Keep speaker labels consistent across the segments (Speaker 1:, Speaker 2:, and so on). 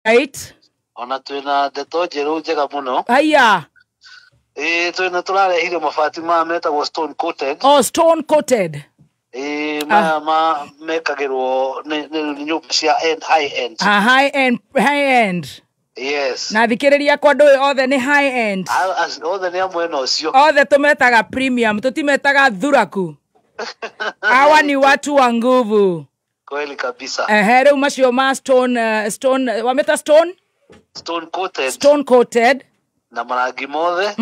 Speaker 1: Right.
Speaker 2: Ona twĩna ndeto njerũ njega mũno.
Speaker 1: Haya.
Speaker 2: Ĩĩ, twĩna tũrarehire mabati maya metagwo stone coated.
Speaker 1: Oh, stone coated.
Speaker 2: Ĩĩ, maya ma mekagĩrwo nĩ nyũmba cia end, high end.
Speaker 1: Ah, high end, high end.
Speaker 2: Yes.
Speaker 1: Na thikĩrĩria kwa andũ ũyũ othe nĩ high end.
Speaker 2: Othe nĩ a mwena ũcio.
Speaker 1: Othe tũmetaga premium, tũtimetaga thuraku. Hawa ni watu wa nguvu.
Speaker 2: Kweli kabisa.
Speaker 1: Ehe, rĩu macio ma stone, stone wameta stone?
Speaker 2: Stone coated.
Speaker 1: Stone coated.
Speaker 2: Na marangi mothe.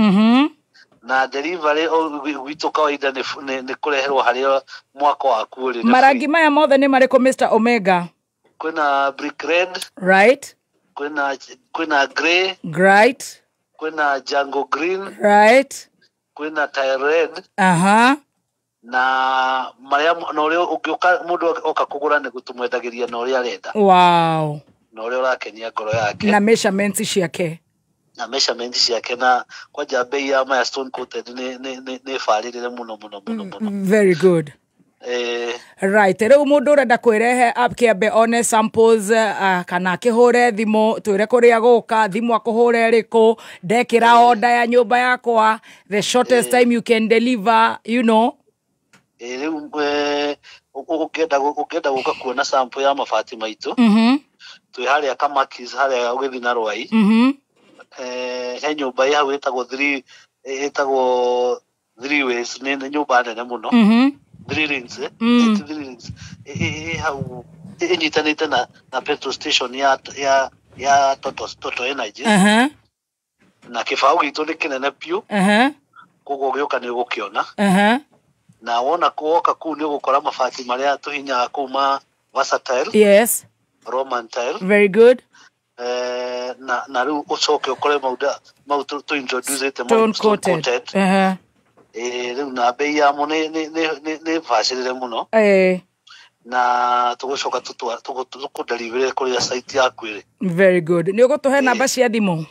Speaker 2: Na delivery gwitũ kawaida nĩ kũreherwo harĩa mwako waku ũrĩ.
Speaker 1: Marangi maya mothe nĩ marĩkũ, Mr. Omega?
Speaker 2: Kwĩna brick red.
Speaker 1: Right.
Speaker 2: Kwĩna grey.
Speaker 1: Right.
Speaker 2: Kwĩna jungle green.
Speaker 1: Right.
Speaker 2: Kwĩna tile red.
Speaker 1: Aha.
Speaker 2: Na marĩa na ũrĩa ũngĩũka mũndũ oka kũgũra nĩ gũtũmwendagĩria na ũrĩa arenda.
Speaker 1: Wow.
Speaker 2: Na ũrĩa ũrakenia ngoro yake.
Speaker 1: Na measurements ciake.
Speaker 2: Na measurements ciake, na kwanja bei ya maya stone coated nĩ barĩrĩre mũno mũno mũno mũno.
Speaker 1: Very good. Right, rĩu mũndũ ũrenda kwĩrehe app kĩambe one samples, kana akĩhũre thimũ twĩre kũrĩa gũka thimũ akũhũre ĩrĩkũ ndekĩra order ya nyũmba yakwa, the shortest time you can deliver.
Speaker 2: Rĩu ũngĩenda gũka kuona sample ya mabati maitũ, twĩ harĩa Kamakis, harĩa ũgĩthiĩ na Rwai. He nyũmba ĩ hau ĩtagwo three ways, nĩ nyũmba nene mũno. Three rings, eh? Three rings. Ĩ hau ĩnyitanĩte na petrol station ya Total Energy. Na kĩbaũ gitũ nĩ kĩnene biũ. Koguo ũgĩũka nĩ ũgũkĩona. Na wona woka kũu nĩ ũgũkora mabati marĩa tũhinyaga kũu ma versatile. Roman tile.
Speaker 1: Very good.
Speaker 2: Na rĩu ũcoke ũkore mau tũ introduce mau
Speaker 1: stone coated.
Speaker 2: Rĩu na bei yamo nĩ bacĩrĩre mũno. Na tũgũcoka tũkũdeliver kũrĩa site yaku ĩrĩ.
Speaker 1: Very good. Nĩ ũgũtũhe namba cia thimũ?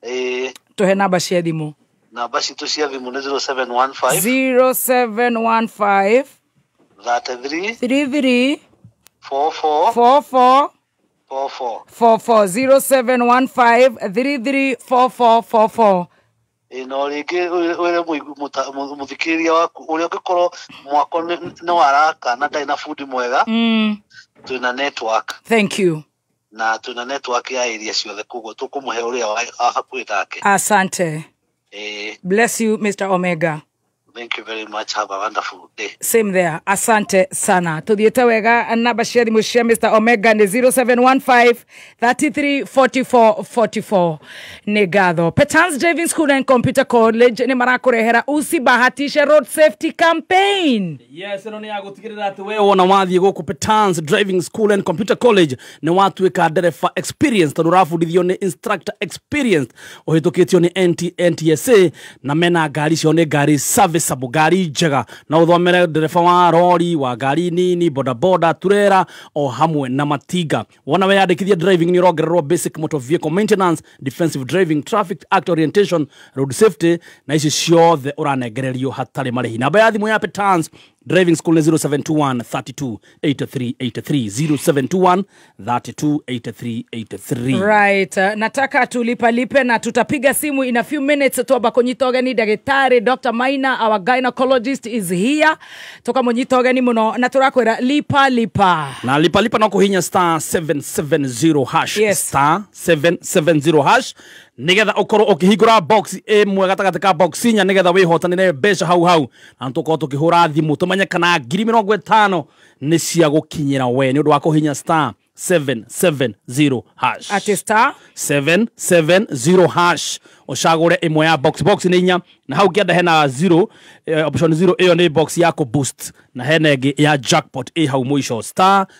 Speaker 2: Ĩĩ.
Speaker 1: Tũhe namba cia thimũ.
Speaker 2: Namba citũ cia thimũ nĩ 0715
Speaker 1: 0715
Speaker 2: 33
Speaker 1: 33
Speaker 2: 44
Speaker 1: 44
Speaker 2: 44.
Speaker 1: 44. 0715 33 44 44.
Speaker 2: Ĩĩ, no rĩngĩ wĩre mũthikĩrĩria waku ũrĩa ũngĩkorwo mwako nĩ waraka na ndarĩ na bundi mwega, twĩna network.
Speaker 1: Thank you.
Speaker 2: Na twĩna network ya area ciothe, koguo tũkũmũhe ũrĩa wa hakuhĩ nake.
Speaker 1: Asante.
Speaker 2: Ĩĩ.
Speaker 1: Bless you, Mr. Omega.
Speaker 2: Thank you very much, have a wonderful day.
Speaker 1: Same there. Asante sana. Tuthiĩte wega. Namba cia thimũ cia Mr. Omega nĩ 0715 33 44 44. Nĩ ngatho. Petans Driving School and Computer College nĩ marakũrehera Usibahatishe Road Safety Campaign.
Speaker 3: Yes, ĩno nĩ ya gũtigĩrĩra atĩ we wona wathiĩ gũkũ Petans Driving School and Computer College nĩ watuĩka ndereba experience, tondũ ũrabundithio nĩ instructor experience ũhĩtũkĩtio nĩ NTSA, na mena ngari ciao nĩ ngari serviceable, ngari njega, na ũthomere ndereba wa rori, wa ngari nini, bodaboda, turera o hamwe na matinga. Wona weyandĩkithia driving nĩ ũrongererwo basic motor vehicle maintenance, defensive driving, traffic act orientation, road safety, na ici ciothe ũranengererio hatarĩ marĩhi. Namba ya thimũ ya Petans Driving School nĩ 0721 32 83 83, 0721 32 83 83.
Speaker 1: Right. Nataka tulipalipe na tutapiga simu in a few minutes twamba kũnyita ũgeni ndagĩtarĩ Dr. Maina, our gynecologist is here. Tukamũnyita ũgeni mũno na tũrakwĩra lipa lipa.
Speaker 3: Na lipa lipa no kũhinya *770 hash. *770 hash nigetha ũkorwo ũkĩhingũra box ĩmwe gatagatĩ ka box inya nigetha wĩhotanĩre mbeca hau hau, na tũkorwo tũkĩhũra thimũ tũmenye kana 50,000 nĩ cia gũkinyĩra we nĩ ũndũ wa kũhinya *770 hash.
Speaker 1: Ati star
Speaker 3: 770 hash, ũcagũre ĩmwe ya box. Box nĩ inya, na hau kĩanda hena 0, option 0 ĩyo nĩ box ya kũ boost, na hena ĩngĩ ya jackpot ĩ hau mũico.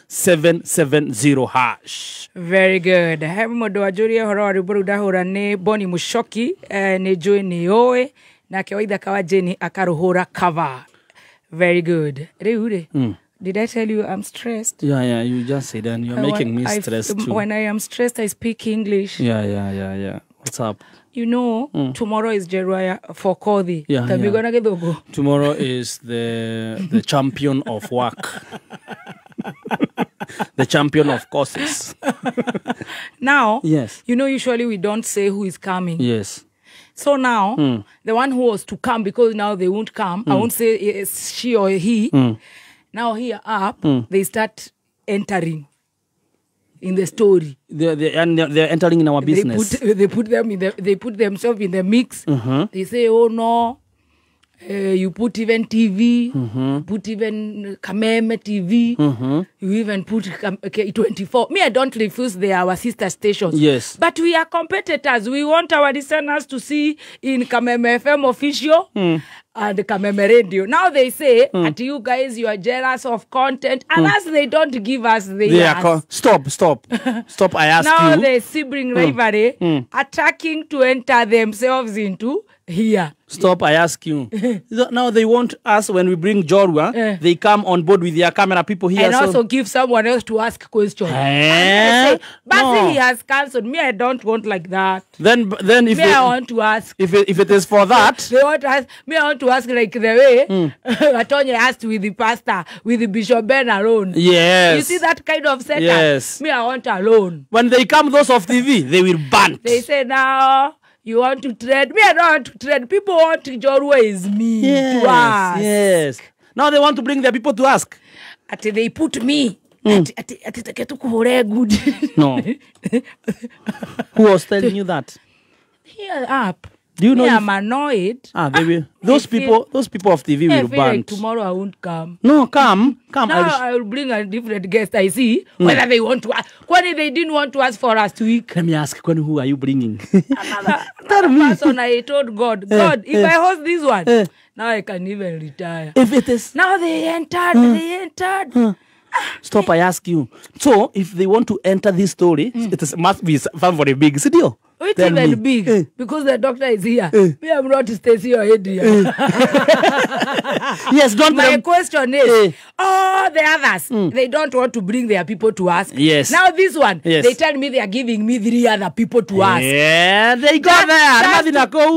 Speaker 3: *770 hash.
Speaker 1: Very good. He mũndũ wanjũrie ũhoro wa rwĩmbo rũu ndahũra nĩ Boni Mushoki, nĩ njũĩ nĩ ũĩ nake Waithaka wa Jane akarũhũra cover. Very good. Rĩu rĩ, did I tell you I'm stressed?
Speaker 3: Yeah, you just said, and you're making me stressed too.
Speaker 1: When I am stressed, I speak English.
Speaker 3: Yeah. What's up?
Speaker 1: Tomorrow is Jeruaya for Kothi.
Speaker 3: Yeah.
Speaker 1: Na gĩthũngũ.
Speaker 3: Tomorrow is the champion of work. The champion of courses.
Speaker 1: Now,
Speaker 3: Yes.
Speaker 1: you know, usually we don't say who is coming.
Speaker 3: Yes.
Speaker 1: So now, the one who was to come, because now they won't come, I won't say it's she or he. Now here up, they start entering in the story.
Speaker 3: They're entering in our business.
Speaker 1: They put them in the, they put themselves in the mix. They say, oh no, you put even TV, put even Kameme TV, you even put K24. Me, I don't refuse. They are our sister stations.
Speaker 3: Yes.
Speaker 1: But we are competitors. We want our listeners to see in Kameme FM official and Kameme Radio. Now they say, at you guys, you are jealous of content. Unless they don't give us the
Speaker 3: They are stop. Stop, I ask
Speaker 1: now
Speaker 3: you.
Speaker 1: the sibling rivalry attacking to enter themselves into here.
Speaker 3: Stop, I ask you. Now they want us, when we bring Jorwa, they come on board with their camera people here.
Speaker 1: And
Speaker 3: so
Speaker 1: also give someone else to ask questions.
Speaker 3: Eh?
Speaker 1: Say, but
Speaker 3: No.
Speaker 1: he has cancelled. Me, I don't want like that.
Speaker 3: Then if
Speaker 1: Me,
Speaker 3: they,
Speaker 1: I want to ask.
Speaker 3: if it is for that,
Speaker 1: They want to ask. Me, I want to ask like the way Atonye asked with the pastor, with the Bishop Ben alone.
Speaker 3: Yes.
Speaker 1: You see that kind of setup?
Speaker 3: Yes.
Speaker 1: Me, I want alone.
Speaker 3: When they come, those of TV, they will ban.
Speaker 1: They say now, you want to trade? Me, I don't want to trade. People want to Jorwa is me to ask.
Speaker 3: Yes. Now they want to bring their people to ask.
Speaker 1: Ati they put me. Ati take to kuhore good.
Speaker 3: No. Who was telling you that?
Speaker 1: Here up.
Speaker 3: Do you know?
Speaker 1: Me, I'm annoyed.
Speaker 3: Ah, they will. Those people of TV
Speaker 1: I
Speaker 3: will
Speaker 1: feel
Speaker 3: ban.
Speaker 1: like tomorrow I won't come.
Speaker 3: No, come.
Speaker 1: Now I will bring a different guest. I see whether they want to ask. When they didn't want to ask for us to week.
Speaker 3: Let me ask, who are you bringing?
Speaker 1: Another person. I told God, God, if I host this one, now I can even retire.
Speaker 3: If it is
Speaker 1: now they entered. They entered.
Speaker 3: Stop, I ask you. So if they want to enter this story, it must be somebody big. Sidio.
Speaker 1: It's even big because the doctor is here. Me, I'm not Stacy or Adrian.
Speaker 3: Yes, don't.
Speaker 1: My question is, all the others, they don't want to bring their people to ask.
Speaker 3: Yes.
Speaker 1: Now this one,
Speaker 3: yes,
Speaker 1: they tell me they are giving me 3 other people to ask.
Speaker 3: Yeah, they go there.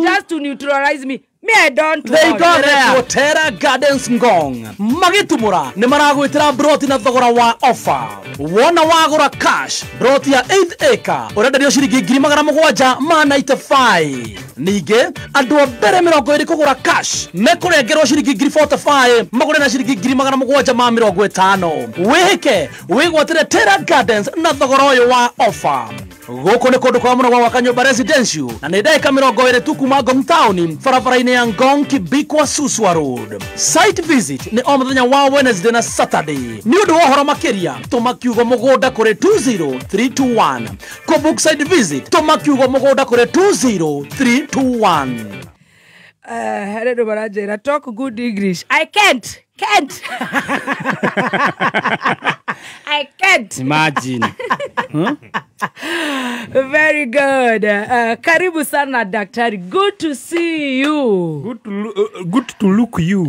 Speaker 1: Just to neutralize me. Me, I don't
Speaker 3: They go there. Terra Gardens Ngong. Magitumura ni maragwitira broti na thogora wa offer. Wona wagura cash broti ya 8 acre urenderio ciringi 795. Ningĩ andũ a mbere 20 kũgũra cash mekũrengerwo ciringi 45 magũre na ciringi 750. Wĩhĩke wĩgwatĩre Terra Gardens na thogora ũyũ wa offer. Gũkũ nĩ kũndũ kwa mũno gwa gwaka nyũmba residential na nĩ ndagĩka 20 tu kuma Ngong Town barabara-inĩ ya Ngong Kibikwa Suswa Road. Site visit nĩ o mũthenya wa Wednesday na Saturday. Nĩ ũndũ wa ũhoro makĩria tũma kiugo mũgũnda kũrĩ 20321. Kũbook site visit tũma kiugo mũgũnda kũrĩ 20321.
Speaker 1: Hello Barajera, talk good English. I can't. I can't.
Speaker 3: Imagine.
Speaker 1: Very good. Karibu sana daktari. Good to see you.
Speaker 4: Good to look you.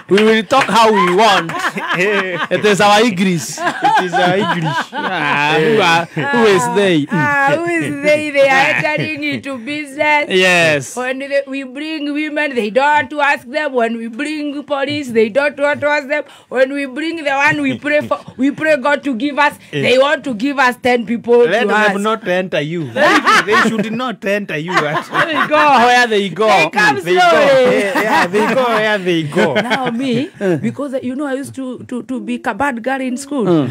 Speaker 3: We will talk how we want. It is our English.
Speaker 4: It is our English.
Speaker 3: Who is they?
Speaker 1: Who is they? They are entering into business.
Speaker 3: Yes.
Speaker 1: When we bring women, they don't want to ask them. When we bring police, they don't want to ask them. When we bring the one we pray for, we pray God to give us, they want to give us 10 people.
Speaker 4: Let
Speaker 1: to ask.
Speaker 4: them not enter you. They should not enter you.
Speaker 3: They go where they go.
Speaker 1: They come
Speaker 4: they
Speaker 1: slowly.
Speaker 4: Go. Yeah, they go where they go.
Speaker 1: Now me, because you know I used to be a bad girl in school.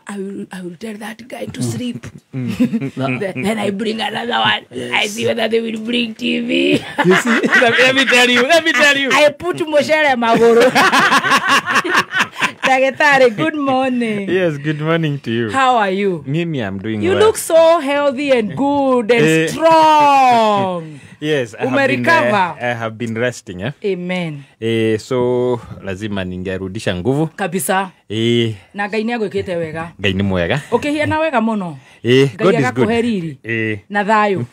Speaker 1: I will tell that guy to sleep. Then I bring another one. Yes. I see whether they will bring TV.
Speaker 3: You see, let me tell you.
Speaker 1: I put Moshere Magoro. Daktari, good morning.
Speaker 4: Yes, good morning to you.
Speaker 1: How are you?
Speaker 4: Mimi, I'm doing
Speaker 1: You
Speaker 4: well.
Speaker 1: look so healthy and good and strong.
Speaker 4: Yes, I have been resting. Eh?
Speaker 1: Amen.
Speaker 4: So lazima ningerudisha nguvu.
Speaker 1: Kabisa. Na Ngai nĩagwĩkĩte wega.
Speaker 4: Ngai nĩ mwega.
Speaker 1: Ũkĩhiana wega mũno.
Speaker 4: God is good.
Speaker 1: Ngai riri. Na thayũ.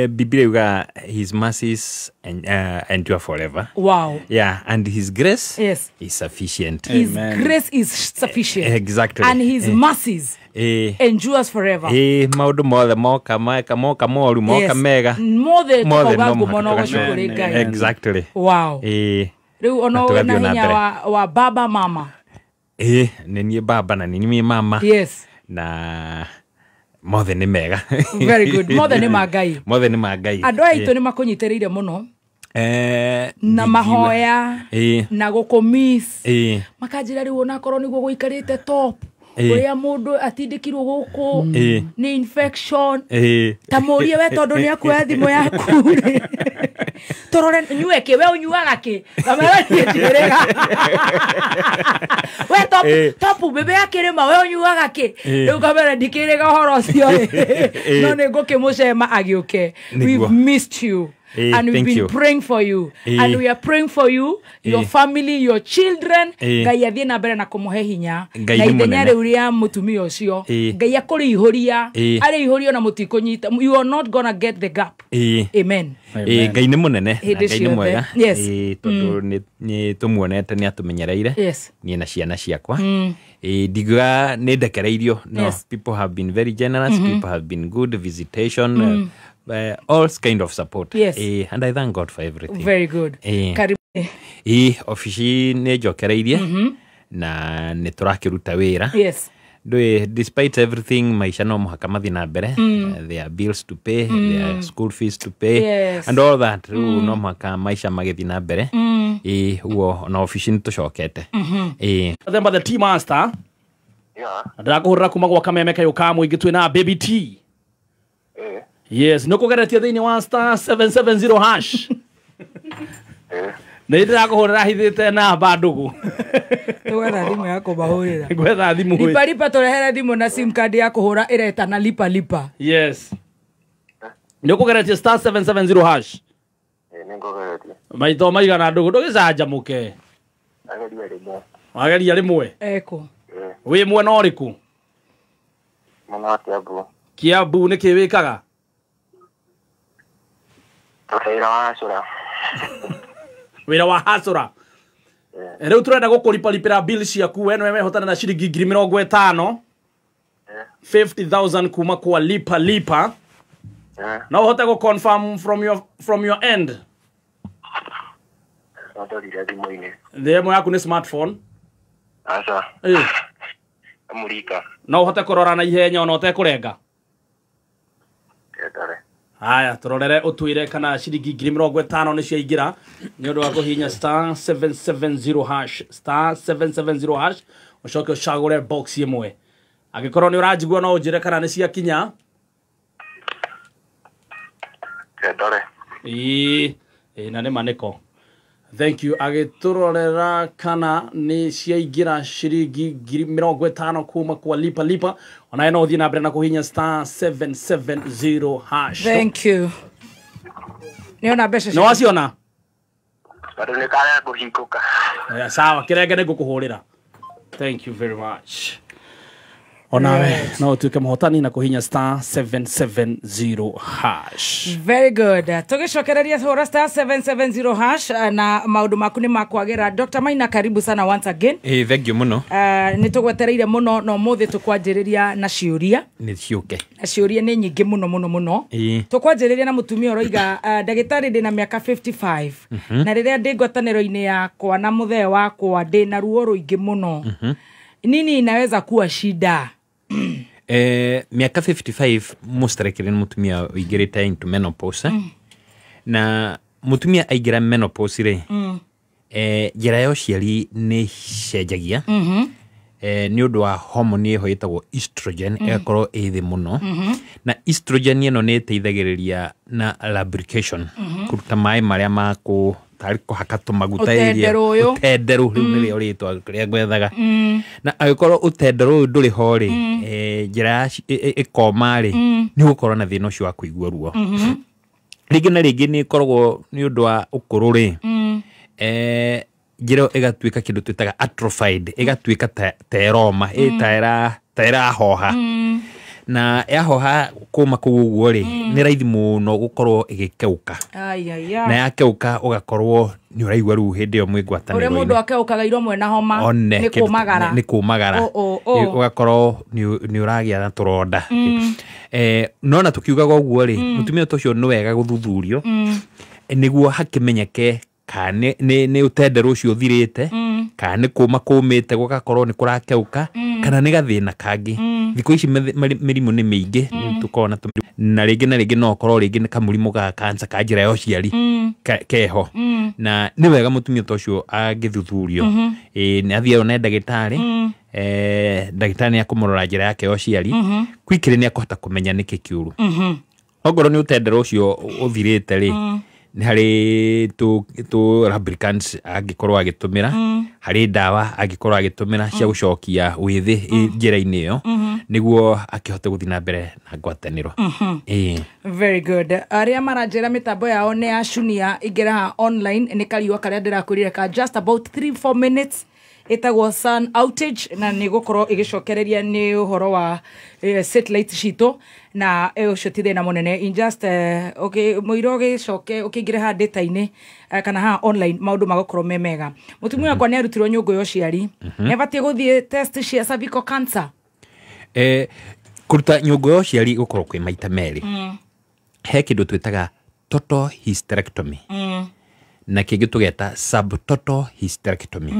Speaker 4: Biblia yuga his mercies endure forever.
Speaker 1: Wow.
Speaker 4: Yeah, and his grace
Speaker 1: yes,
Speaker 4: is sufficient.
Speaker 1: His Amen. Grace is sufficient.
Speaker 4: Exactly.
Speaker 1: And his mercies endures forever.
Speaker 4: Maundu mothe moka meka moka moru moka mega.
Speaker 1: Mothe tukauga ngumo no gũcukũrĩ Ngai.
Speaker 4: Exactly.
Speaker 1: Wow. Rĩu ona
Speaker 4: Na
Speaker 1: wĩna
Speaker 4: tũgathiĩ ona
Speaker 1: hinya
Speaker 4: mbere.
Speaker 1: wa baba mama.
Speaker 4: Ĩĩ, nĩ niĩ baba na nĩ niĩ mama.
Speaker 1: Yes.
Speaker 4: Na mothe nĩ mega.
Speaker 1: Very good. Mothe nĩ ma Ngai.
Speaker 4: Mothe nĩ ma Ngai.
Speaker 1: Andũ aya aitũ nĩ makũnyitĩrĩire mũno na
Speaker 4: Ndingiuga.
Speaker 1: mahoya na gũkũmiss, makanjĩra rĩu onakorwo nĩguo gũikarĩte top, ũrĩa mũndũ atindĩkirwo gũkũ nĩ infection, ta mũrie we tondũ nĩ akuoya thimũ yaku rĩ, tũrore nyue kĩ, we ũnyuaga kĩ, ngamera niĩ njĩrĩga we top, top bebe akĩrĩma, we ũnyuaga kĩ, rĩu ngamera ndikĩrĩga ũhoro ũcio ĩ, no nĩ ngũkĩmũcema agĩũke.
Speaker 4: Nĩguo.
Speaker 1: We've missed you and we've
Speaker 4: Thank
Speaker 1: been
Speaker 4: you.
Speaker 1: praying for you and we are praying for you, your family, your children. Ngai athiĩ na mbere na kũmũhe hinya
Speaker 4: Ngai
Speaker 1: na
Speaker 4: nĩ
Speaker 1: ithenya
Speaker 4: mũnene.
Speaker 1: rĩu rĩa mũtumia ũcio, Ngai akũrĩihũria, arĩihũria na mũtikũnyita, you are not gonna get the gap. Amen.
Speaker 4: Ĩĩ, Ngai nĩ mũnene na
Speaker 1: Hĩndĩ
Speaker 4: Ngai nĩ
Speaker 1: ciothe.
Speaker 4: mwega.
Speaker 1: Yes.
Speaker 4: Ĩĩ, tondũ nĩ tũmuonete nĩ atũmenyereire niĩ na ciana ciakwa. Ĩĩ, ndingiuga nĩ ndekereirio, no. People have been very generous, people have been good, visitation, all kind of support. Ĩĩ, and I thank God for everything.
Speaker 1: Very good. Karibu.
Speaker 4: Ĩĩ, obici nĩ njokereirie na nĩ tũrakĩruta wĩra. Ndũĩ, despite everything, maisha no mũhaka mathiĩ na mbere. There are bills to pay, there are school fees to pay and all that. Rĩu no mũhaka maisha magĩthiĩ na mbere. Ĩĩ, ũguo ona obici nĩ tũcokete. Ĩĩ.
Speaker 3: Themba the Tea Master. Ndĩrakũhũrĩra kuma gwa kameme kayũ ka mũingĩ, twĩ na Baby T. Yes, nĩ ũkũgeretie thĩinĩ wa *770#? Nĩ ndĩrakũhũrĩra hithĩte namba ndũgũ.
Speaker 1: Tũgwetha thimũ ya kũmahũrĩra.
Speaker 3: Ngwetha thimũ ĩ.
Speaker 1: Lipa lipa, tũrehere thimũ na sim card ya kũhũra ĩretana lipa lipa.
Speaker 3: Yes, nĩ ũkũgeretie *770#?
Speaker 5: Nĩngũgeretie.
Speaker 3: Maito maigana ndũgũ, ndũgĩcanjamũke.
Speaker 5: Ageria rĩmwe.
Speaker 3: Wageria rĩmwe?
Speaker 1: Eko.
Speaker 3: Wĩ mwena ũrĩkũ?
Speaker 5: Mwena wa Kiambu.
Speaker 3: Kiambu, nĩ kĩ wĩkaga?
Speaker 5: Wĩra wa cũra.
Speaker 3: Wĩra wa hasũra. Rĩu tũrenda gũkũriparipĩra bill ciaku, we nĩwe wehotana na ciringi 50,000, 50,000 kuma kwa lipa lipa. No ũhote gũ confirm from your end?
Speaker 5: No ndorire thimũ-inĩ.
Speaker 3: Thimũ yaku nĩ smartphone?
Speaker 5: Aca. Amurika.
Speaker 3: No ũhote kũrora na ihenya ona ũtekũrenga?
Speaker 5: Ndore.
Speaker 3: Haya, tũrorere ũtwĩre kana ciringi 50,000 nĩ ciaingĩra nĩ ũndũ wa kũhihinya *770#, *770#, ũcoke ũcagũre box ĩmwe. Angĩkorwo nĩ ũranjigua, no ũnjĩre kana nĩ ciakinya.
Speaker 5: Ndore.
Speaker 3: Ĩĩ, ĩĩ, na nĩ manĩko, thank you. Agĩtũrorera kana nĩ ciaingĩra ciringi 50,000 kuma kwa lipa lipa. Onawe no ũthiĩ na mbere na kũhihinya *770#.
Speaker 1: Thank you, nĩona mbeca.
Speaker 3: Nĩ waciona?
Speaker 5: Bado nĩ kaya kũhingũka.
Speaker 3: Sawa, kĩrenge nĩ ngũkũhũrĩra. Thank you very much. Onawe no ũtuĩke mũhotani na kũhihinya *770#.
Speaker 1: Very good. Tũgĩcokereria, hũra *770# na maũndũ maku nĩ makwagĩra. Dr Maina, karibu sana once again.
Speaker 4: Ĩĩ, thank you mũno.
Speaker 1: Nĩ tũgwetereire mũno, na ũmũthĩ tũkwanjĩrĩria na ciũria.
Speaker 4: Nĩ ciũke.
Speaker 1: Na ciũria nĩ nyingĩ mũno mũno mũno. Tũkwanjĩrĩria na mũtumia ũroiga, ndagĩtarĩ, ndĩ na mĩaka 55, na rĩrĩa ndĩ ngwatanĩro-inĩ yakwa na mũthee wakwa, ndĩ na ruo rũingĩ mũno. Nini inaweza kuwa shida?
Speaker 4: Mĩaka 55 mũstarekere nĩ mũtumia ũingĩrĩte into menopause, na mũtumia aingĩra menopause rĩ, njĩra ya ũciari nĩ cenjagia nĩ ũndũ wa hormone ĩho ĩtagwo estrogen, ĩgakorwo ĩ thĩ mũno. Na estrogen ĩno nĩ ĩteithagĩrĩria na lubrication, kũruta maĩ marĩa makũ tarĩ kũhaka tũmaguta.
Speaker 1: Ũtenderũ ũyũ.
Speaker 4: Ũtenderũ rĩu nĩrĩo rĩtwa rĩrĩa ngwethaga. Na angĩkorwo ũtenderũ ũyũ ndũrĩ ho rĩ, njĩra ya ĩkoma rĩ, nĩ ũgũkorwo na thĩna ũcio wa kũigua ruo rĩngĩ na rĩngĩ. Nĩ ĩkoragwo nĩ ũndũ wa ũkũrũ rĩ, njĩra ĩyo ĩgatuĩka kĩndũ twĩtaga atrophied, ĩgatuĩka ta ĩroma, ta ĩrahoha. Na yahoha kũma kũu ũguo rĩ, nĩ raithi mũno gũkorwo ĩgĩkeũka.
Speaker 1: Ayaya.
Speaker 4: Na yakeuka, ũgakorwo nĩ ũraigua rĩu hĩndĩ ĩyo mwĩ
Speaker 1: Ũrĩa
Speaker 4: ngwatanĩro-inĩ.
Speaker 1: mũndũ akeũkaga iromo ena homa.
Speaker 4: One
Speaker 1: nĩ kũmagara.
Speaker 4: Nĩ kũmagara.
Speaker 1: O, o, o.
Speaker 4: Ũgakorwo nĩ ũragĩa na tũronda. No na tũkiugaga ũguo rĩ, mũtumia ta ũcio nĩ wega gũthuthurio nĩguo hakĩmenyeke. Kana nĩ ũtenderũ ũcio ũthirĩte, kana nĩ kũma kũmĩte gũgakorwo nĩ kũrakeuka, kana nĩ gathĩna kangĩ. Thikũ ici mĩrimũ nĩ mĩingĩ, tũkoragwo na tũmĩrimũ, na rĩngĩ na rĩngĩ no ũkorwo rĩngĩ nĩ kamũrimũ ga cancer ka njĩra ya ũciari keho. Na nĩ wega mũtumia ta ũcio angĩthuthurio. Nĩ athiĩ one ndagĩtarĩ, ndagĩtarĩ nĩ akũmũrora njĩra yake ya ũciari quickly, nĩ akũhota kũmenya nĩkĩ kĩũru. Ongorwo nĩ ũtendero ũcio ũthirĩte rĩ, nĩ harĩ tũ lubricants angĩkorwo agĩtũmĩra, harĩ ndawa angĩkorwo agĩtũmĩra cia gũcokia wĩthĩ njĩra-inĩ ĩyo, nĩguo akĩhote gũthiĩ na mbere na ngwatanĩro. Ĩĩ.
Speaker 1: Very good. Arĩa maranjĩra mĩtambo yao nĩ yacunia, ingĩra online nĩ kariũa karĩa ndĩrakwĩrire ka just about 3-4 minutes, ĩtagwo sun outage, na nĩ gũkorwo ĩgĩcokereria nĩ ũhoro wa satellite citũ, na ũcio ti thĩna mũnene. In just okay, mũiro ũgĩcoke ũkĩingĩre haha data-inĩ, kana haha online, maũndũ magũkorwo me mega. Mũtumia wakwa nĩ arutirwo nyũngũ ya ũciari, nĩ abatiĩ gũthiĩ test cia cervical cancer?
Speaker 4: Kũruta nyũngũ ya ũciari gũkorwo kwĩ maita merĩ. He kĩndũ twĩtaga total hysterectomy na kĩngĩ tũgeta subtotal hysterectomy.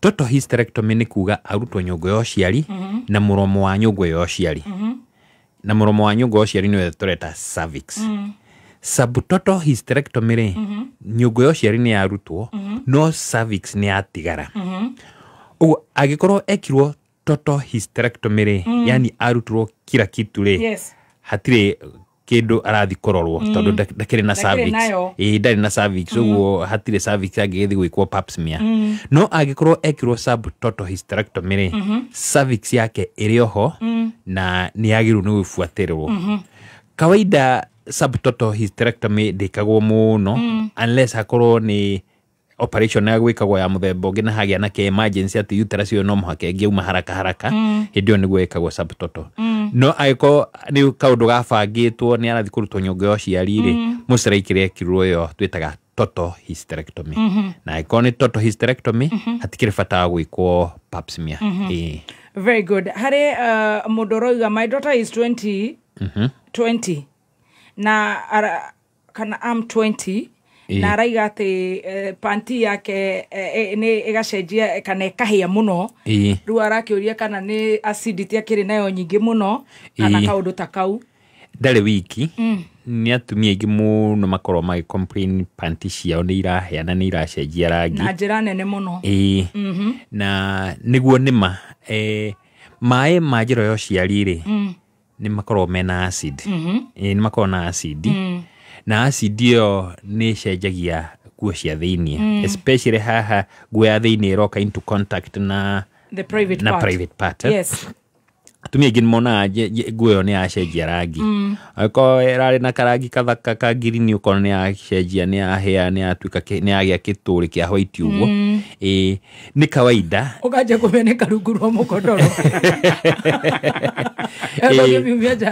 Speaker 4: Total hysterectomy nĩ kuga arutwo nyũngũ ya ũciari na mũromo wa nyũngũ ya ũciari, na mũromo wa nyũngũ ya ũciari nĩwe tũreta cervix. Subtotal hysterectomy rĩ, nyũngũ ya ũciari nĩ yarutwo no cervix nĩ yatigara. Ũguo angĩkorwo ekirwo total hysterectomy rĩ, yani arutirwo kila kitu rĩ, hatirĩ kĩndũ arathi kũrorwo tondũ ndakĩrĩ na
Speaker 1: Ndakĩrĩ
Speaker 4: cervix.
Speaker 1: nayo.
Speaker 4: Ĩĩ, ndarĩ na cervix, ũguo hatirĩ cervix angĩgĩthiĩ gwĩkwo pap smear. No angĩkorwo ekirwo subtotal hysterectomy rĩ, cervix yake ĩrĩ oho na nĩ yagĩrĩirwo nĩ gũbuatĩrĩrwo. Kawaida subtotal hysterectomy ndĩkagwo mũno unless hakorwo nĩ operation ya gwĩkagwo ya mũthemba ũngĩ na hagĩa na ke emergency atĩ uterus ĩyo no mũhaka ĩngĩauma haraka haraka, hĩndĩ ĩyo nĩguo ĩkagwo subtotal. No angĩkorwo nĩ kaũndũ gabangĩtwo nĩ arathiĩ kũrutwo nyũngũ ya ũciari rĩ, mũceraikĩre ekirwo ĩyo twĩtaga total hysterectomy. Na angĩkorwo nĩ total hysterectomy, hatikĩrĩ bata wa gwĩkwo pap smear. Ĩĩ.
Speaker 1: Very good. Harĩ mũndũ ũroiga, "My daughter is 20, 20 na kana am 20, na araiga atĩ panti yake nĩ ĩgacenjia kana ĩkahĩa mũno." Rĩu arakĩũria kana nĩ acidity akĩrĩ nayo nyingĩ mũno kana kaũndũ ta kau.
Speaker 4: Ndarĩ wiki. Nĩ atumia aingĩ mũno makorwo magĩ complain panti ciao nĩ irahĩa na nĩ iracenjia rangi
Speaker 1: na njĩra nene mũno.
Speaker 4: Ĩĩ, na nĩguo nĩma maĩ ma njĩra ya ũciari rĩ, nĩ makoragwo mena acid. Ĩĩ, nĩ makoragwo na acid, na acid ĩyo nĩ ĩcenjagia nguo cia thĩiniĩ, especially haha nguo ya thĩiniĩ ĩroka into contact na
Speaker 1: the private
Speaker 4: na
Speaker 1: part.
Speaker 4: Private part, eh?
Speaker 1: Yes.
Speaker 4: Atumia aingĩ nĩ monaga nguo ĩyo nĩ yacenjia rangi. Angĩkorwo ĩrarĩ na karangi kathaka ka ngirini, ũkona nĩ yacenjia, nĩ yahĩa, nĩ yatuĩka nĩ yagĩa kĩtũrĩ kĩa white ũguo. Ĩĩ, nĩ kawaida.
Speaker 1: Ũkanjia kũmeneka rungu rwa mũkondoro. Ũngĩmiumia nja.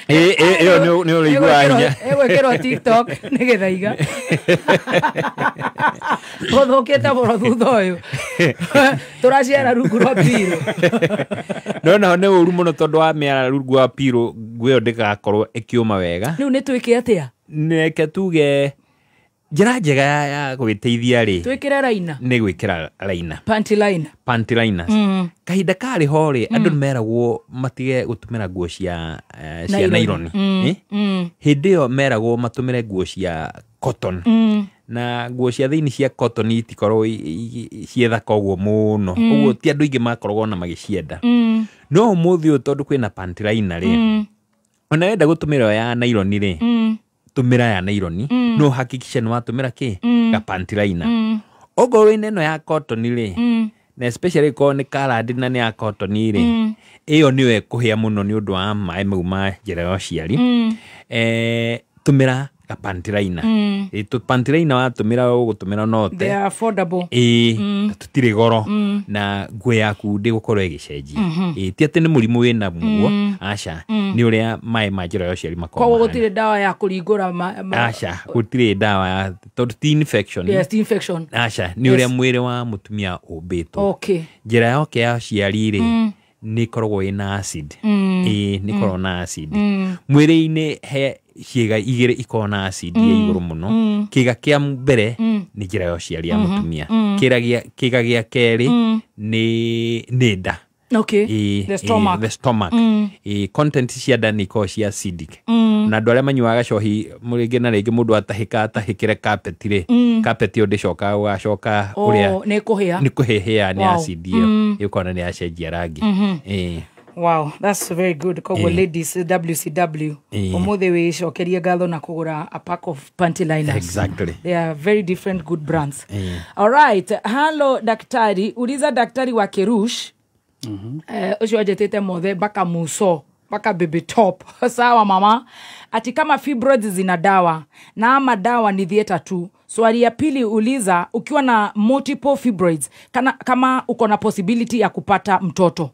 Speaker 4: Ĩĩ, ĩĩ, ĩyo nĩ ũrĩiguaga hinya.
Speaker 1: Ĩgwĩkĩrwo TikTok nĩ gĩthaiga gũthũkĩte mũno thutha ũyũ tũraciara rungu rwa pirũ.
Speaker 4: No naho nĩ ũru mũno tondũ wa mĩara rungu wa pirũ, nguo ĩyo ndĩgakorwo ĩkĩũma wega.
Speaker 1: Rĩu nĩ twĩke atĩa?
Speaker 4: Reke tuge njĩra njega ya gwĩteithia rĩ,
Speaker 1: Twĩkĩre raina.
Speaker 4: Nĩ gwĩkĩra raina.
Speaker 1: Panty liner.
Speaker 4: Panty liners. Kahinda karĩ ho rĩ, andũ nĩ meragwo matige gũtũmĩra nguo cia
Speaker 1: Nylon.
Speaker 4: Nylon. Eh? Hĩndĩ ĩyo meragwo matũmĩre nguo cia cotton, na nguo cia thĩinĩ cia cotton itikoragwo ciĩ thaka ũguo mũno, ũguo ti andũ aingĩ makoragwo na magĩcienda. No ũmũthĩ ũyũ tondũ kwĩna panty liner rĩ, ona wenda gũtũmĩra ĩyo ya nylon rĩ, tũmĩra ya nylon, no hakikisha nĩ watũmĩra kĩ ga panty liner. Okorwo wĩna ĩno ya cotton rĩ, na especially korwo nĩ colored na nĩ ya cotton rĩ, ĩyo nĩyo ĩkũhĩa mũno nĩ ũndũ wa maĩ mau ma njĩra ya ũciari. Tũmĩra ga panty liner. Panty liner watũmĩra, ũgũtũmĩra no
Speaker 1: They
Speaker 4: te
Speaker 1: are affordable.
Speaker 4: Ĩĩ, na tũtirĩ goro, na nguo yaku ndĩgũkorwo ĩgĩcenjia. Ĩĩ, ti atĩ nĩ mũrimũ wĩna guo, aca, nĩ ũrĩa maĩ ma njĩra ya ũciari makoragwo
Speaker 1: Koguo
Speaker 4: mahana.
Speaker 1: gũtirĩ ndawa ya kũringũra
Speaker 4: Aca, gũtirĩ ndawa tondũ ti infection.
Speaker 1: Yes, ti infection.
Speaker 4: Aca, nĩ ũrĩa mwĩrĩ wa mũtumia ũmbĩtwo. Njĩra yake ya ũciari rĩ, nĩ ĩkoragwo ĩna acid. Ĩĩ, nĩ ĩkoragwo na acid mwĩrĩ-inĩ. He Ciĩga igĩrĩ ikoragwo na acid ya igũrũ mũno. Kĩga kĩa mbere nĩ njĩra ya ũciari ya mũtumia. Kĩga gĩa kerĩ nĩ nda.
Speaker 1: The stomach.
Speaker 4: The stomach. Content cia nda nĩ ikoragwo cia acidic. Na andũ arĩa manyuaga cohi rĩngĩ na rĩngĩ mũndũ atahĩka atahĩkĩre carpet rĩ, carpet ĩyo ndĩcokaga gũgacoka ũrĩa
Speaker 1: nĩ kũhĩa.
Speaker 4: Nĩ kũhĩhĩa nĩ acid ĩyo ĩkona nĩ yacenjia rangi.
Speaker 1: Wow, that's very good. Koguo ladies, WCW, ũmũthĩ wĩcokerie ngatho na kũgũra a pack of panty liners.
Speaker 4: Exactly.
Speaker 1: They are very different good brands. All right. Hello daktari, uliza daktari wa Kerush. Ũcio anjĩtĩte mothe mpaka muso mpaka baby top. Sawa mama. Ati kama fibroids zina dawa na ama dawa ni theater tu. Swali ya pili uliza ukiwa na multiple fibroids kama uko na possibility ya kupata mtoto.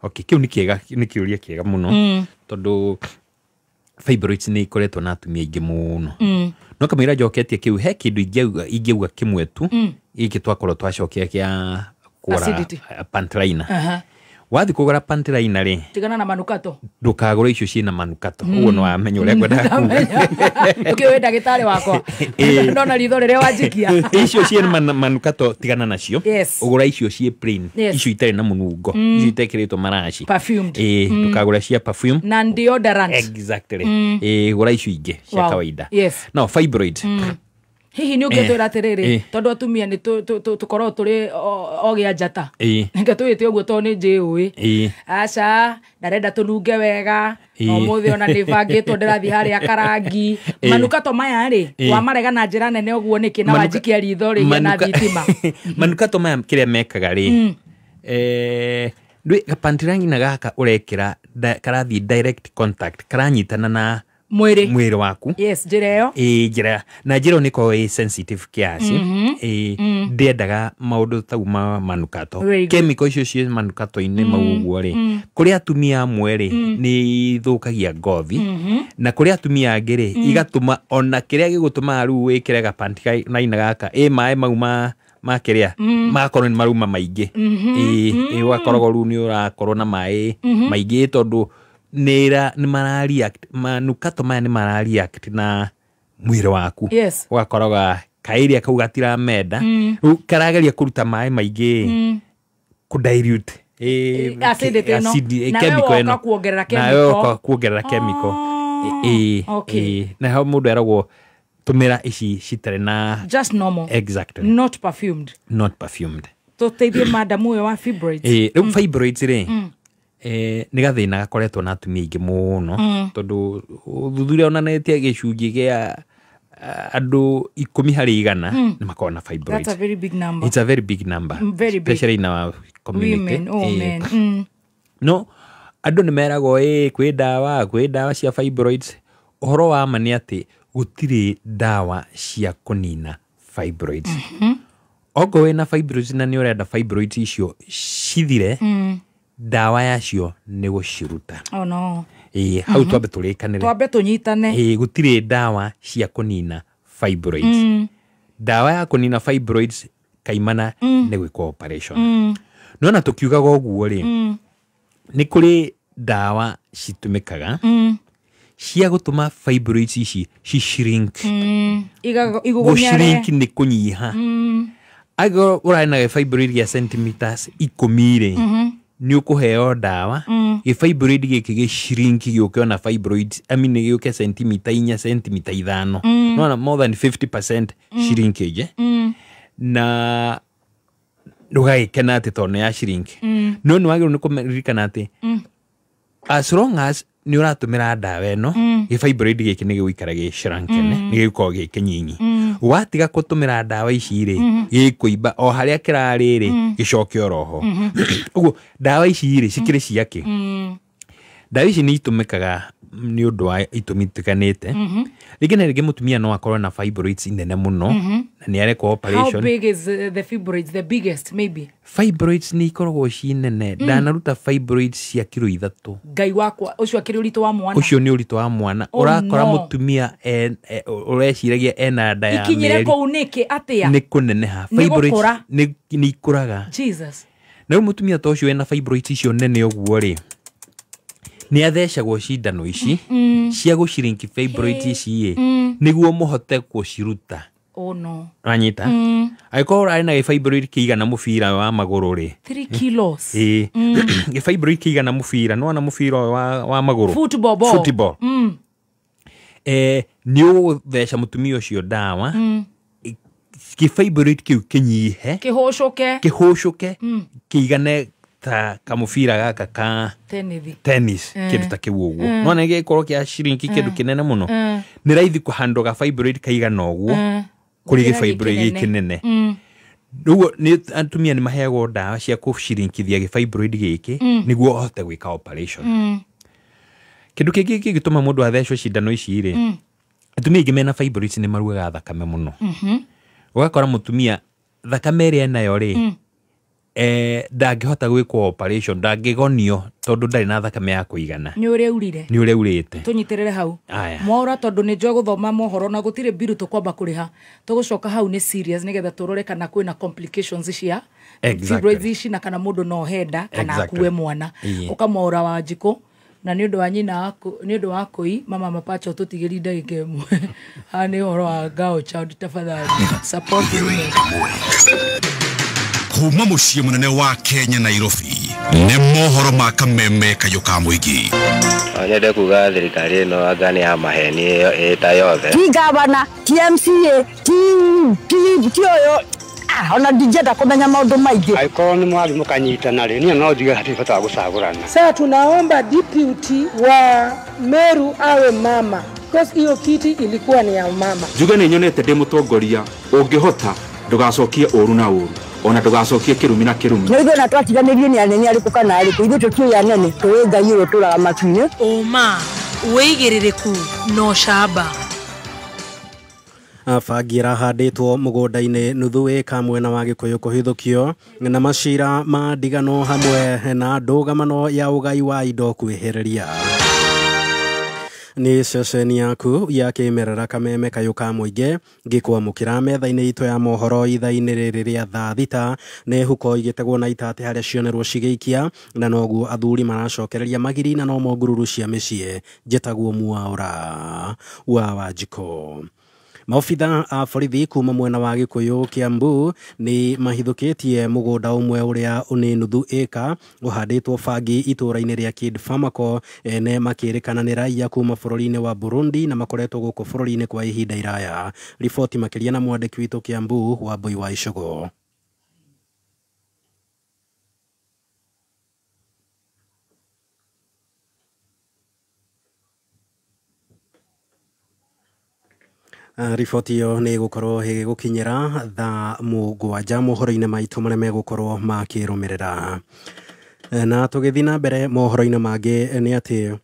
Speaker 4: Okay, kiu ni kiega, ni kiuria kiega muno. Tondu fibroids ni ikoretwo na atumia aingĩ mũno. No kamũira njoketie kĩu he kĩndũ ingĩuga kĩmwe tu gĩkĩ twakorwo twacokia kĩa kũgũra panty liner. Wathi kũgũra panty liner rĩ,
Speaker 1: tigana na manukato.
Speaker 4: Ndũkagũre icio ciĩna manukato. Ũguo nĩ wamenya ũrĩa ngwendaga kuga.
Speaker 1: Ũkĩũĩ ndagĩtarĩ wakwa. Ndona ritho rĩrĩa wanjikia.
Speaker 4: Icio ciĩna manukato tigana nacio. Ũgũra icio ciĩ plain. Icio itarĩ na mũnungo. Icio itekĩrĩtwo maraci.
Speaker 1: Perfumed.
Speaker 4: Ndũkagũre cia perfume.
Speaker 1: Na deodorant.
Speaker 4: Exactly. Gũra icio ingĩ cia kawaida. No, fibroid.
Speaker 1: Hihi nĩ ũngĩtwĩra atĩrĩrĩ, tondũ atumia nĩ tũkoragwo tũrĩ ogĩ a njata. Reke tũgĩte ũguo tondũ nĩ njĩũĩ. Aca, ndarenda tũnunge wega, na ũmũthĩ ona nĩ bangĩtwo ndĩrathiĩ harĩa karangi. Manukato maya rĩ, wamarega na njĩra nene ũguo nĩkĩ na wanjikia ritho rĩ na thitima.
Speaker 4: Manukato maya kĩrĩa mekaga rĩ, panty liner gaka ũrekĩra karathiĩ direct contact, karanyitana na
Speaker 1: mwĩrĩ
Speaker 4: waku.
Speaker 1: Yes, njĩra ĩyo.
Speaker 4: Njĩra na njĩra ĩyo nĩ ĩkoragwo ĩ sensitive kiasi. Ndĩendaga maũndũ tau ma manukato. Chemical icio ciĩ manukato-inĩ mau ũguo rĩ, kũrĩ atumia amwe rĩ nĩ ithũkagia ngothi, na kũrĩ atumia angĩ rĩ igatũma ona kĩrĩa gĩgũtũmaga rĩu wĩkĩre ga panty liner gaka, maĩ mau ma kĩrĩa magakorwo nĩ marauma maingĩ. Ũgakoragwo rĩu nĩ ũrakorwo na maĩ maingĩ tondũ nĩ mara react, manukato maya nĩ mara react na mwĩrĩ waku. Ũgakoraga kaĩria kau gatiramenda, rĩu karageria kũruta maĩ maingĩ kũ dilute
Speaker 1: acidity ĩno,
Speaker 4: chemical ĩno,
Speaker 1: nawe ũka
Speaker 4: kuongerera chemical. Na ho mũndũ eragwo tũmĩra ici citarĩ na
Speaker 1: just normal.
Speaker 4: Exactly.
Speaker 1: Not perfumed.
Speaker 4: Not perfumed.
Speaker 1: Tũteithie madamu ũyũ wa fibroids.
Speaker 4: Rĩu fibroids rĩ, nĩ gathĩna gakoretwo na atumia aingĩ mũno, tondũ ũthuthuria onanĩtie gĩcunjĩ kĩa andũ 10 harĩ 100 nĩ makoragwo na fibroids.
Speaker 1: That's a very big number.
Speaker 4: It's a very big number.
Speaker 1: Very big.
Speaker 4: Especially in our community.
Speaker 1: Women, oh men.
Speaker 4: No, andũ nĩ meragwo kwĩ ndawa cia fibroids. Ũhoro wa ma nĩ atĩ gũtirĩ ndawa cia kũnina fibroids. Okorwo wĩna fibroids na nĩ ũrenda fibroids icio cithire, ndawa yacio nĩ gũciruta.
Speaker 1: Oh no.
Speaker 4: Hau twambe tũrĩkanĩre.
Speaker 1: Twambe tũnyitane.
Speaker 4: Gũtirĩ ndawa cia kũnina fibroids. Ndawa ya kũnina fibroids kaimana nĩ gwĩkwo operation. No na tũkiugaga ũguo rĩ, nĩ kũrĩ ndawa citũmĩkaga cia gũtũma fibroids ici ci shrink.
Speaker 1: Igũgũnyare.
Speaker 4: Gũ shrink nĩ kũnyiha. Angĩkorwo ũrarĩ na fibroid gĩa centimeters 10 rĩ, nĩ ũkũheo ndawa gĩ fibroid gĩkĩ gĩ shrink gĩũke ona fibroid, I mean gĩũke centimeter 4 centimeter 5, no more than 50% shrinkage. Na ndũgagĩkena atĩ tondũ nĩ ya shrink. No nĩ wagĩrĩirwo nĩ kũririkana atĩ as long as nĩ ũratũmĩra ndawa ĩno, gĩ fibroid gĩkĩ nĩ gĩgũikara gĩ shrunken, nĩ gĩgũkorwo gĩ kĩnyinyi. Watiga gũtũmĩra ndawa ici rĩ, gĩkũimba o harĩa kĩrarĩ rĩ, gĩcoke oroho. Ũguo ndawa ici rĩ cikĩrĩ ciakĩ? Ndawa ici nĩ itũmĩkaga nĩ ũndũ wa itũmi itiganĩte. Rĩngĩ na rĩngĩ mũtumia no akorwo na fibroids nene mũno, na nĩ arekwo operation.
Speaker 1: How big is the fibroids? The biggest maybe?
Speaker 4: Fibroids nĩ ikoragwo ci nene. Ndanaruta fibroids cia kiro 3.
Speaker 1: Ngai wakwa, ũcio akĩrĩ ũritũ wa mwana.
Speaker 4: Ũcio nĩ ũritũ wa mwana. Ũrakora mũtumia ũreciragia ena nda ya
Speaker 1: ikinyire kũu nĩkĩ atĩa?
Speaker 4: Nĩ kũneneha. Fibroids nĩ ikũraga.
Speaker 1: Jesus.
Speaker 4: Na rĩu mũtumia ta ũcio ena fibroids icio nene ũguo rĩ, Nĩ athecagwo cindano ici cia gũcirinki fibroid ici ĩ, nĩguo mũhote gũciruta.
Speaker 1: Oh no.
Speaker 4: Wanyita? Angĩkorwo ũrarĩ na gĩfibroid kĩigana mũbira wa magũrũ rĩ,
Speaker 1: 3 kilos.
Speaker 4: Ĩĩ, gĩfibroid kĩigana mũbira, nĩwona mũbira ũyũ wa magũrũ?
Speaker 1: Football ball.
Speaker 4: Football. Nĩ ũgũtheca mũtumia ũcio ndawa, gĩfibroid kĩu kĩnyihe,
Speaker 1: kĩhũcũke,
Speaker 4: kĩhũcũke, kĩigane ta kamũbira gaka ka
Speaker 1: tenithi,
Speaker 4: tennis, kĩndũ ta kĩu ũguo. Nona gĩgĩkorwo kĩa ciringi kĩndũ kĩnene mũno, nĩ raithi kũhandwo ga fibroid kaigana ũguo kũrĩ
Speaker 1: gũkĩra
Speaker 4: gĩfibroid
Speaker 1: gĩkĩ
Speaker 4: gĩkĩ kĩnene. Rĩu nĩ atumia nĩ maheagwo ndawa cia kũcirinkithia gĩfibroid gĩkĩ nĩguo ahote gwĩka operation. Kĩndũ kĩngĩ kĩngĩtũma mũndũ athecwo cindano ici rĩ, atumia aingĩ mena fibroids nĩ maruaga thakame mũno. Ũgakora mũtumia thakame ĩrĩa enayo rĩ, ndangĩhota gwĩkwo operation, ndangĩgonio tondũ ndarĩ na thakame ya kũigana.
Speaker 1: Nĩ ũrĩa urire.
Speaker 4: Nĩ ũrĩa urĩte.
Speaker 1: Tũnyitĩrĩre hau.
Speaker 4: Aya.
Speaker 1: Mwaura, tondũ nĩ njũĩ gũthoma mohoro na gũtirĩ mbiru tũkwamba kũrĩha, tũgũcoka hau nĩ serious nĩgetha tũrore kana kwĩna complications cia fibroids ici, na kana mũndũ no henda kana akue mwana. Ũkamwaũra Wanjikũ, na nĩ ũndũ wa nyina waku, nĩ ũndũ wa kũi mama mapacha tũtigĩri ndagĩka ĩmwe. Haha nĩ ũhoro wa girl child, tafadhali support women.
Speaker 6: Kuma mũciĩ mũnene wa Kenya Nairobi, nĩ mohoro ma kameme kayũ ka mũingĩ.
Speaker 5: Nyende kuga thirikari ĩno anga nĩ ya maheni ĩyo ĩta yothe.
Speaker 7: Ti gavana, ti MCA, ti ũyũ. Ona ndingĩenda kũmenya maũndũ maingĩ.
Speaker 8: Angĩkorwo nĩ mwarimũ mũkanyitana rĩ, niĩ no njuge hatirĩ bata wa gũcagũrana.
Speaker 9: Sasa tunaomba deputy wa Meru awe mama, because hiyo kiti ilikuwa ni ya mama.
Speaker 10: Njuge nĩ nyonete ndĩ mũtongoria ũngĩhota ndũgacokie ũru na ũru, ona ndũgacokie kĩrumi na kĩrumi.
Speaker 7: Nĩ ithuĩ na twatiganĩrio nĩ anene arĩkũ kana arĩkũ, ithuĩ tũtiũĩ anene, tũĩ Ngai ũyũ ũtũraga matu-inĩ.
Speaker 11: Ũma, wĩigĩrĩrĩku na ũcamba.
Speaker 12: Bangi ĩrahandĩtwo mũgũnda-inĩ nuthu ĩka mwena wa Gĩkũyũ kũhithũkio na macira ma ndigano hamwe na ndũgamano ya ũgai wa indo kwĩhĩrĩria. Nĩ ceceni yaku ya kĩmerera kameme kayũ ka mũingĩ ngĩkwamũkĩra metha-inĩ itũ ya mohoro ithaa-inĩ rĩrĩ rĩa thaa thita. Nĩ huko igĩtegwo na itatĩ harĩa cionerwo cigĩikia, na noguo athuri maracokereria magiri na nomo ngururu cia mĩciĩ. Njĩtagwo Mwaũra wa Wanjikũ. Maobitha a borithi kuma mwena wa Gĩkũyũ Kiambu nĩ mahithũkĩtie mũgũnda ũmwe ũrĩa nĩ nuthu ĩka ũhandĩtwo bangi itũũra-inĩ rĩa Kid Farmako, ene makĩrĩkana nĩ raia kuma bũrũri-inĩ wa Burundi na makoretwo gũkũ bũrũri-inĩ kwa ihinda iraya. Riboti makĩria na mwandĩki witũ Kiambu Wambui wa Icũgũ. Riboti ĩyo nĩ ĩgũkorwo ĩgĩgũkinyĩra thaa mũgwanja mohoro-inĩ maitũ marĩa megũkorwo makĩrũmĩrĩra. Na tũgĩthiĩ na mbere mohoro-inĩ mangĩ nĩ atĩ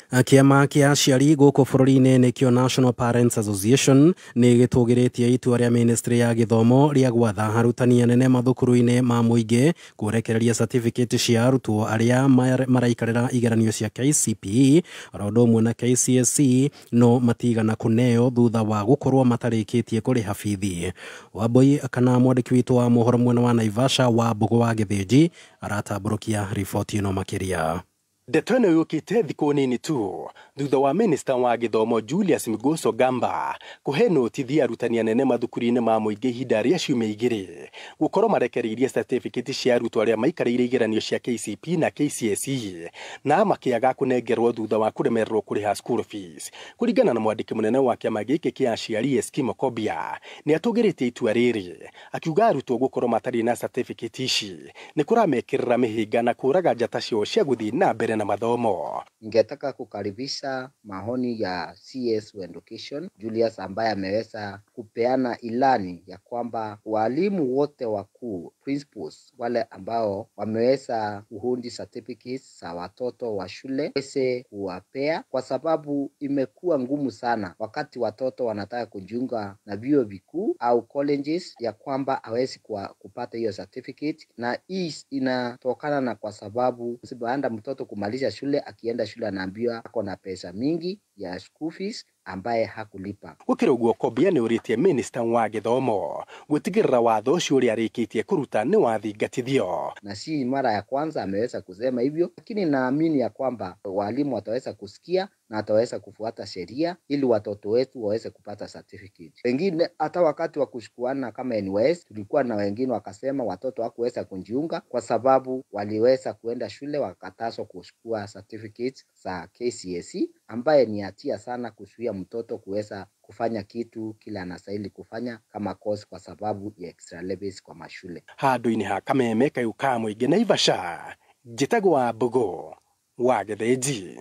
Speaker 12: kĩama kĩa aciari gũkũ bũrũri-inĩ nĩkĩo National Parents Association nĩ gĩtũgĩrĩtie itua rĩa ministry ya gĩthomo rĩa gwatha arutani anene mathukuru-inĩ ma mũingĩ kũrekereria certificate cia arutwo arĩa maraikarĩra igeranio cia KCPE oro ũndũ ũmwe na KCSE no matigana kũneo thutha wa gũkorwo matarĩkĩtie kũrĩha bithi. Wambui kana mwandĩki witũ wa mohoro mwena wa Naivasha wa Mbũgũ wa Gĩthĩnji aratambũrũkia riboti ĩno makĩria.
Speaker 13: Ndeto ĩno yũkĩte thikũ nini tu thutha wa minista wa gĩthomo Julius Migos Ogamba kũhe notithi arutani anene mathukuru-inĩ ma mũingĩ ihinda rĩa ciumia igĩrĩ gũkorwo marekereirie certificate cia arutwo arĩa maikarĩire igeranio cia KCPE na KCSE na makĩaga kũnengerwo thutha wa kũremererwo kũrĩha school fees. Kũringana na mwandĩki mũnene wa kĩama gĩkĩ kĩa aciari Eskimo Kobia, nĩ atũgĩrĩtie itua rĩrĩ akiuga arutwo gũkorwo matarĩ na certificate ici nĩ kũramekĩrĩra mĩhĩnga na kũraga njata ciao cia gũthiĩ na mbere na mathomo.
Speaker 14: Ningetaka kukaribisha maoni ya CS wa Education Julius ambaye ameweza kupeana ilani ya kwamba walimu wote wakuu principals wale ambao wameweza kuhundi certificates za watoto wa shule waweze kuwapea, kwa sababu imekuwa ngumu sana wakati watoto wanataka kujiunga na vyuo vikuu au colleges ya kwamba hawezi kupata hiyo certificate, na hii inatokana na kwa sababu baada mtoto kumaliza shule, akienda shule anaambiwa ako na pesa mingi ya school fees. ambaye hakulipa.
Speaker 13: Gũkĩrĩ ũguo Kobia nĩ ũrĩtie minista wa gĩthomo gũtigĩrĩra watho ũcio ũrĩa arĩkĩtie kũruta nĩ wathingatithio.
Speaker 14: Na si mara ya kwanza ameweza kusema hivyo, lakini naamini ya kwamba walimu wataweza kusikia na wataweza kufuata sheria ili watoto wetu waweze kupata certificate. Wengine hata wakati wa kushukuana kama NYS tulikuwa na wengine wakasema watoto hawakuweza kujiunga kwa sababu waliweza kuenda shule wakatazwa kuchukua certificate za KCSE, ambaye ni hatia sana kuzuia mtoto kuweza kufanya kitu kila anastahili kufanya kama course kwa sababu ya extra levels kwa mashule.
Speaker 13: Handũ-inĩ ha Kameme kayũ ka mũingĩ Naivasha, njĩtagwo wa Mbũgũ wa Gĩthĩnji.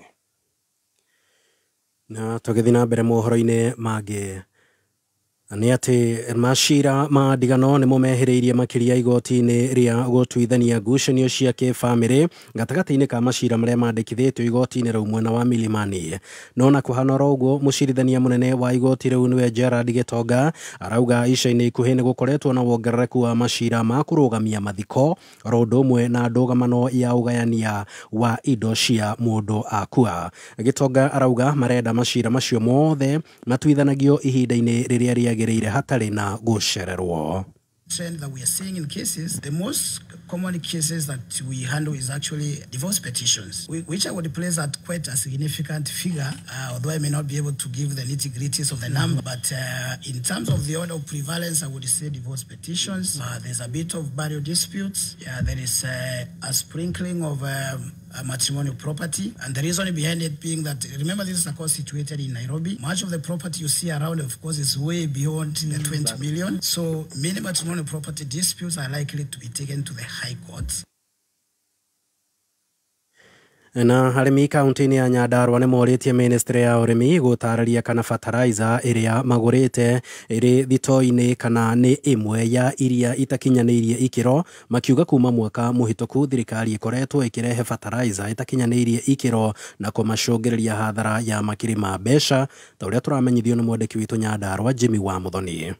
Speaker 12: Na tũgĩthiĩ na mbere mohoro-inĩ mangĩ nĩ atĩ macira ma ndigano nĩmo mehĩrĩirie makĩria igoti-inĩ rĩa gũtuithania ngucanio cia kĩbamĩrĩ gatagatĩ-inĩ ka macira marĩa mandĩkithĩtio igoti-inĩ rĩu mwena wa Milimani. No na kũhana oro ũguo, mũcirithania mũnene wa igoti rĩu nĩwe Gerald Gĩtonga arauga ica-inĩ ikuhĩ nĩ gũkoretwo na wongerereku wa macira ma kũrũgamia mathiko oro ũndũ ũmwe na ndũgamano ya ũgayania wa indo cia mũndũ akua. Gĩtonga arauga marenda macira macio mothe matuithanagio ihinda-inĩ rĩrĩa rĩagĩrĩire hatarĩ na gũcererwo.
Speaker 15: Trend that we are seeing in cases, the most common cases that we handle is actually divorce petitions, which I would place at quite a significant figure, although I may not be able to give the nitty-gritties of the number. But in terms of the order of prevalence, I would say divorce petitions. There's a bit of burial disputes. Yeah, there is a sprinkling of matrimonial property, and the reason behind it being that, remember, this is a court situated in Nairobi. Much of the property you see around, of course, is way beyond the 20 million. So many matrimonial property disputes are likely to be taken to the High Court.
Speaker 12: Na arĩmi kaunti-inĩ ya Nyandarua nĩ morĩtie ministry ya ũrĩmi gũtarĩria kana fertilizer ĩrĩa magũrĩte ĩrĩ thitoo-inĩ kana nĩ ĩmwe ya iria itakinyanĩirie ikĩro, makiuga kuma mwaka mũhĩtũku thirikari ĩkoretwo ĩkĩrehe fertilizer itakinyanĩirie ikĩro na kũmacũngĩrĩria hathara ya makiri ma mbeca, ta ũrĩa tũramenyithio nĩ mwandĩki witũ Nyandarua Jimmy wa Muthoni.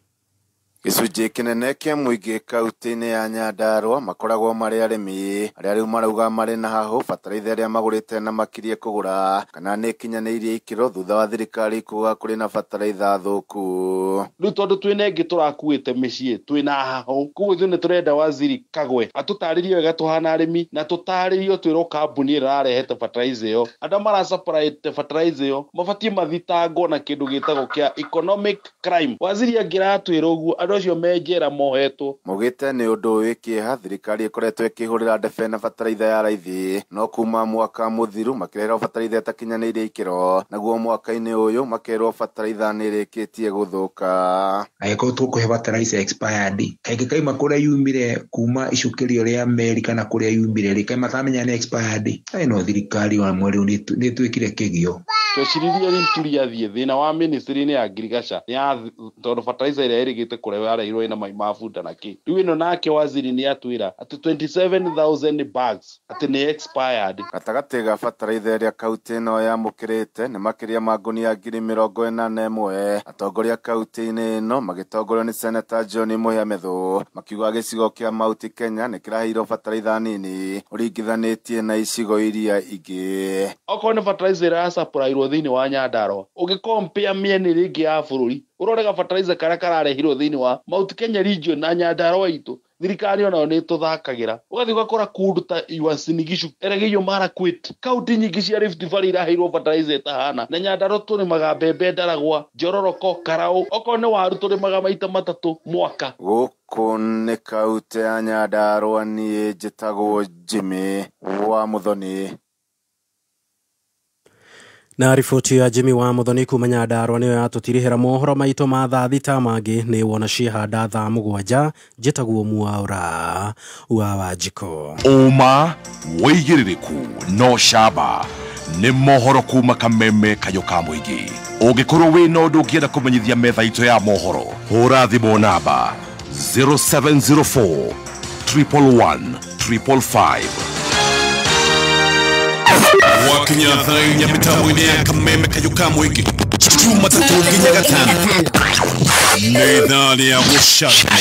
Speaker 16: Gĩcunjĩ kĩnene kĩa mũingĩ kaunti-inĩ ya Nyandarua makoragwo marĩ arĩmi arĩa rĩu marauga marĩ na hahũ bataraitha ĩrĩa magũrĩte na makirie kũgũra kana nĩ ĩkinyanĩirie ikĩro thutha wa thirikari kuga kũrĩ na bataraitha thũku.
Speaker 17: Rĩu tondũ twĩna ĩngĩ tũrakuĩte mĩciĩ twĩna hahũ, koguo ithuĩ nĩ tũrenda waziri Kagwe atũtarĩrie wega tũhana arĩmi na tũtarĩrio twĩrwo kambuni ĩrĩa ĩrarehete fertilizer ĩyo, andũ marasupplyte fertilizer ĩyo mabatiĩ mathitangwo na kĩndũ gĩtagwo kĩa economic crime. Waziri angĩratwĩra ũguo andũ acio me njera mohetwo.
Speaker 16: Maugĩte nĩ ũndũ wĩ kĩeha thirikari ĩkoretwo ĩkĩhũrĩra ndebe na bataraitha ya raithi, no kuma mwaka mũthiru makĩreherwo bataraitha ĩtakinyanĩirie ikĩro, naguo mwaka-inĩ ũyũ makerwo bataraitha nĩ ĩrĩkĩtie gũthũka.
Speaker 18: Angĩkorwo tũkũhe bataraitha expired, kaingĩ kaima kũrĩa yumire kuma icukĩrio rĩa meri kana kũrĩa yumire rĩ, kaĩ mataramenya nĩ expired. Ĩno thirikari ona mweri ũyũ nĩ ĩtwĩkire kĩgio.
Speaker 17: Tweciririe rĩu tũriathiĩ thĩna wa ministry-inĩ ya agriculture nĩ ya tondũ fertilizer ĩrĩa ĩrĩgĩte kũrehwo yarerirwo ĩna mai ma bunda na kĩ. Rĩu ĩno nake waziri nĩ atwĩra atĩ 27,000 bags atĩ nĩ expired.
Speaker 16: Gatagatĩ ga bataraitha ĩrĩa kaunti ĩno yamũkĩrĩte nĩ makĩria ma ngũnia 41,000. Atongoria kaunti-inĩ ĩno magĩtongorio nĩ Senator John Mũhia Methu makiuga gĩcigo kĩa Mount Kenya nĩ kĩraheirwo bataraitha nini ũringithanĩtie na icigo iria ingĩ.
Speaker 17: Okorwo nĩ fertilizer ĩrĩa yasupplyirwo thĩinĩ wa Nyandarua ũgĩkompea mĩena ĩrĩa ĩngĩ ya bũrũri ũrorega fertilizer karĩa kararehirwo thĩinĩ wa Mount Kenya region na Nyandarua itũ, thirikari onayo nĩ ĩtũthakagĩra. Ũgathiĩ ũgakora kũndũ ta Uasin Gishu, Elgeyo Marakwet, kaunti nyingĩ cia Rift Valley iraheirwo fertilizer ĩtahana, na Nyandarua tũrĩmaga mbembe, Ndaragwa, Njororoko, Karau, okorwo nĩ waru tũrĩmaga maita matatũ mwaka.
Speaker 16: Gũkũ nĩ kaunti ya Nyandarua, niĩ njĩtagwo Jimmy wa Muthoni.
Speaker 12: Na riboti ya Jimmy wa Muthoni kuma Nyandarua nĩyo yatũtirihĩra mohoro maitũ ma thaa thita mangĩ nĩ wona ciehanda thaa mũgwanja. Njĩtagwo Mwaura wa Wanjikũ.
Speaker 6: Ũma wĩigĩrĩrĩku no camba nĩ mohoro kuma Kameme kayũ ka mũingĩ. Ũngĩkorwo wĩna ũndũ ũngĩenda kũmenyithia metha itũ ya mohoro, hũra thimũ namba 0704 111 555.
Speaker 19: Wakinya thaa inya mĩtambo-inĩ ya Kameme kayũ ka mũingĩ Jumatatũ nginya Gatano nĩ ithaa rĩa gũcamba.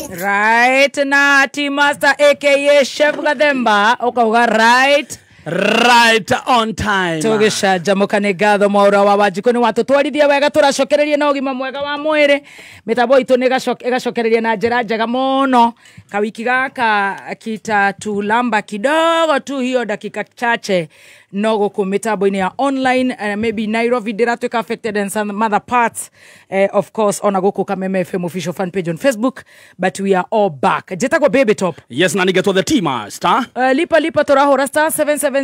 Speaker 1: Right na T Master aka Chef Gathemba ukauga right.
Speaker 3: Right on time.
Speaker 1: Tũgĩcanjamũka. Nĩ ngatho Mwaũra wa Wanjikũ nĩ watũtwarithia wega. Tũracokereria na ũgima mwega wa mwĩrĩ. Mĩtambo itũ nĩ ĩgacokereria na njĩra njega mũno. Kawiki gaka kitatulamba kidogo tu, hiyo dakika chache, no gũkũ mĩtambo-inĩ ya online, maybe Nairobi ndĩratuĩka affected and some other parts, of course ona gũkũ Kameme FM official fan page on Facebook, but we are all back. Njĩtagwo Baby Top.
Speaker 3: Yes, na nigetwo the T Master.
Speaker 1: Lipa lipa, tũrahũra *770#.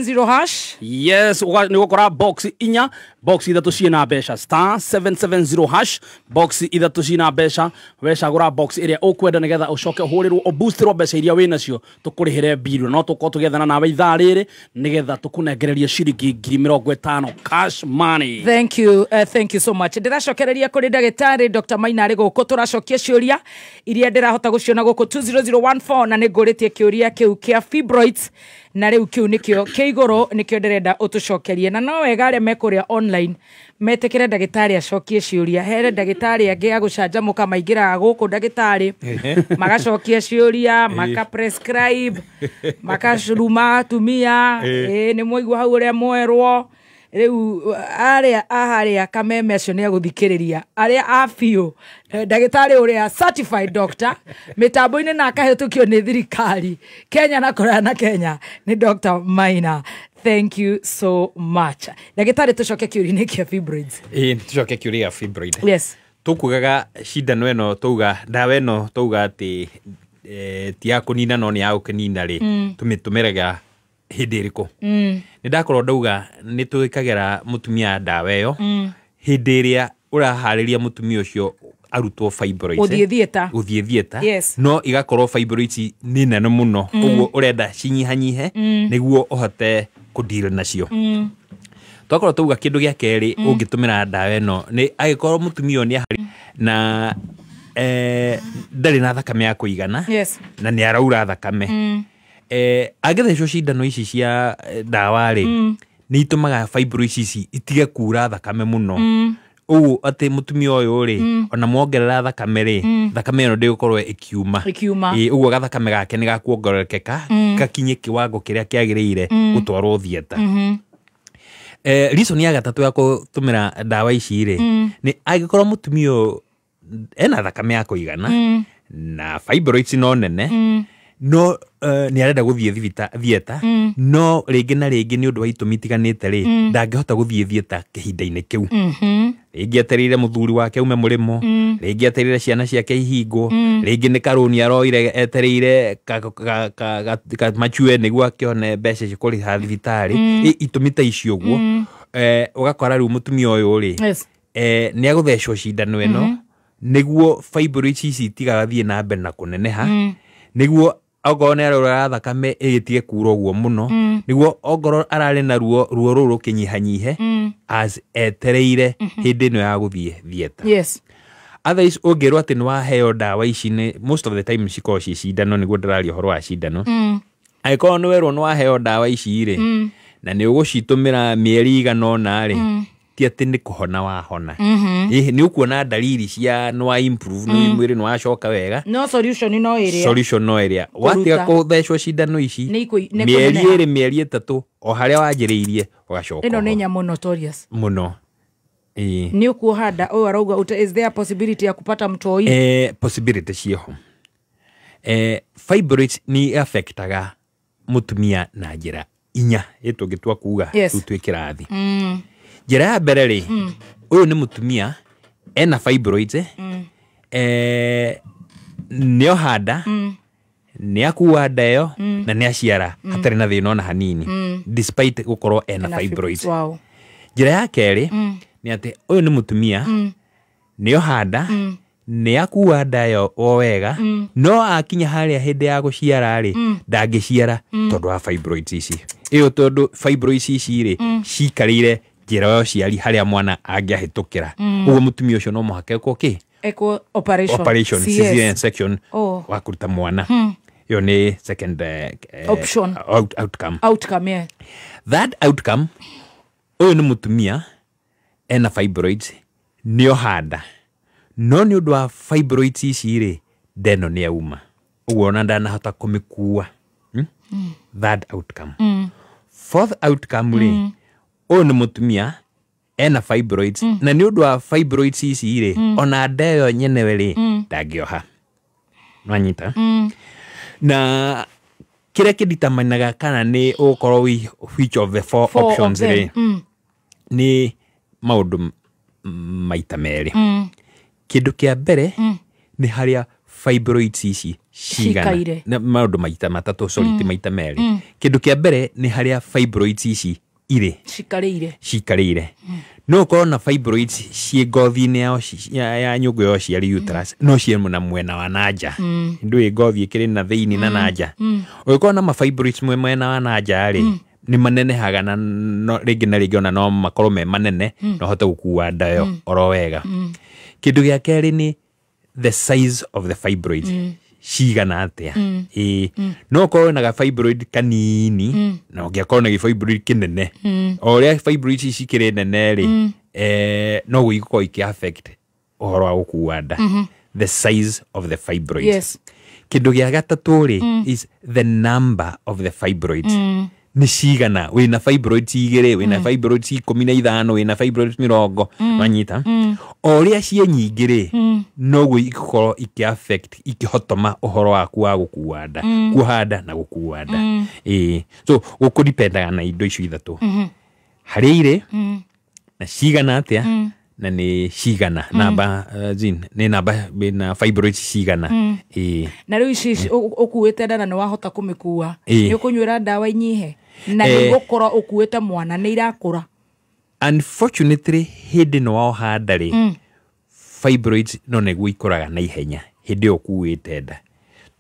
Speaker 3: Yes, nĩ ũgũkora box inya, box ithatũ ciĩna mbeca, *770#, box ithatũ ciĩna mbeca. Wecagũra box ĩrĩa ũkwenda nĩgetha ũcoke ũhũrĩrwo, ũboostirwo mbeca iria wĩ nacio, tũkũrĩhĩre bill. No tũkorwo tũgĩethana nawe ithaa rĩrĩ nĩgetha tũkũnengererie ciringi 50,000 cash money.
Speaker 1: Thank you, thank you so much. Ndĩracokereria kũrĩ ndagĩtarĩ Dr. Maina arĩ gũkũ. Tũracokia ciũria iria ndĩrahota gũciona gũkũ 20014, na nĩ ngũrĩtie kĩũria kĩu kĩa fibroids, na rĩu kĩu nĩkĩo kĩ igũrũ, nĩkĩo ndĩrenda ũtũcokerie. Na no wega arĩa me kũrĩa online metĩkĩre ndagĩtarĩ acokie ciũria. Here ndagĩtarĩ angĩ a gũcanjamũka maingĩraga gũkũ, ndagĩtarĩ magacokia ciũria, maka prescribe, makacuruma atumia. Ĩ nĩ mwaigua hau ũrĩa mwerwo. Rĩu arĩa aharĩa Kameme acio nĩ agũthikĩrĩria arĩa a biũ, ndagĩtarĩ ũrĩa certified doctor mĩtambo-inĩ na akahĩtũkio nĩ thirikari Kenya na kũraya na Kenya nĩ Dr. Maina. Thank you so much, ndagĩtarĩ. Tũcoke kĩũria-inĩ kĩa fibroids.
Speaker 4: Ĩĩ, tũcoke kĩũria gĩa fibroid. Tũkugaga cindano ĩno, tauga ndawa ĩno, tauga atĩ ti ya kũnina no nĩ ya gũkĩnina rĩ, tũmĩtũmĩraga hĩndĩ ĩrĩkũ? Nĩ ndakorwo ndauga nĩ twĩkagĩra mũtumia ndawa ĩyo hĩndĩ ĩrĩa ũraharĩria mũtumia ũcio arutwo fibroids.
Speaker 1: Gũthiĩ theatre.
Speaker 4: Gũthiĩ theatre. No igakorwo fibroids nĩ nene mũno, ũguo ũrenda cinyihanyihe nĩguo ũhote kũdeal nacio. Twakorwo tauga kĩndũ gĩa kerĩ ũngĩtũmĩra ndawa ĩno nĩ angĩkorwo mũtumia ũyũ nĩ ahari na ndarĩ na thakame ya kũigana na nĩ araura thakame, angĩthecwo cindano ici cia ndawa rĩ, nĩ itũmaga fibroids ici itige kura thakame mũno, ũguo atĩ mũtumia ũyũ rĩ, ona mwongerera thakame rĩ, thakame ĩno ndĩgũkorwo ĩkiuma.
Speaker 1: Ĩkiuma.
Speaker 4: Ĩ, ũguo gathakame gake nĩ gakuongererekeka gakinye kiwango kĩrĩa kĩagĩrĩire gũtwarwo theatre. Reason ya gatatũ ya gũtũmĩra ndawa ici rĩ, nĩ angĩkorwo mũtumia ũyũ ena thakame ya kũigana na fibroids no nene, no nĩ arenda gũthiĩ theatre, no rĩngĩ na rĩngĩ nĩ ũndũ wa itũmi itiganĩte rĩ, ndangĩhota gũthiĩ theatre kĩhinda-inĩ kĩu. Rĩngĩ etereire mũthuri wake aume mũrĩmo, rĩngĩ etereire ciana ciake ihingwo, rĩngĩ nĩ karũni aroire etereire kamachue nĩguo akĩone mbeca cia kũrĩha thibitarĩ. Itũmi ta icio ũguo, ũgakora rĩu mũtumia ũyũ rĩ, nĩ agũthecwo cindano ĩno nĩguo fibroids ici itigathiĩ na mbere na kũneneha, nĩguo okorwo nĩ araura thakame ĩgĩtige kura ũguo mũno, nĩguo ongorwo ararĩ na ruo, ruo rũu rũkĩnyihanyihe as etereire hĩndĩ ĩno ya gũthiĩ theatre. Otherwise ũngĩrwo atĩ nĩ waheo ndawa ici, nĩ most of the time cikoragwo ci cindano, nĩguo ndĩraria ũhoro wa cindano, angĩkorwo nĩ werwo nĩ waheo ndawa ici rĩ, na nĩ ũgũcitũmĩra mĩeri igana ũna rĩ, ti atĩ nĩ kũhona wahona. Ĩhĩ, nĩ ũkuona ndariri cia nĩ wa improve, nĩ mwĩrĩ nĩ wacoka wega.
Speaker 1: No solution no ĩrĩa
Speaker 4: Solution no ĩrĩa watiga
Speaker 1: Kũruta.
Speaker 4: kũthecwo cindano ici,
Speaker 1: Nĩ
Speaker 4: mĩeri
Speaker 1: kũneneha.
Speaker 4: 2, mĩeri 3, o harĩa wanjĩrĩirie ũgacoka
Speaker 1: Ĩno nĩ
Speaker 4: ho.
Speaker 1: nyamũ notorious.
Speaker 4: Mũno. Ĩĩ.
Speaker 1: Nĩ ũkuoha nda. Ũyũ arauga is there a possibility ya kupata mtoi?
Speaker 4: Possibility ciĩho. Fibroids nĩ affectaga mũtumia na njĩra inya ĩ tũngĩtua kuga rĩu twĩ kĩrathi. Njĩra ya mbere rĩ, ũyũ nĩ mũtumia ena fibroids, nĩoha nda, nĩ akua nda ĩyo na nĩ aciara hatarĩ na thĩna ona hanini, despite gũkorwo ena
Speaker 1: Ena
Speaker 4: fibroids. Njĩra ya kerĩ nĩ atĩ ũyũ nĩ mũtumia nĩoha nda, nĩ akua nda ĩyo o wega, no akinya harĩa hĩndĩ ya gũciara rĩ, ndangĩciara tondũ wa fibroids ici ĩyo, tondũ fibroids ici rĩ, cikarĩire njĩra ya ũciari harĩa mwana angĩahĩtũkĩra. Ũguo mũtumia ũcio no mũhaka ekwo kĩ?
Speaker 1: Ekwo operation.
Speaker 4: Operation.
Speaker 1: CS.
Speaker 4: Cesarean section wa kũruta mwana. Ĩyo nĩ second
Speaker 1: Option.
Speaker 4: Outcome.
Speaker 1: Outcome, yeah.
Speaker 4: Third outcome, ũyũ nĩ mũtumia ena fibroids, nĩoha nda, no nĩ ũndũ wa fibroids ici rĩ, nda ĩno nĩ yauma, ũguo ona ndanahota kũmĩkua. Third outcome. Fourth outcome rĩ, ũyũ nĩ mũtumia ena fibroids, na nĩ ũndũ wa fibroids ici rĩ, ona nda ĩyo nyenewe rĩ, ndangĩoha. Nwanyita? Na kĩrĩa kĩditamanaga kana nĩ ũgũkorwo wĩ which of the four,
Speaker 1: Four of
Speaker 4: options
Speaker 1: them.
Speaker 4: rĩ, nĩ maũndũ maita merĩ. Kĩndũ kĩa mbere nĩ harĩa fibroids ici cigana.
Speaker 1: Cikaire.
Speaker 4: Na maũndũ maita matatũ, sorry, ti maita merĩ. Kĩndũ kĩa mbere nĩ harĩa fibroids ici irĩ,
Speaker 1: cikarĩire.
Speaker 4: Cikarĩire. No ũkorwo na fibroids ciĩ ngothi-inĩ ya nyũngũ ya ũciari, uterus, no ciĩ na mwena wa nanja. Ndũĩ ngothi ĩkĩrĩ na thĩinĩ na nanja. Ũngĩkorwo na mafibroids mwena wa nanja rĩ, nĩ manenehaga na no, rĩngĩ na rĩngĩ ona no makorwo me manene na ũhote gũkua nda ĩyo oro wega. Kĩndũ gĩa kerĩ nĩ the size of the fibroid, cigana atĩa. Ĩĩ, no ũkorwo na ga fibroid kanini na ũngĩakorwo na gĩfibroid kĩnene. O ũrĩa fibroid ici cikĩrĩ nene rĩ, no igũkorwo ikĩ affect ũhoro wa gũkua nda. The size of the fibroid. Kĩndũ gĩa gatatũ rĩ, is the number of the fibroids. Nĩ cigana? Wĩna fibroids igĩrĩ, wĩna fibroids 15, wĩna fibroids 20. Wanyita? O ũrĩa ciĩ nyingĩ rĩ, noguo igũkorwo ikĩ affect, ikĩhotoma ũhoro waku wa gũkua nda, kuoha nda na gũkua nda. Ĩĩ, so gũkũdipendaga na indo icio ithatũ: harĩa irĩ, na cigana atĩa, na nĩ cigana namba, zin nĩ namba na fibroids cigana. Ĩĩ.
Speaker 1: Na rĩu ici ũkuĩte nda na nĩ wahota kũmĩkua, nĩ ũkũnyuĩra ndawa inyihe na nĩ gũkorwo ũkuĩte mwana nĩ irakũra?
Speaker 4: Unfortunately, hĩndĩ ĩno woha nda rĩ, fibroids no nĩguo ikũraga na ihenya hĩndĩ ĩyo ũkuĩte nda,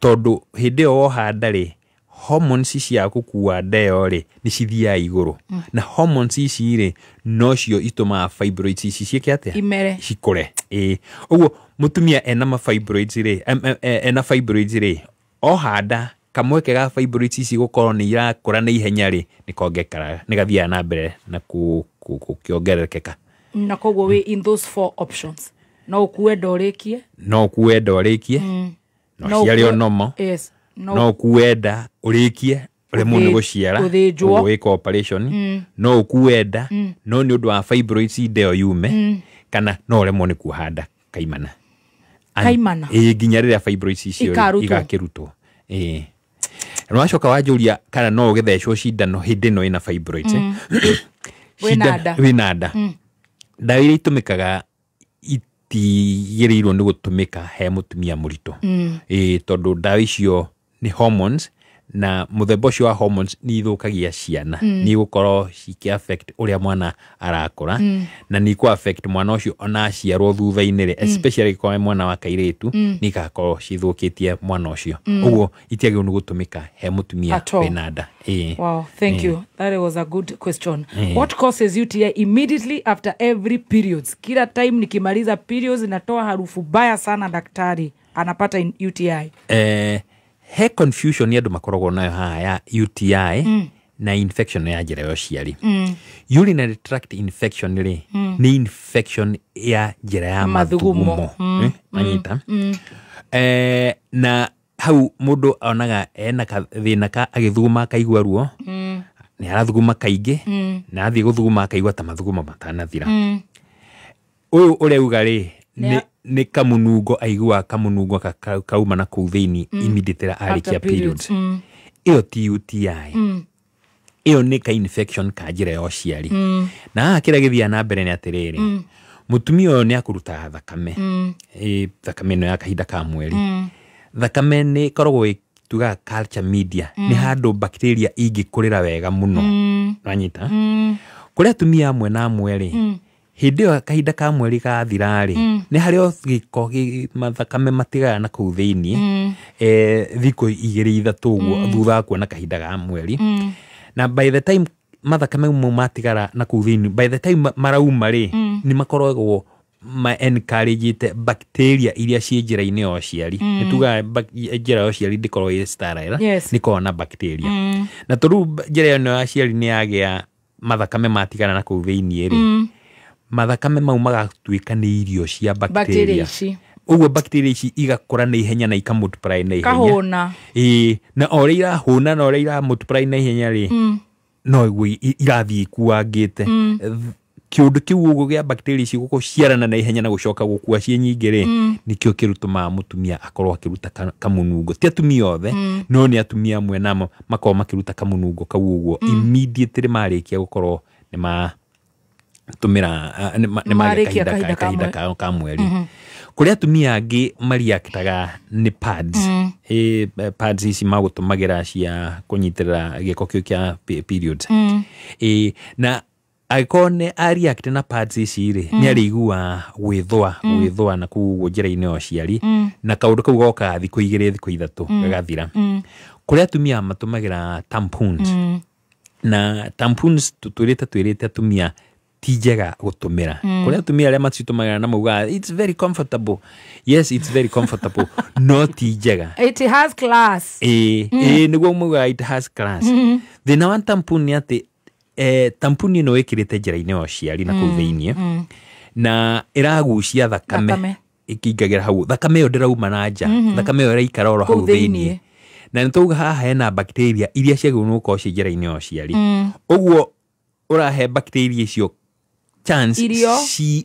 Speaker 4: tondũ hĩndĩ ĩyo woha nda rĩ, hormones cia gũkua nda ĩyo rĩ, nĩ cithiaga igũrũ. Na hormones ici rĩ, nocio itũmaga fibroids ici ciĩke atĩa?
Speaker 1: Imere.
Speaker 4: Cikũre. Ĩĩ, ũguo mũtumia ena ma fibroids rĩ, ena fibroids rĩ, oha nda, kamweke ga fibroids ici gũkorwo nĩ irakũra na ihenya rĩ, nĩ kongekaraga, nĩ gathiaga na mbere na gũkĩongererekeka.
Speaker 1: Na koguo wĩ in those four options: no ũkue nda ũrĩkie,
Speaker 4: No ũkue nda ũrĩkie, no ciare o nomo,
Speaker 1: no,
Speaker 4: no ũkue nda ũrĩkie ũremwo nĩ gũciara,
Speaker 1: ũthĩnjwo.
Speaker 4: Ũguo wĩka operation. No ũkue nda, no nĩ ũndũ wa fibroids nda ĩyo yume, kana no ũremwo nĩ kuoha nda kaimana.
Speaker 1: Kaimana?
Speaker 4: Ĩĩ, nginya rĩrĩa fibroids icio rĩ,
Speaker 1: Ikarutwo.
Speaker 4: Igakĩrutwo. Ĩĩ. Na wacoka wanjũria kana no ũgĩthecwo cindano hĩndĩ ĩno ĩna fibroids, eh?
Speaker 1: Wĩna nda.
Speaker 4: Wĩna nda, ndawa iria itũmĩkaga itigĩrĩirwo nĩ gũtũmĩka he mũtumia mũritũ. Ĩĩ, tondũ ndawa icio nĩ hormones, na mũthemba ũcio wa hormones nĩ ithũkagia ciana. Nĩ igũkorwo cikĩ affect ũrĩa mwana arakũra, na nĩ ikũ affect mwana ũcio ona aciarwo thutha-inĩ rĩ, especially angĩkorwo nĩ mwana wa kairĩtu, nĩ igakorwo cithũkĩtie mwana ũcio. Ũguo itiagĩrĩirwo nĩ gũtũmĩka he mũtumia
Speaker 1: At all.
Speaker 4: wĩna nda. Ĩĩ.
Speaker 1: Wow, thank you. That was a good question.
Speaker 4: Eh.
Speaker 1: What causes UTI immediately after every periods? Kila time nikimaliza periods inatoa harufu baya sana daktari. Anapata UTI.
Speaker 4: He confusion nĩ andũ makoragwo nayo haha ya UTI na infection ya njĩra ya ũciari. Urinary tract infection rĩ, nĩ infection ya njĩra ya
Speaker 1: Mathugumo.
Speaker 4: mathugumo. Manyita? Na hau mũndũ onaga ena kathĩna ka agĩthuguma akaigua ruo, nĩ arathuguma kaingĩ, na athiĩ gũthuguma akaigua ta mathugumo matanathira. Ũyũ ũrauga rĩ, nĩ kamunungo aiguaga, kamunungo kauma na kũu thĩinĩ immediately arĩkia
Speaker 1: After periods.
Speaker 4: periods. Ĩyo ti UTI. Ĩyo nĩ ka infection ka njĩra ya ũciari. Na haha kĩrĩa gĩthiaga na mbere nĩ atĩrĩrĩ, mũtumia ũyũ nĩ akũrutaga thakame. Ĩ, thakame ĩno ya kahinda ka mweri, thakame nĩ ĩkoragwo ĩ tugaga culture media, nĩ handũ bacteria ingĩkũrĩra wega mũno. Wanyita? Kũrĩ atumia amwe na amwe rĩ, hĩndĩ ĩyo kahinda ka mweri gathira rĩ, nĩ harĩ o gĩko mathakame matigaga na kũu thĩiniĩ, thikũ 2 3 ũguo thutha wa kuona kahinda ga mweri. Na by the time mathakame mau matigara na kũu thĩiniĩ, by the time marauma rĩ, nĩ makoragwo ma encouragete bacteria iria ciĩ njĩra-inĩ ya ũciari. Nĩ tugaga njĩra ya ũciari ndĩkoragwo ĩ sterile, nĩ ĩkoragwo na bacteria. Na tondũ njĩra ĩno ya ũciari nĩ yagĩa mathakame matigara na kũu thĩiniĩ rĩ, mathakame mau magatuĩka nĩ irio cia
Speaker 1: bacteria
Speaker 4: bacteria
Speaker 1: ici.
Speaker 4: Ũguo bacteria ici igakũra na ihenya na ikamultiply na ihenya.
Speaker 1: Kahũna.
Speaker 4: Ĩĩ, na o ũrĩa irahũna na ũrĩa iramultiply na ihenya rĩ, No iguo irathiĩ ikuangĩte. Kĩũndũ kĩu ũguo gĩa bacteria ici gũciarana na ihenya na gũcoka gũkua ciĩ nyingĩ rĩ, nĩkĩo kĩrutũmaga mũtumia akorwo akĩruta kamũnungo. Ti atumia othe, no nĩ atumia amwe namo makorwo makĩruta kamũnungo kau ũguo immediately marĩkia gũkorwo nĩ matũmĩra, nĩ magĩa
Speaker 1: Marĩkia
Speaker 4: kahinda
Speaker 1: kahinda
Speaker 4: kahinda
Speaker 1: ka
Speaker 4: kao ka mweri. Kũrĩ atumia angĩ mariaktaga nĩ pads. Pads ici magũtũmagĩra cia kũnyitĩrĩra gĩko kĩu kĩa periods. Na angĩkorwo nĩ areact na pads ici rĩ, nĩ arĩigua gwĩthũa, gwĩthũa na kũu ũguo njĩra-inĩ ya ũciari, na kaũndũ kau gokaga thikũ 2, thikũ 3, gagathira. Kũrĩ atumia matũmagĩra tampons, na tampons twĩrĩte atumia ti njega gũtũmĩra. Kũrĩ atumia arĩa macitũmagĩra na maugaga it's very comfortable. Yes, it's very comfortable, no ti njega.
Speaker 1: It has class.
Speaker 4: Ĩĩ, nĩguo maugaga it has class. Thĩna wa tampon nĩ atĩ tampon ĩno ĩkĩrĩte njĩra-inĩ ya ũciari na kũu thĩiniĩ, na ĩragucia thakame
Speaker 1: Thakame.
Speaker 4: ĩkĩingagĩra hau. Thakame ĩyo ndĩrauma na nja, thakame ĩyo ĩraikara oro
Speaker 1: Kũu
Speaker 4: hau thĩiniĩ.
Speaker 1: Thĩiniĩ.
Speaker 4: Na nĩ twauga haha hena bacteria iria ciagĩrĩirwo nĩ gũkorwo ciĩ njĩra-inĩ ya ũciari. Ũguo ũrahe bacteria icio chance
Speaker 1: Irio.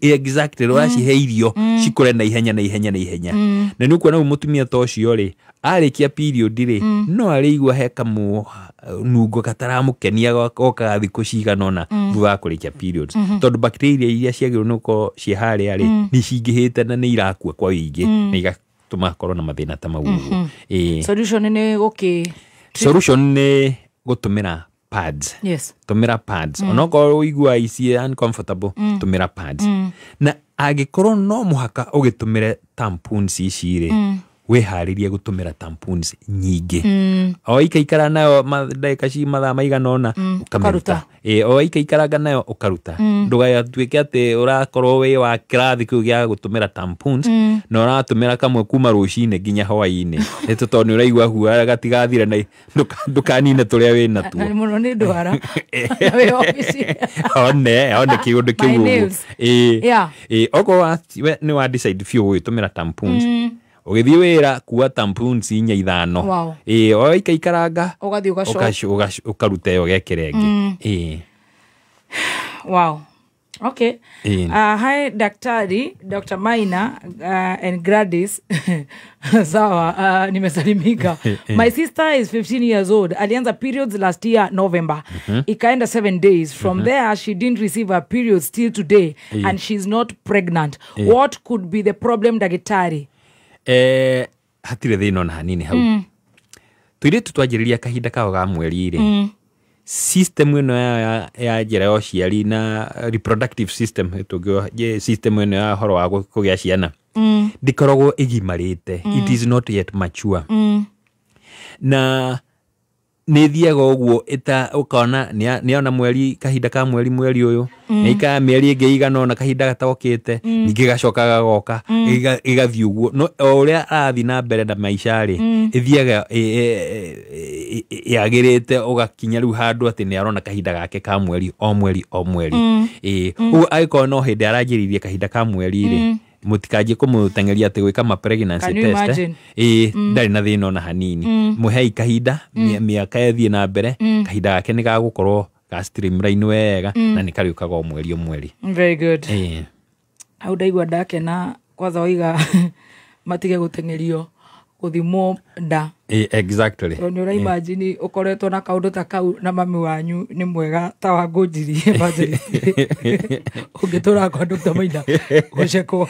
Speaker 4: Exactly, ũracihe irio cikũre na ihenya na ihenya na ihenya. Na nĩ ũkuona rĩu mũtumia ta ũcio rĩ, arĩkia period rĩ, no arĩigua he kamũnungo gataramũkenia gokaga thikũ cigana ũna thutha wa kũrĩkia periods, tondũ bacteria iria ciagĩrĩirwo nĩ gũkorwo ciĩ harĩa rĩ, nĩ cingĩhĩte na nĩ irakua kwa wĩingĩ, na igatũma akorwo na mathĩna ta mau ũguo. Ĩĩ.
Speaker 1: Solution nĩ gũkĩ
Speaker 4: Solution nĩ gũtũmĩra pads. Tũmĩra pads. Onokorwo ũigua ici uncomfortable, tũmĩra pads. Na angĩkorwo no mũhaka ũgĩtũmĩre tampons ici rĩ, wĩharĩrie gũtũmĩra tampons nyingĩ. O ikaikara nayo ndagĩka ci mathaa maigana ũna, ũkamĩruta.
Speaker 1: Ũkaruta.
Speaker 4: Ĩĩ, o ikaikaranga nayo ũkaruta. Ndũgatuĩke atĩ ũrakorwo wĩ wa kĩrathi kĩu gĩa gũtũmĩra tampons, na ũratũmĩra kamwe kuma rũcinĩ nginya hwaĩ-inĩ, nĩ tondũ nĩ ũraigua huo gatigathira na ndũkanine tũrĩa wĩ natuo.
Speaker 1: Na mũno nĩ ndwara na wĩ obici.
Speaker 4: One kĩũndũ kĩu
Speaker 1: My
Speaker 4: ũguo.
Speaker 1: nails.
Speaker 4: Ĩĩ. Ĩĩ, okorwo we nĩ wa decide biũ gũgĩtũmĩra tampons, ũgĩthiĩ wĩra kua tampons 4, 5. Ĩĩ, o ikaikaranga
Speaker 1: Ũgathiĩ ũgacoka.
Speaker 4: Ũkaruta ĩyo ũgekĩra ĩngĩ. Ĩĩ.
Speaker 1: Wow. Okay.
Speaker 4: Ĩĩ.
Speaker 1: Hi daktari, Dr. Maina and Gladys. Sawa, nimesalimika. My sister is 15 years old. Alianza periods last year November. Ikaenda 7 days. From there she didn't receive her periods till today, and she's not pregnant. What could be the problem, daktari?
Speaker 4: Hatirĩ thĩna ona hanini hau. Tũirĩtu twanjĩrĩria kahinda kao ga mweri rĩ, system ĩno ya njĩra ya ũciari na reproductive system, system ĩno ya ũhoro wa kũgĩa ciana, ndĩkoragwo ĩgimarĩte. It is not yet mature. Na nĩ ĩthiaga ũguo ũkona nĩona mweri kahinda ka mweri mweri ũyũ, nĩ ikara mĩeri ĩngĩ ĩigana ũna kahinda gatokĩte, ningĩ gacoka gagoka, ĩgathiĩ ũguo. No o ũrĩa arathiĩ na mbere na maica rĩ, ĩthiaga yagĩrĩte, ũgakinya rĩu handũ atĩ nĩ arona kahinda gake ka mweri o mweri o mweri. Ĩĩ, ũguo angĩkorwo no hĩndĩ aranjĩrĩirie kahinda ka mweri rĩ, mũtikanjie kũmũteng'eria atĩ gwĩka ma pregnancy
Speaker 1: Can you
Speaker 4: test, eh?
Speaker 1: imagine?
Speaker 4: Ĩĩ, ndarĩ na thĩna ona hanini. Mũhei kahinda, mĩaka ĩthiĩ na mbere, kahinda gake nĩ gagũkorwo ga streamline wega, na nĩ karĩũkaga o mweri o mweri.
Speaker 1: Very good.
Speaker 4: Ĩĩ.
Speaker 1: Hau ndaigua ndakena kwanza waiga matige gũteng'erio gũthimwo nda.
Speaker 4: Ĩĩ, exactly.
Speaker 1: Tondũ nĩ ũraimagine ũkoretwo na kaũndũ ta kau na mami wanyu nĩ mwega ta wa Ngũnjiri Evangelist. Ũngĩtũra kwa Dr. Maina gũcekwo.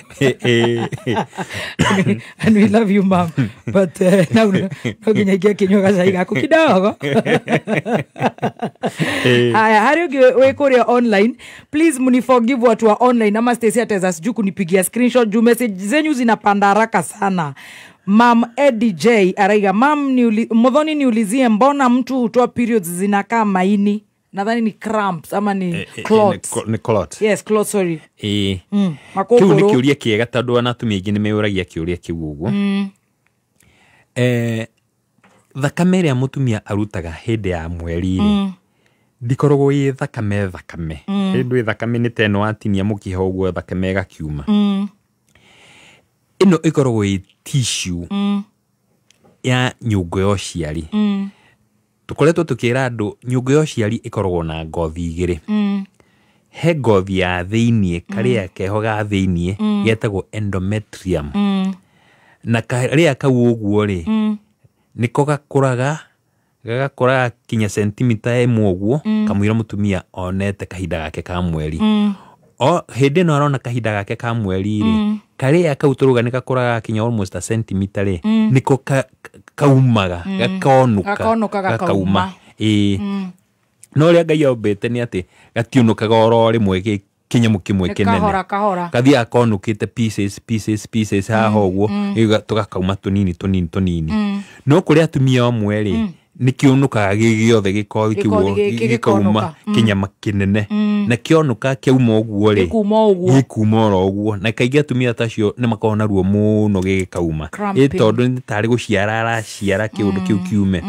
Speaker 1: And we love you, mom, but now no nginya ingĩakĩnyua gacai gaku kidogo. Haya, harĩ ũngĩ wĩ kũrĩa online, please mniforgive watu wa online, ama Stacy ataweza sijui kunipigia screenshot juu message zenyu zinapanda haraka sana. Mam Eddie J araiga, mam Muthoni niulizie, mbona mtu hutoa periods zinakaa maini? Nadhani ni cramps ama ni clots.
Speaker 4: Ni clot.
Speaker 1: Yes, clot, sorry.
Speaker 4: Ĩĩ. Kĩu nĩ
Speaker 1: Makũkũrũ.
Speaker 4: kĩũria kĩega tondũ ona atumia aingĩ nĩ meyũragia kĩũria kĩu ũguo. Thakame ĩrĩa mũtumia arutaga hĩndĩ ya mweri rĩ, ndĩkoragwo ĩ thakame thakame. Hĩndĩ ĩ thakame nĩ ta ĩno watinia mũkiha ũguo thakame ĩgakiuma. Ĩno ĩkoragwo ĩ tissue ya nyũngũ ya ũciari. Tũkoretwo tũkĩra andũ nyũngũ ya ũciari ĩkoragwo na ngothi igĩrĩ. He ngothi ya thĩiniĩ, karĩa keho ga thĩiniĩ getagwo endometrium. Na karĩa kau ũguo rĩ, nĩko gakũraga, gagakũra kinya sentimita 1 ũguo, kamũira mũtumia onete kahinda gake ka mweri. O hĩndĩ ĩno arona kahinda gake ka mweri rĩ, karĩa kau tũrauga nĩ gakũraga kinya almost a centimeter rĩ, nĩko kaumaga, gakonũka,
Speaker 1: Gakonũka, gakauma.
Speaker 4: Ĩĩ. No ũrĩa Ngai ombĩte nĩ atĩ gatiũnũkaga oro rĩmwe gĩ kĩnyamũ kĩmwe
Speaker 1: Nĩ
Speaker 4: kĩnene.
Speaker 1: kahora kahora.
Speaker 4: Kathiaga konũkĩte pieces pieces pieces haha ũguo, tũgakauma tũnini tũnini tũnini. No kũrĩ atumia amwe rĩ, nĩ kĩũnũkaga gĩ gĩothe gĩkothi kĩu
Speaker 1: Gĩkothi gĩkĩ
Speaker 4: gĩkauma
Speaker 1: gĩkonũka.
Speaker 4: Kĩnyama kĩnene. Na kĩonũka kĩauma ũguo rĩ,
Speaker 1: Gĩkuma ũguo.
Speaker 4: Gĩkuma oro ũguo. Na kaingĩ atumia ta acio nĩ makoragwo na ruo mũno gĩgĩkauma.
Speaker 1: Cramping.
Speaker 4: Ĩ tondũ nĩ tarĩ gũciara araciara kĩũndũ kĩu kiume.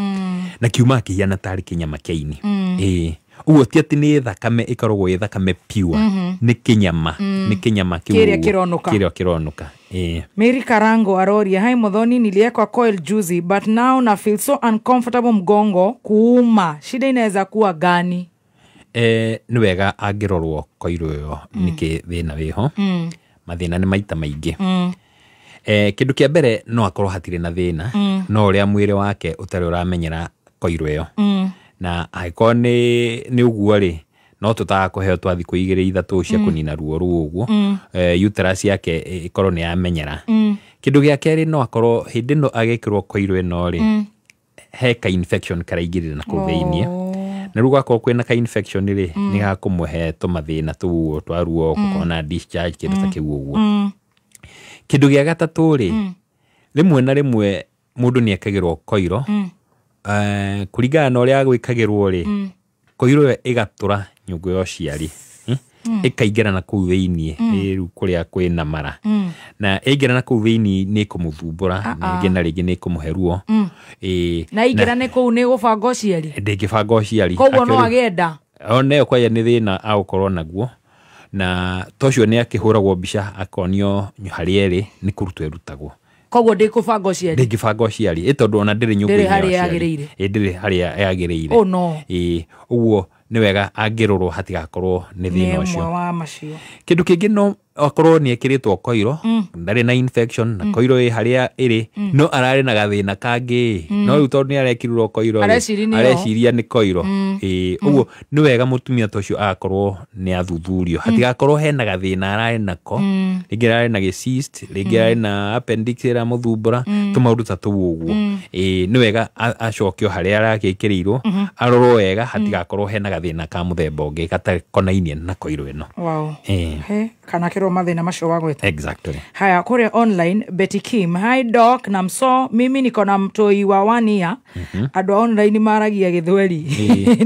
Speaker 4: Na kiumaga kĩhiana tarĩ kĩnyama kĩa ini. Ĩĩ. Ũguo ti atĩ nĩ thakame ĩkoragwo ĩ thakame pure. Nĩ kĩnyama. Nĩ kĩnyama kĩu
Speaker 1: Kĩrĩa
Speaker 4: ũguo.
Speaker 1: kĩronũka.
Speaker 4: Kĩrĩa kĩronũka. Ĩĩ.
Speaker 1: Mary Karango aroria, hi Muthoni, niliekwa coil juzi but now na feel so uncomfortable, mgongo kuuma, shida inaweza kuwa gani?
Speaker 4: Nĩ wega angĩrorwo koiro ĩyo nĩkĩ thĩna wĩho. Mathĩna nĩ maita maingĩ. Kĩndũ kĩa mbere no akorwo hatirĩ na thĩna, no ũrĩa mwĩrĩ wake ũtarĩ ũramenyera koiro ĩyo. Na angĩkorwo nĩ ũguo rĩ, no tũtaga kũheo twa thikũ 2 3 cia kũnina ruo rũu ũguo. Uterus yake ĩkorwo nĩ yamenyera. Kĩndũ gĩa kerĩ no akorwo hĩndĩ ĩno agĩkĩrwo koiro ĩno rĩ, he ka infection karaingĩrĩra na kũu thĩiniĩ. Na rĩu gwakorwo kwĩna ka infection rĩ, nĩ gakũmũhe tũmathĩna tũu twa ruo, gũkorwo na discharge, kĩndũ ta kĩu ũguo. Kĩndũ gĩa gatatũ rĩ, rĩmwe na rĩmwe mũndũ nĩ ekagĩrwo koiro, kũringana na ũrĩa gwĩkagĩrwo rĩ, koiro ĩyo ĩgatũra nyũngũ ya ũciari, ĩkaingĩra na kũu thĩiniĩ, rĩu kũrĩa kwĩna mara. Na ĩingĩra na kũu thĩiniĩ nĩ ĩkũmũthumbũra, rĩngĩ na rĩngĩ nĩ ĩkũmũhe ruo.
Speaker 1: Na ingĩra nĩ kũu nĩ gũbanga ũciari?
Speaker 4: Ndĩngĩbanga ũciari.
Speaker 1: Koguo no agĩe nda?
Speaker 4: Ona ĩyo kwanja nĩ thĩna agũkorwo naguo. Na ta ũcio nĩ akĩhũragwo mbica akonio harĩa ĩrĩ nĩ kũrutwo ĩrutagwo.
Speaker 1: Koguo ndĩkũbanga ũciari?
Speaker 4: Ndĩngĩbanga ũciari, ĩ tondũ ona ndĩrĩ nyũngũ-inĩ
Speaker 1: Ndĩrĩ
Speaker 4: ya
Speaker 1: harĩa
Speaker 4: ũciari.
Speaker 1: yagĩrĩire.
Speaker 4: Ĩ ndĩrĩ harĩa yagĩrĩire.
Speaker 1: Oh, no.
Speaker 4: Ĩ, ũguo nĩ wega angĩrorwo hatigakorwo nĩ thĩna
Speaker 1: Nĩ
Speaker 4: ũcio.
Speaker 1: ũmwe wa macio.
Speaker 4: Kĩndũ kĩngĩ no akorwo nĩ ekĩrĩtwo koiro, ndarĩ na infection, na koiro ĩ harĩa ĩrĩ, no ararĩ na gathĩna kangĩ. No rĩu tondũ nĩ arekĩrirwo koiro rĩ,
Speaker 1: Areciria nĩyo.
Speaker 4: areciria nĩ koiro. Ĩ, ũguo nĩ wega mũtumia ta ũcio agakorwo nĩ athuthurio. Hatigakorwo hena gathĩna ararĩ nako, rĩngĩ ararĩ na gĩ-cyst, rĩngĩ ararĩ na appendix ĩramũthumbũra, tũmaũndũ ta tũu ũguo. Ĩ, nĩ wega acokio harĩa arakĩkĩrĩirwo, arorwo wega, hatigakorwo hena gathĩna ka mũthemba ũngĩ gatakonainie na koiro ĩno.
Speaker 1: Wow.
Speaker 4: Ĩ.
Speaker 1: He, kana kĩrwo mathĩna macio wagweta.
Speaker 4: Exactly.
Speaker 1: Haya, kule online Betty Kim, hi doc na mso, mimi niko na mtoi wa 1 year. Andũ a online maragia Gĩthweri.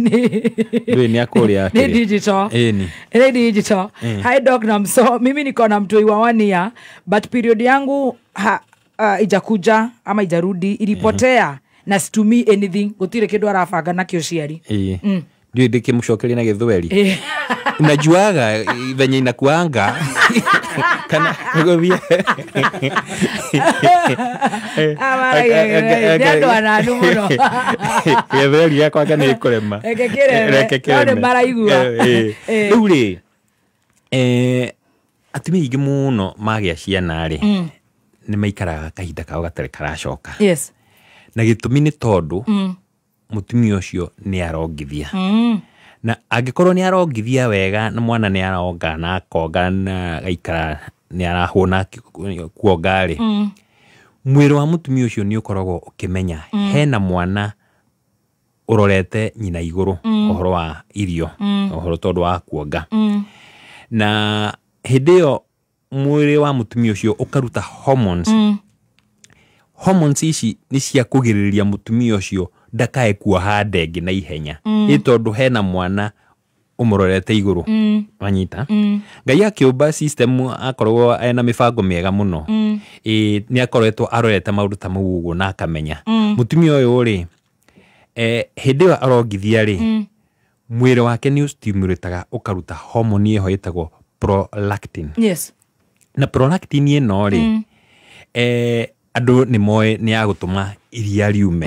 Speaker 4: Ndũĩ nĩ akũrĩa
Speaker 1: Nĩ
Speaker 4: atĩrĩ.
Speaker 1: digital.
Speaker 4: Ĩni.
Speaker 1: Nĩ digital. Hi doc na mso, mimi niko na mtoi wa 1 year but period yangu ijakuja ama ijarudi, ilipotea na situmii anything, gũtirĩ kĩndũ arabanga nakĩo ciari.
Speaker 4: Ĩĩ. Ndiũĩ ndĩkĩmũcokerie na Gĩthweri. Najuaga venye inakuanga kana gũthiĩ.
Speaker 1: Nĩ andũ ananu mũno.
Speaker 4: Gĩthweri gĩakwa anga nĩ kũrema.
Speaker 1: Reke kĩreme.
Speaker 4: Reke
Speaker 1: No nĩ
Speaker 4: kĩreme.
Speaker 1: maraigua.
Speaker 4: Rĩu rĩ, atumia aingĩ mũno magĩa ciana rĩ, nĩ maikaraga kahinda kao gatarĩ karacoka.
Speaker 1: Yes.
Speaker 4: Na gĩtũmi nĩ tondũ mũtumia ũcio nĩ arongithia. Na angĩkorwo nĩ arongithia wega na mwana nĩ aronga na akonga na agaikara nĩ arahũna kuonga rĩ, mwĩrĩ wa mũtumia ũcio nĩ ũkoragwo ũkĩmenya hena mwana ũrorete nyina igũrũ ũhoro wa irio, ũhoro tondũ wa kuonga. Na hĩndĩ ĩyo mwĩrĩ wa mũtumia ũcio ũkaruta hormones. Hormones ici nĩ cia kũgirĩrĩria mũtumia ũcio ndakae kuoha nda ĩngĩ na ihenya. Ĩ tondũ hena mwana ũmũrorete igũrũ. Wanyita? Ngai akĩũmba system akoragwo ena mĩbango mĩega mũno. Ĩ nĩ akoretwo arorete maũndũ ta mau ũguo na akamenya. Mũtumia ũyũ rĩ, hĩndĩ ĩyo arongithia rĩ, mwĩrĩ wake nĩ ũstimulataga ũkaruta hormone ĩho ĩtagwo prolactin.
Speaker 1: Yes.
Speaker 4: Na prolactin ĩno rĩ, Andũ nĩ moĩ nĩ ya gũtũma iria riume.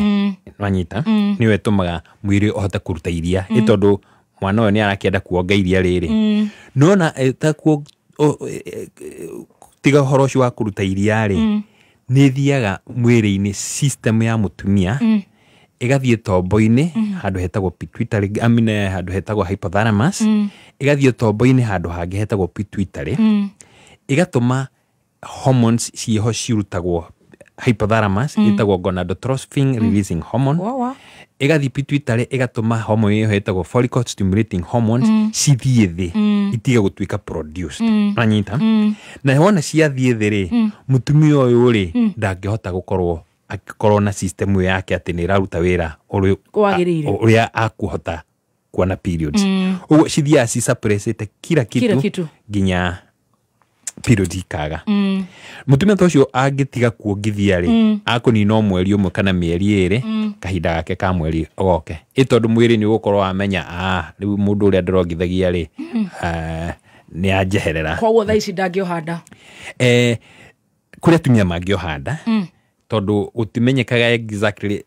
Speaker 4: Nwanyita? Nĩyo ĩtũmaga mwĩrĩ ũhote kũruta iria. Ĩ tondũ mwana ũyũ nĩ arakĩenda kuonga iria rĩrĩ. Nona tiga ũhoro ũcio wa kũruta iria rĩ, nĩ ĩthiaga mwĩrĩ-inĩ system ya mũtumia, ĩgathiĩ tombo-inĩ handũ hetagwo pituitary, I mean, handũ hetagwo hypothalamus, ĩgathiĩ tombo-inĩ handũ hangĩ hetagwo pituitary, ĩgatũma hormones ciĩho cirutagwo hypothalamus, ĩtagwo gonadotropin releasing hormone.
Speaker 1: Wawa.
Speaker 4: Ĩgathiĩ pituitary, ĩgatũma hormone ĩyo ĩtagwo follicle stimulating hormones cithiĩ thĩ, itige gũtuĩka produced. Nanyita? Na wona ciathiĩ thĩ rĩ, mũtumia ũyũ rĩ, ndangĩhota gũkorwo akĩkorwo na system ĩyo yake atĩ nĩ ĩraruta wĩra ũrĩa
Speaker 1: Wagĩrĩire.
Speaker 4: Ũrĩa akũhota kuona periods. Ũguo cithiaga ci-suppressĩte kila kitu,
Speaker 1: Kila kitu.
Speaker 4: Nginya period ikaga. Mũtumia ta ũcio angĩtiga kuongithia rĩ, akũnina o mweri ũmwe kana mĩeri 2, kahinda gake ka mweri goke, ĩ tondũ mwĩrĩ nĩ ũgũkorwo wamenya, ah, rĩu mũndũ ũrĩa ndĩrongithagia rĩ, ah, nĩ anjeherera.
Speaker 1: Koguo thaa ici ndangĩoha nda?
Speaker 4: Kũrĩ atumia mangĩoha nda, tondũ gũtimenyekaga exactly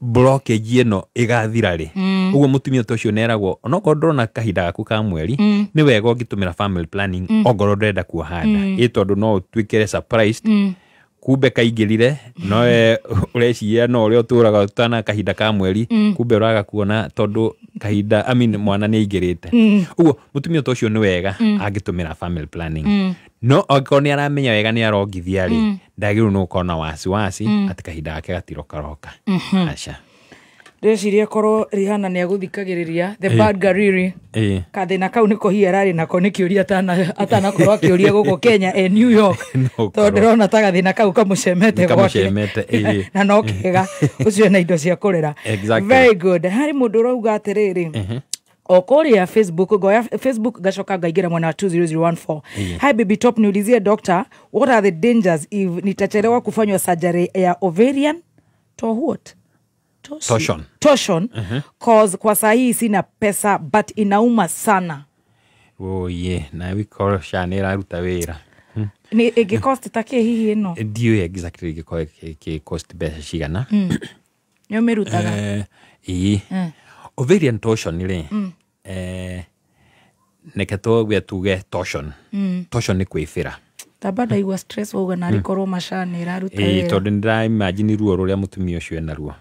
Speaker 4: blockage ĩno ĩgathira rĩ. Ũguo mũtumia ta ũcio nĩeragwo, onokorwo ndũrona kahinda gaku ka mweri, nĩ wega ũngĩtũmĩra family planning, ongorwo ndũrenda kuoha nda, ĩ tondũ no ũtuĩkĩre surprised, kumbe kaingĩrire nowe ũreciria no ũrĩa ũtũraga ũtana kahinda ka mweri, kumbe ũraga kuona tondũ kahinda, I mean, mwana nĩ aingĩrĩte. Ũguo mũtumia ta ũcio nĩ wega angĩtũmĩra family planning, no angĩkorwo nĩ aramenya wega nĩ arongithia rĩ, ndagĩrĩirwo nĩ gũkorwo na wasiwasi atĩ kahinda gake gatirokaroka. Aca.
Speaker 1: Ndĩreciria korwo Rihanna nĩ agũthikagĩrĩria the bad gariri, kathĩna kau nĩko hihi ararĩ nako, nĩ kĩũria atanakorwo akĩũria gũkũ Kenya e New York,
Speaker 4: No
Speaker 1: tondũ
Speaker 4: ũkorwo.
Speaker 1: ndĩrona ta gathĩna kau kamũcemete gwake.
Speaker 4: Kamũcemete, ĩĩ.
Speaker 1: Na no kega ũcio ena indo cia kũrera. Very good. Harĩ mũndũ ũrauga atĩrĩrĩ, o kũrĩa Facebook, ngoya Facebook ngacoka ngaingĩra mwena wa 20014. "Hi Baby Top, niulizie doctor, what are the dangers if nitachelewa kufanywa surgery ya ovarian to what?
Speaker 4: Torsion.
Speaker 1: Torsion. Cause kwa saa hii sina pesa but inauma sana."
Speaker 4: Oye, na wĩkorwo SHA nĩ ĩraruta wĩra.
Speaker 1: Nĩ ĩngĩcost ta kĩ hihi ĩno?
Speaker 4: Ndiũĩ exactly ĩngĩkorwo ĩkĩ cost mbeca cigana.
Speaker 1: Nĩ ũmĩrutaga?
Speaker 4: Ĩĩ. Ovarian torsion rĩ, reke tuge torsion. Torsion nĩ kwĩbĩra.
Speaker 1: Tamba ndaigua stress wauga narĩ korwo maca nĩ ĩraruta
Speaker 4: Ĩĩ,
Speaker 1: wĩra.
Speaker 4: Tondũ nĩ ndĩra-imagine ruo rũrĩa mũtumia ũcio enaruo.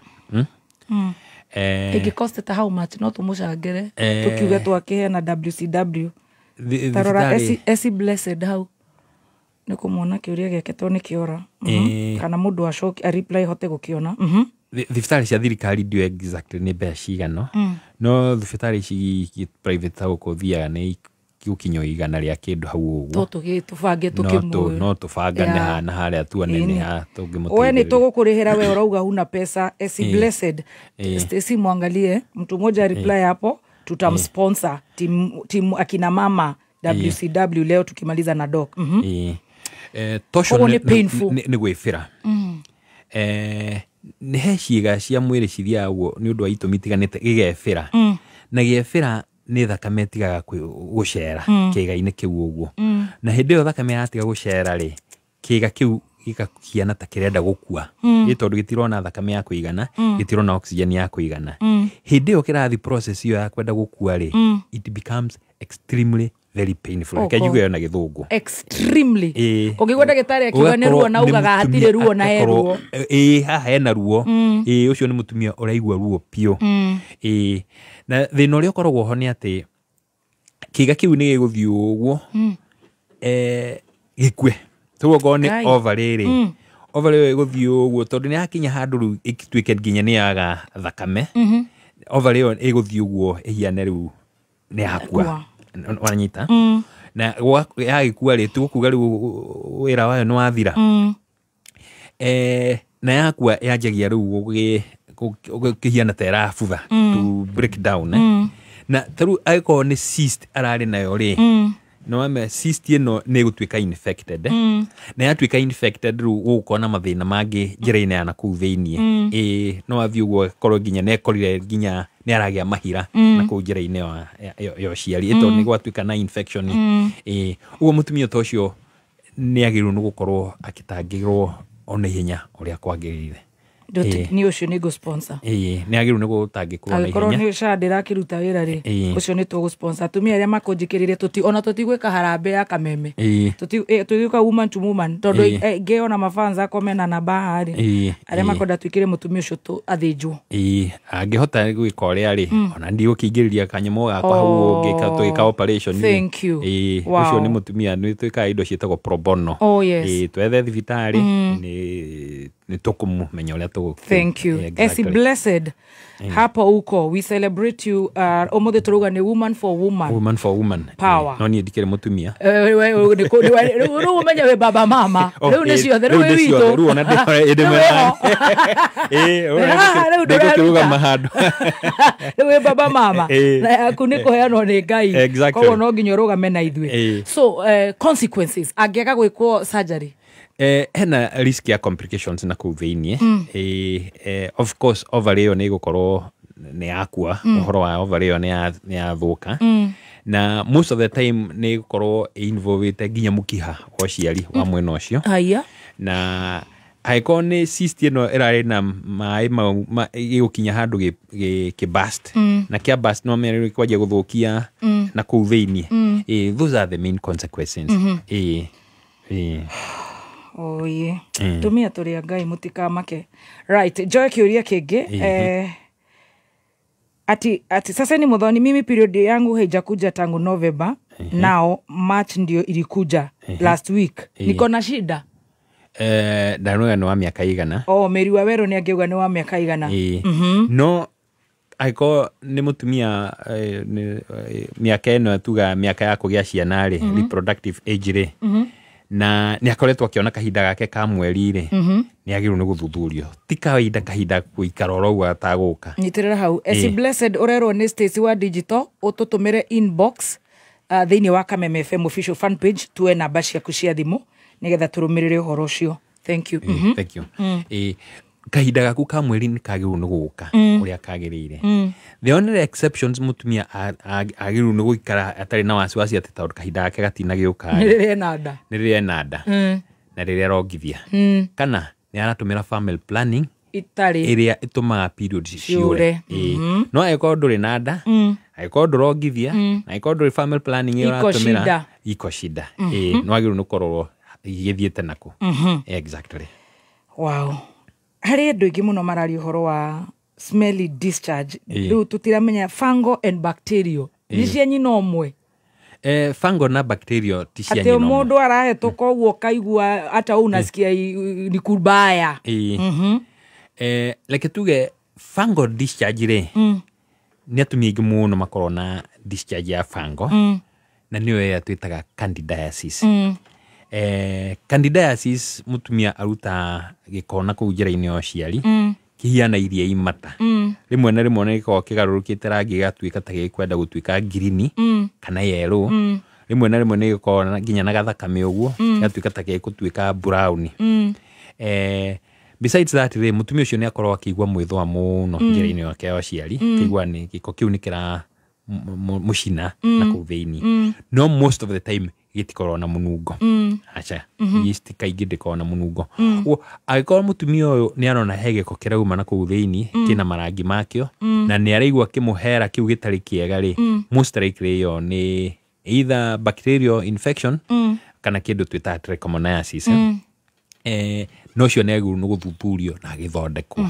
Speaker 1: Ĩngĩcost ta how much? No tũmũcangĩre, tũkiuge twakĩheana WCW. Tarora.
Speaker 4: Thibitarĩ-
Speaker 1: Esi Blessed hau nĩ kũmwona kĩũria gĩake to nĩ kĩora. Kana mũndũ acoke a reply hote gũkĩona.
Speaker 4: Thibitarĩ cia thirikari ndiũĩ exactly nĩ mbeca cigana, no thibitarĩ ici private ta gũkũ thiaga nĩ gũkinya 100 kĩndũ hau ũguo.
Speaker 1: To tũbange.
Speaker 4: No
Speaker 1: tũkĩmũ
Speaker 4: no tũbangane hana harĩa tuone nĩ ha
Speaker 1: We nĩ
Speaker 4: tũngĩmũteithĩrĩria.
Speaker 1: Tũgũkũrĩhĩra, we ũrauga huna pesa. Esi Blessed, Stacy, mwangalie mtu mmoja reply hapo, tutamsponsor team akina mama WCW leo tukimaliza na doc.
Speaker 4: Ĩĩ. Torsion
Speaker 1: Koguo nĩ painful.
Speaker 4: Nĩ gwĩbĩra. Nĩ he ciĩga cia mwĩrĩ cithiaga ũguo nĩ ũndũ wa itũmi itiganĩte gĩgebĩra, na gĩebĩra nĩ thakame ĩtigaga gũcera kĩĩga-inĩ kĩu ũguo, na hĩndĩ ĩyo thakame yatiga gũcera rĩ, kĩĩga kĩu gĩkahiana ta kĩrenda gũkua, ĩ tondũ gĩtirona thakame ya kũigana, gĩtirona oxygen ya kũigana. Hĩndĩ ĩyo kĩrathiĩ process ĩyo ya kwenda gũkua rĩ, it becomes extremely very painful.
Speaker 1: Oh,
Speaker 4: Reke
Speaker 1: God.
Speaker 4: njigue ĩyo na gĩthũngũ.
Speaker 1: Extremely.
Speaker 4: Ĩĩ.
Speaker 1: Ũngĩigua ndagĩtarĩ akiuga nĩ ruo
Speaker 4: Ũgakorwo
Speaker 1: na
Speaker 4: nĩ
Speaker 1: ugaga
Speaker 4: mũtumia
Speaker 1: hatirĩ ruo na he
Speaker 4: agakorwo-
Speaker 1: ruo.
Speaker 4: Ĩĩ, haha hena ruo. Ĩĩ, ũcio nĩ mũtumia ũraigua ruo biũ. Ĩĩ, na thĩna ũrĩa ũkoragwo ho nĩ atĩ kĩĩga kĩu nĩ gĩgũthiĩ ũguo, gĩkue. Rĩu okorwo nĩ
Speaker 1: Ngai.
Speaker 4: ovary rĩ, ovary ĩyo ĩgũthiĩ ũguo tondũ nĩ yakinya handũ rĩu ĩtuĩke nginya nĩ yaga thakame, ovary ĩyo ĩgũthiĩ ũguo ĩhiane rĩu nĩ yakua. Wanyita? Na yagĩkua rĩ, tũgũkuga rĩu wĩra wayo nĩ wathira. Na yakua yanjagia rĩu gũkĩhiana ta ĩrabutha, to break down, eh. Na ta rĩu angĩkorwo nĩ cyst ararĩ nayo rĩ, nĩ wamenya cyst ĩno nĩ ĩgũtuĩka infected, eh. Na yatuĩka infected rĩu gũgũkorwo na mathĩna mangĩ njĩra-inĩ ya nakũu thĩiniĩ. Ĩĩ, no athiĩ ũguo akorwo nginya nĩ ekorire nginya nĩ aragĩa mahira na kũu njĩra-inĩ ya ũciari, ĩ tondũ nĩ gwatuĩka na infection. Ĩĩ, ũguo mũtumia ta ũcio nĩ agĩrĩirwo nĩ gũkorwo agĩtangĩrwo ona ihenya ũrĩa kwagĩrĩire.
Speaker 1: Nĩ ũcio nĩ ngũ-sponsor.
Speaker 4: Ĩĩ, nĩ agĩrĩirwo nĩ gũtangĩkwo na
Speaker 1: Angĩkorwo
Speaker 4: ihenya.
Speaker 1: nĩ SHA ndĩrakĩruta wĩra rĩ, ũcio nĩ tũgũ-sponsor. Atumia arĩa makũnjĩkĩrĩire ona tũtigwĩka harambee ya kameme. Tũtigwĩka woman to woman tondũ ngĩona mafans akwa mena namba haha rĩ, arĩa makwenda twĩkĩre mũtumia ũcio athĩnjwo.
Speaker 4: Ĩĩ, angĩhota gwĩka ũrĩa rĩ, ona ndigũkĩingĩrĩria kanyamũ gakwa hau ũngĩka tũgĩka operation rĩ.
Speaker 1: Thank you.
Speaker 4: Ĩĩ, ũcio nĩ mũtumia nĩ twĩkaga indo ciĩtagwo pro bono.
Speaker 1: Oh, yes.
Speaker 4: Ĩĩ, twethe thibitarĩ nĩ tũkũmenya ũrĩa tũgũ.
Speaker 1: Thank you. Esi Blessed, hapo uko we celebrate you. Ũmũthĩ tũrauga nĩ woman for woman.
Speaker 4: Woman for woman.
Speaker 1: Power.
Speaker 4: No niĩ ndikĩrĩ mũtumia.
Speaker 1: Rĩu ũmenye wĩ baba mama. Rĩu nĩ ciothe, rĩu wĩ witũ.
Speaker 4: Rĩu ona ndĩ
Speaker 1: Rĩu
Speaker 4: mwena.
Speaker 1: wĩho.
Speaker 4: Ĩĩ,
Speaker 1: Rĩu
Speaker 4: ndĩgũkĩrũgama handũ.
Speaker 1: Rĩu wĩ baba mama. Na yaku nĩ kũheanwo nĩ Ngai. Koguo no nginya ũrũgame na ithuĩ. So consequences angĩaga gwĩkwo surgery.
Speaker 4: Hena risk ya complications na kũu thĩiniĩ. Of course ovary ĩyo nĩ ĩgũkorwo nĩ yakua, ũhoro wa ovary ĩyo nĩ yathũka. Na most of the time nĩ ĩgũkorwo ĩinvolvĩte nginya mũkiha wa ũciari wa mwena ũcio.
Speaker 1: Haya.
Speaker 4: Na angĩkorwo nĩ cyst ĩno ĩrarĩ na maĩ mau ĩgũkinya handũ gĩ burst. Na kĩa burst no mene kwanjia gũthũkia na kũu thĩiniĩ. Those are the main consequences.
Speaker 1: Oye, tumia tũrĩ a Ngai mũtikamake. Right, njoe kĩũria kĩngĩ. Ati sasa ni Muthoni, mimi period yangu haijakuja tangu November. Now March ndio ilikuja last week. Niko na shida.
Speaker 4: Ndanuga nĩ wa mĩaka igana.
Speaker 1: Oh, Mary Waweru nĩ angĩuga nĩ wa mĩaka igana.
Speaker 4: No angĩkorwo nĩ mũtumia mĩaka ĩno tuga mĩaka ya kũgĩa ciana rĩ, reproductive age rĩ, na nĩ akoretwo akĩona kahinda gake ka mweri rĩ, nĩ agĩrĩirwo nĩ gũthuthurio. Ti kawaida kahinda gũikara oro ũguo atagũka.
Speaker 1: Nyitĩrĩra hau. Esi Blessed ũrerwo nĩ Stacy wa Digital ũtũtũmĩre inbox thĩinĩ wa Kameme FM official fan page tuwe namba ciaku cia thimũ nĩgetha tũrũmĩrĩre ũhoro ũcio. Thank you.
Speaker 4: Thank you. Kahinda gaku ka mweri nĩ kagĩrĩirwo nĩ gũka ũrĩa kagĩrĩire. The only exceptions mũtumia agĩrĩirwo nĩ gũikara atarĩ na wasiwasi atĩ tondũ kahinda gake gatinagĩũka
Speaker 1: nĩ rĩrĩa ena nda.
Speaker 4: Nĩ rĩrĩa ena nda. Na rĩrĩa arongithia. Kana nĩ aratũmĩra family planning
Speaker 1: itarĩ
Speaker 4: ĩrĩa ĩtũmaga periods ciũre. No angĩkorwo ndũrĩ na nda, angĩkorwo ndũrongithia, na angĩkorwo ndũrĩ family planning ĩyo ũratũmĩra, iko shida. No agĩrĩirwo nĩ gũkorwo igĩthiĩte nakũ. Exactly.
Speaker 1: Wow. Harĩ andũ aingĩ mũno mararia ũhoro wa smelly discharge. Rĩu tũtiramenya fungal and bacterial. Nĩ cia nyina ũmwe.
Speaker 4: Fungal na bacterial ti cia nyina
Speaker 1: Atĩ
Speaker 4: ũmwe.
Speaker 1: mũndũ arahĩtũka ũguo ũkaigua hata ũũ unasikia ni kubaya.
Speaker 4: Reke tuge fungal discharge rĩ, nĩ atumia aingĩ mũno makorwo na discharge ya fungal, na nĩyo ĩrĩa twĩtaga candidiasis. Candidiasis mũtumia aruta gĩko na kũu njĩra-inĩ ya ũciari, kĩhiana iria imata. Rĩmwe na rĩmwe nĩ gĩkoragwo kĩgarũrũkĩte rangi gĩgatuĩka ta gĩkwenda gũtuĩka ngirini kana yerũ. Rĩmwe na rĩmwe nĩ gĩkoragwo nginya na gathakame ũguo, gĩgatuĩka ta gĩgũtuĩka brown. Besides that rĩ, mũtumia ũcio nĩ akoragwo akĩigua mwĩthũa mũno njĩra-inĩ yake ya ũciari, akĩigua nĩ gĩko kĩu nĩ kĩra mũcina na kũu thĩiniĩ. No most of the time gĩtikoragwo na mũnungo. Aca, yeast kaingĩ ndĩkoragwo na mũnungo. Ũguo angĩkorwo mũtumia ũyũ nĩ arona he gĩko kĩrauma na kũu thĩiniĩ, kĩna marangi makĩo, na nĩ araigua kĩmũhera kĩu gĩtarĩ kĩega rĩ, most likely ĩyo nĩ either bacterial infection kana kĩndũ twĩtaga trichomoniasis. No ũcio nĩ agĩrĩirwo nĩ gũthuthurio na agĩthondekwo.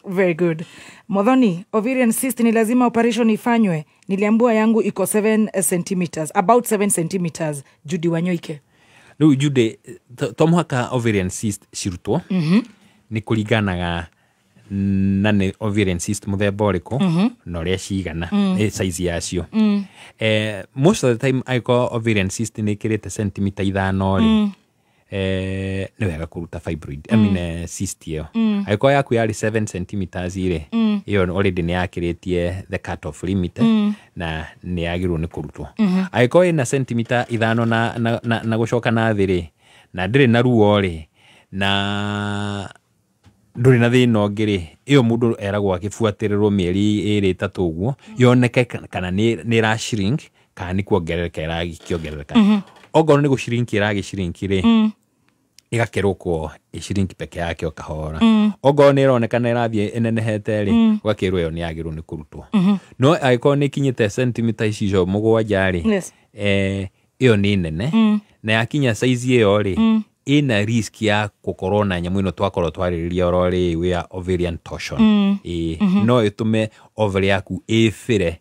Speaker 1: Very good. Muthoni, ovarian cyst ni lazima operation ifanywe. Niliambiwa yangu iko 7 centimeters, about 7 centimeters. Judy Wanyoike.
Speaker 4: Rĩu Judy, to mũhaka ovarian cyst cirutwo. Nĩ kũringanaga na nĩ ovarian cyst mũthemba ũrĩkũ, na ũrĩa cigana, size yacio. Most of the time angĩkorwo ovarian cyst nĩ ĩkĩrĩte centimeter 5 rĩ, nĩ wega kũruta fibroid, I mean cyst ĩyo. Angĩkorwo yaku yarĩ 7 centimeters rĩ, ĩyo already nĩ yakĩrĩtie the cut off limit, na nĩ yagĩrĩirwo nĩ kũrutwo. Angĩkorwo ĩna centimeter 5 na gũcoka na thĩ rĩ, na ndĩrĩ na ruo rĩ, na ndũrĩ na thĩna ũngĩ rĩ, ĩyo mũndũ eragwo akĩbuatĩrĩrwo mĩeri 2 3 ũguo, yoneke kana nĩ ĩra shrink kana nĩ kuongerereka ĩragĩkĩongerereka. Ongorwo nĩ gũshrink ĩragĩshrink rĩ, Ĩgakĩrũkwo ĩshrink peke yake o kahora. Ongorwo nĩ ĩronekana ĩrathiĩ ĩnenehete rĩ, ũgakĩrwo ĩyo nĩ yagĩrĩirwo nĩ kũrutwo. No angĩkorwo nĩ ĩkinyĩte sentimita icio 7 rĩ, ĩyo nĩ nene, na yakinya size ĩyo rĩ, ĩna risk ya gũkorwo na nyamũ ĩno twakorwo twarĩrĩria oro rĩu ya ovarian torsion. Ĩĩ, no ĩtũme ovary yaku ĩbĩre,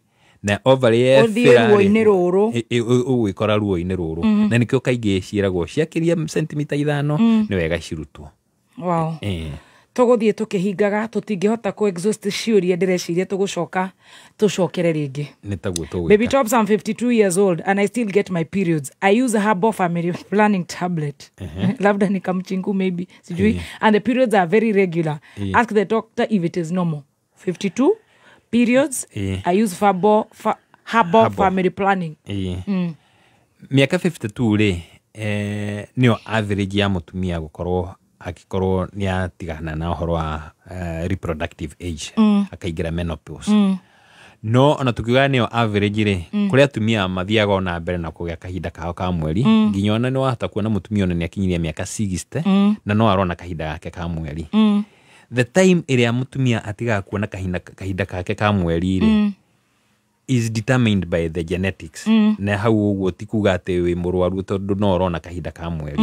Speaker 4: na ovary
Speaker 1: Ũthiĩ
Speaker 4: yebĩra
Speaker 1: ruo-inĩ rũrũ.
Speaker 4: Ũgwĩkora ruo-inĩ rũrũ. Na nĩkĩo kaingĩ ciĩragwo ciakĩria sentimita 5, nĩ wega cirutwo.
Speaker 1: Tũgũthiĩ tũkĩhingaga, tũtingĩhota kũ exhaust ciũria, ndĩreciria tũgũcoka tũcokere rĩngĩ.
Speaker 4: Nĩ taguo tũgwĩka.
Speaker 1: Baby Tops, I'm 52 years old and I still get my periods. I use a herbal family planning tablet. Labda ni kamchingu maybe, sijui. And the periods are very regular. Ask the doctor if it is normal. 52 periods. I use herbal
Speaker 4: Herbal.
Speaker 1: family planning.
Speaker 4: Mĩaka 52 rĩ, nĩyo average ya mũtumia gũkorwo angĩkorwo nĩ atigana na ũhoro wa reproductive age, akaingĩra menopause. No ona tukiuga nĩyo average rĩ, kũrĩ atumia mathiaga ona mbere na kũgĩa kahinda kao ka mweri, nginya ona nĩ wahota kuona mũtumia ona nĩ akinyirie mĩaka 60 na no arona kahinda gake ka mweri. The time ĩrĩa mũtumia atigaga kuona kahinda kake ka mweri rĩ, is determined by the genetics. Na hau ũguo ti kuga atĩ wĩ mũrwaru tondũ no ũrona kahinda ka mweri.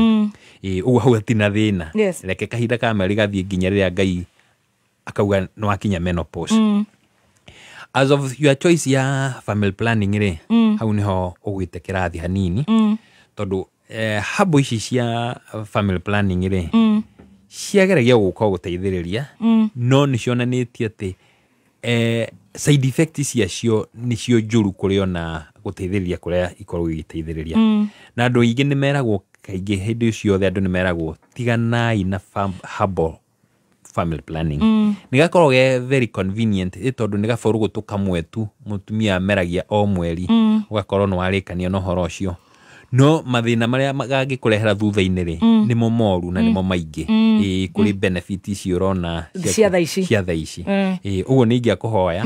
Speaker 4: Ĩĩ, ũguo hau hatina thĩna. Reke kahinda ka mweri gathiĩ nginya rĩrĩa Ngai akauga nĩ wakinya menopause. As of your choice ya family planning rĩ, hau nĩho ũgwĩte kĩrathi hanini, tondũ habo ici cia family planning rĩ, ciageragia gũka gũteithĩrĩria, no nĩ cionanĩtie atĩ side effect ciacio nĩcio njũru kũrĩ ona gũteithĩrĩria kũrĩa ikoragwo igĩteithĩrĩria. Na andũ aingĩ nĩ meragwo kaingĩ, hĩndĩ ciothe andũ nĩ meragwo tiganai na herbal family planning. Nĩ gakoragwo ge very convenient, ĩ tondũ nĩ gaborũgũtũ kamwe tu mũtumia ameragia o mweri, ũgakorwo nĩ warĩkania na ũhoro ũcio. No mathĩna marĩa gangĩkũrehera thutha-inĩ rĩ, nĩmo moru na nĩmo maingĩ. Ĩĩ, kũrĩ benefit ici ũrona
Speaker 1: Cia thaa ici.
Speaker 4: Cia thaa ici. Ĩĩ, ũguo nĩ ingĩakũhoya,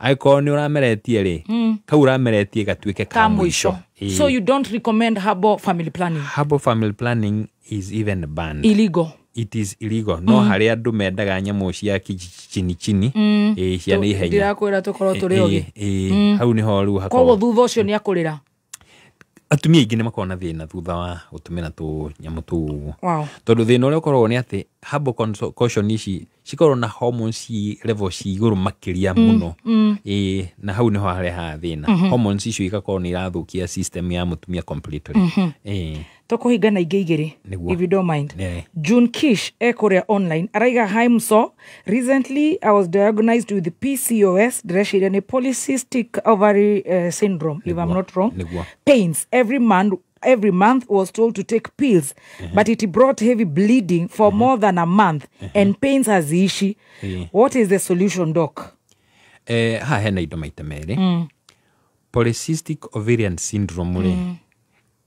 Speaker 4: angĩkorwo nĩ ũrameretie rĩ, kau ũrameretie gatuĩke
Speaker 1: ka
Speaker 4: ka
Speaker 1: mũico.
Speaker 4: mũico. Ĩĩ.
Speaker 1: So you don't recommend herbal family planning?
Speaker 4: Herbal family planning is even banned.
Speaker 1: Illegal.
Speaker 4: It is illegal. No harĩ andũ mendaga nyamũ cia chini chini, ĩĩ, cia na ihenya.
Speaker 1: Ndirakwĩra tũkorwo tũrĩ ogĩ.
Speaker 4: Ĩĩ, hau nĩho rĩu
Speaker 1: Koguo
Speaker 4: hakoragwo
Speaker 1: thutha ũcio nĩ akũrĩra.
Speaker 4: Atumia aingĩ nĩ makoragwo na thĩna thutha wa gũtũmĩra tũnyamũ tũu ũguo, tondũ thĩna ũrĩa ũkoragwo nĩ atĩ herbal caution ici cikoragwo na hormones ci level ci igũrũ makĩria mũno. Ĩĩ, na hau nĩho harehaga thĩna. Hormones icio igakorwo nĩ irathũkia system ya mũtumia completely. Ĩĩ.
Speaker 1: Tũkũhinga na ingĩ igĩrĩ,
Speaker 4: Nĩguo.
Speaker 1: if you don't mind.
Speaker 4: Yeah.
Speaker 1: June Kish ekũrĩa online araiga, "Hi Mso, recently I was diagnosed with PCOS," ndĩreciria nĩ polycystic ovary syndrome, if I'm not wrong.
Speaker 4: Nĩguo.
Speaker 1: "Pains every month, every month. Was told to take pills, but it brought heavy bleeding for more than a month and pains haziishi. What is the solution, doc?"
Speaker 4: Haha hena indo maita merĩ. Polycystic ovarian syndrome rĩ,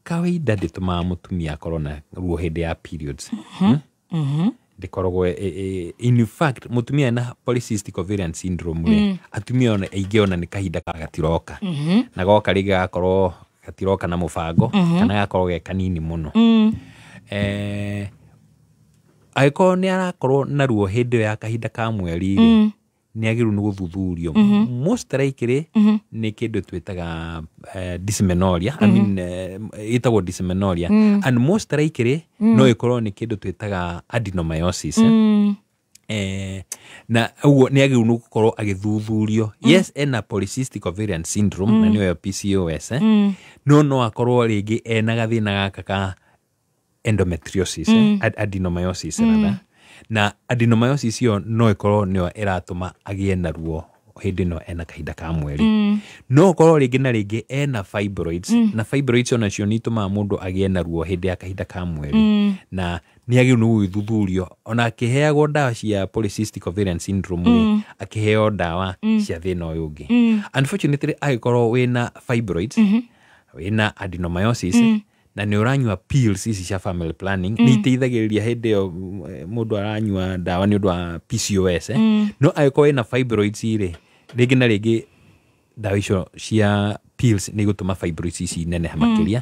Speaker 4: kawaida ndĩtũmaga mũtumia akorwo na ruo hĩndĩ ya periods. Ndĩkoragwo in fact mũtumia ena polycystic ovarian syndrome rĩ, atumia ona aingĩ ona nĩ kahinda ka gatiroka, na goka rĩngĩ gagakorwo gatiroka na mũbango, kana gakorwo ge kanini mũno. Angĩkorwo nĩ arakorwo na ruo hĩndĩ ĩyo ya kahinda ka mweri rĩ, nĩ agĩrĩirwo nĩ gũthuthurio. Most likely nĩ kĩndũ twĩtaga dysmenorrhea, I mean, ĩtagwo dysmenorrhea, and most likely no ĩkorwo nĩ kĩndũ twĩtaga adenomyosis. Na ũguo nĩ agĩrĩirwo nĩ gũkorwo agĩthuthurio. Yes, ena polycystic ovarian syndrome, na nĩyo PCOS, no no akorwo rĩngĩ ena gathĩna gaka ka endometriosis, adenomyosis rather. Na adenomyosis ĩyo no ĩkorwo nĩyo ĩratũma agĩe na ruo hĩndĩ ĩno ena kahinda ka mweri. No ũkorwo rĩngĩ na rĩngĩ ena fibroids, na fibroids onacio nĩ itũmaga mũndũ agĩe na ruo hĩndĩ ya kahinda ka mweri. Na nĩ agĩrĩirwo nĩ gũgĩthuthurio ona akĩheagwo ndawa cia polycystic ovarian syndrome rĩ, akĩheo ndawa cia thĩna ũyũ ũngĩ. Unfortunately, angĩkorwo wĩna fibroids, wĩna adenomyosis, na nĩ ũranyua pills ici cia family planning, nĩ iteithagĩrĩria hĩndĩ ĩyo mũndũ aranyua ndawa nĩ ũndũ wa PCOS, eh. No angĩkorwo wĩna fibroids rĩ, rĩngĩ na rĩngĩ ndawa icio cia Pills nĩ igũtũma fibroids ici neneha makĩria.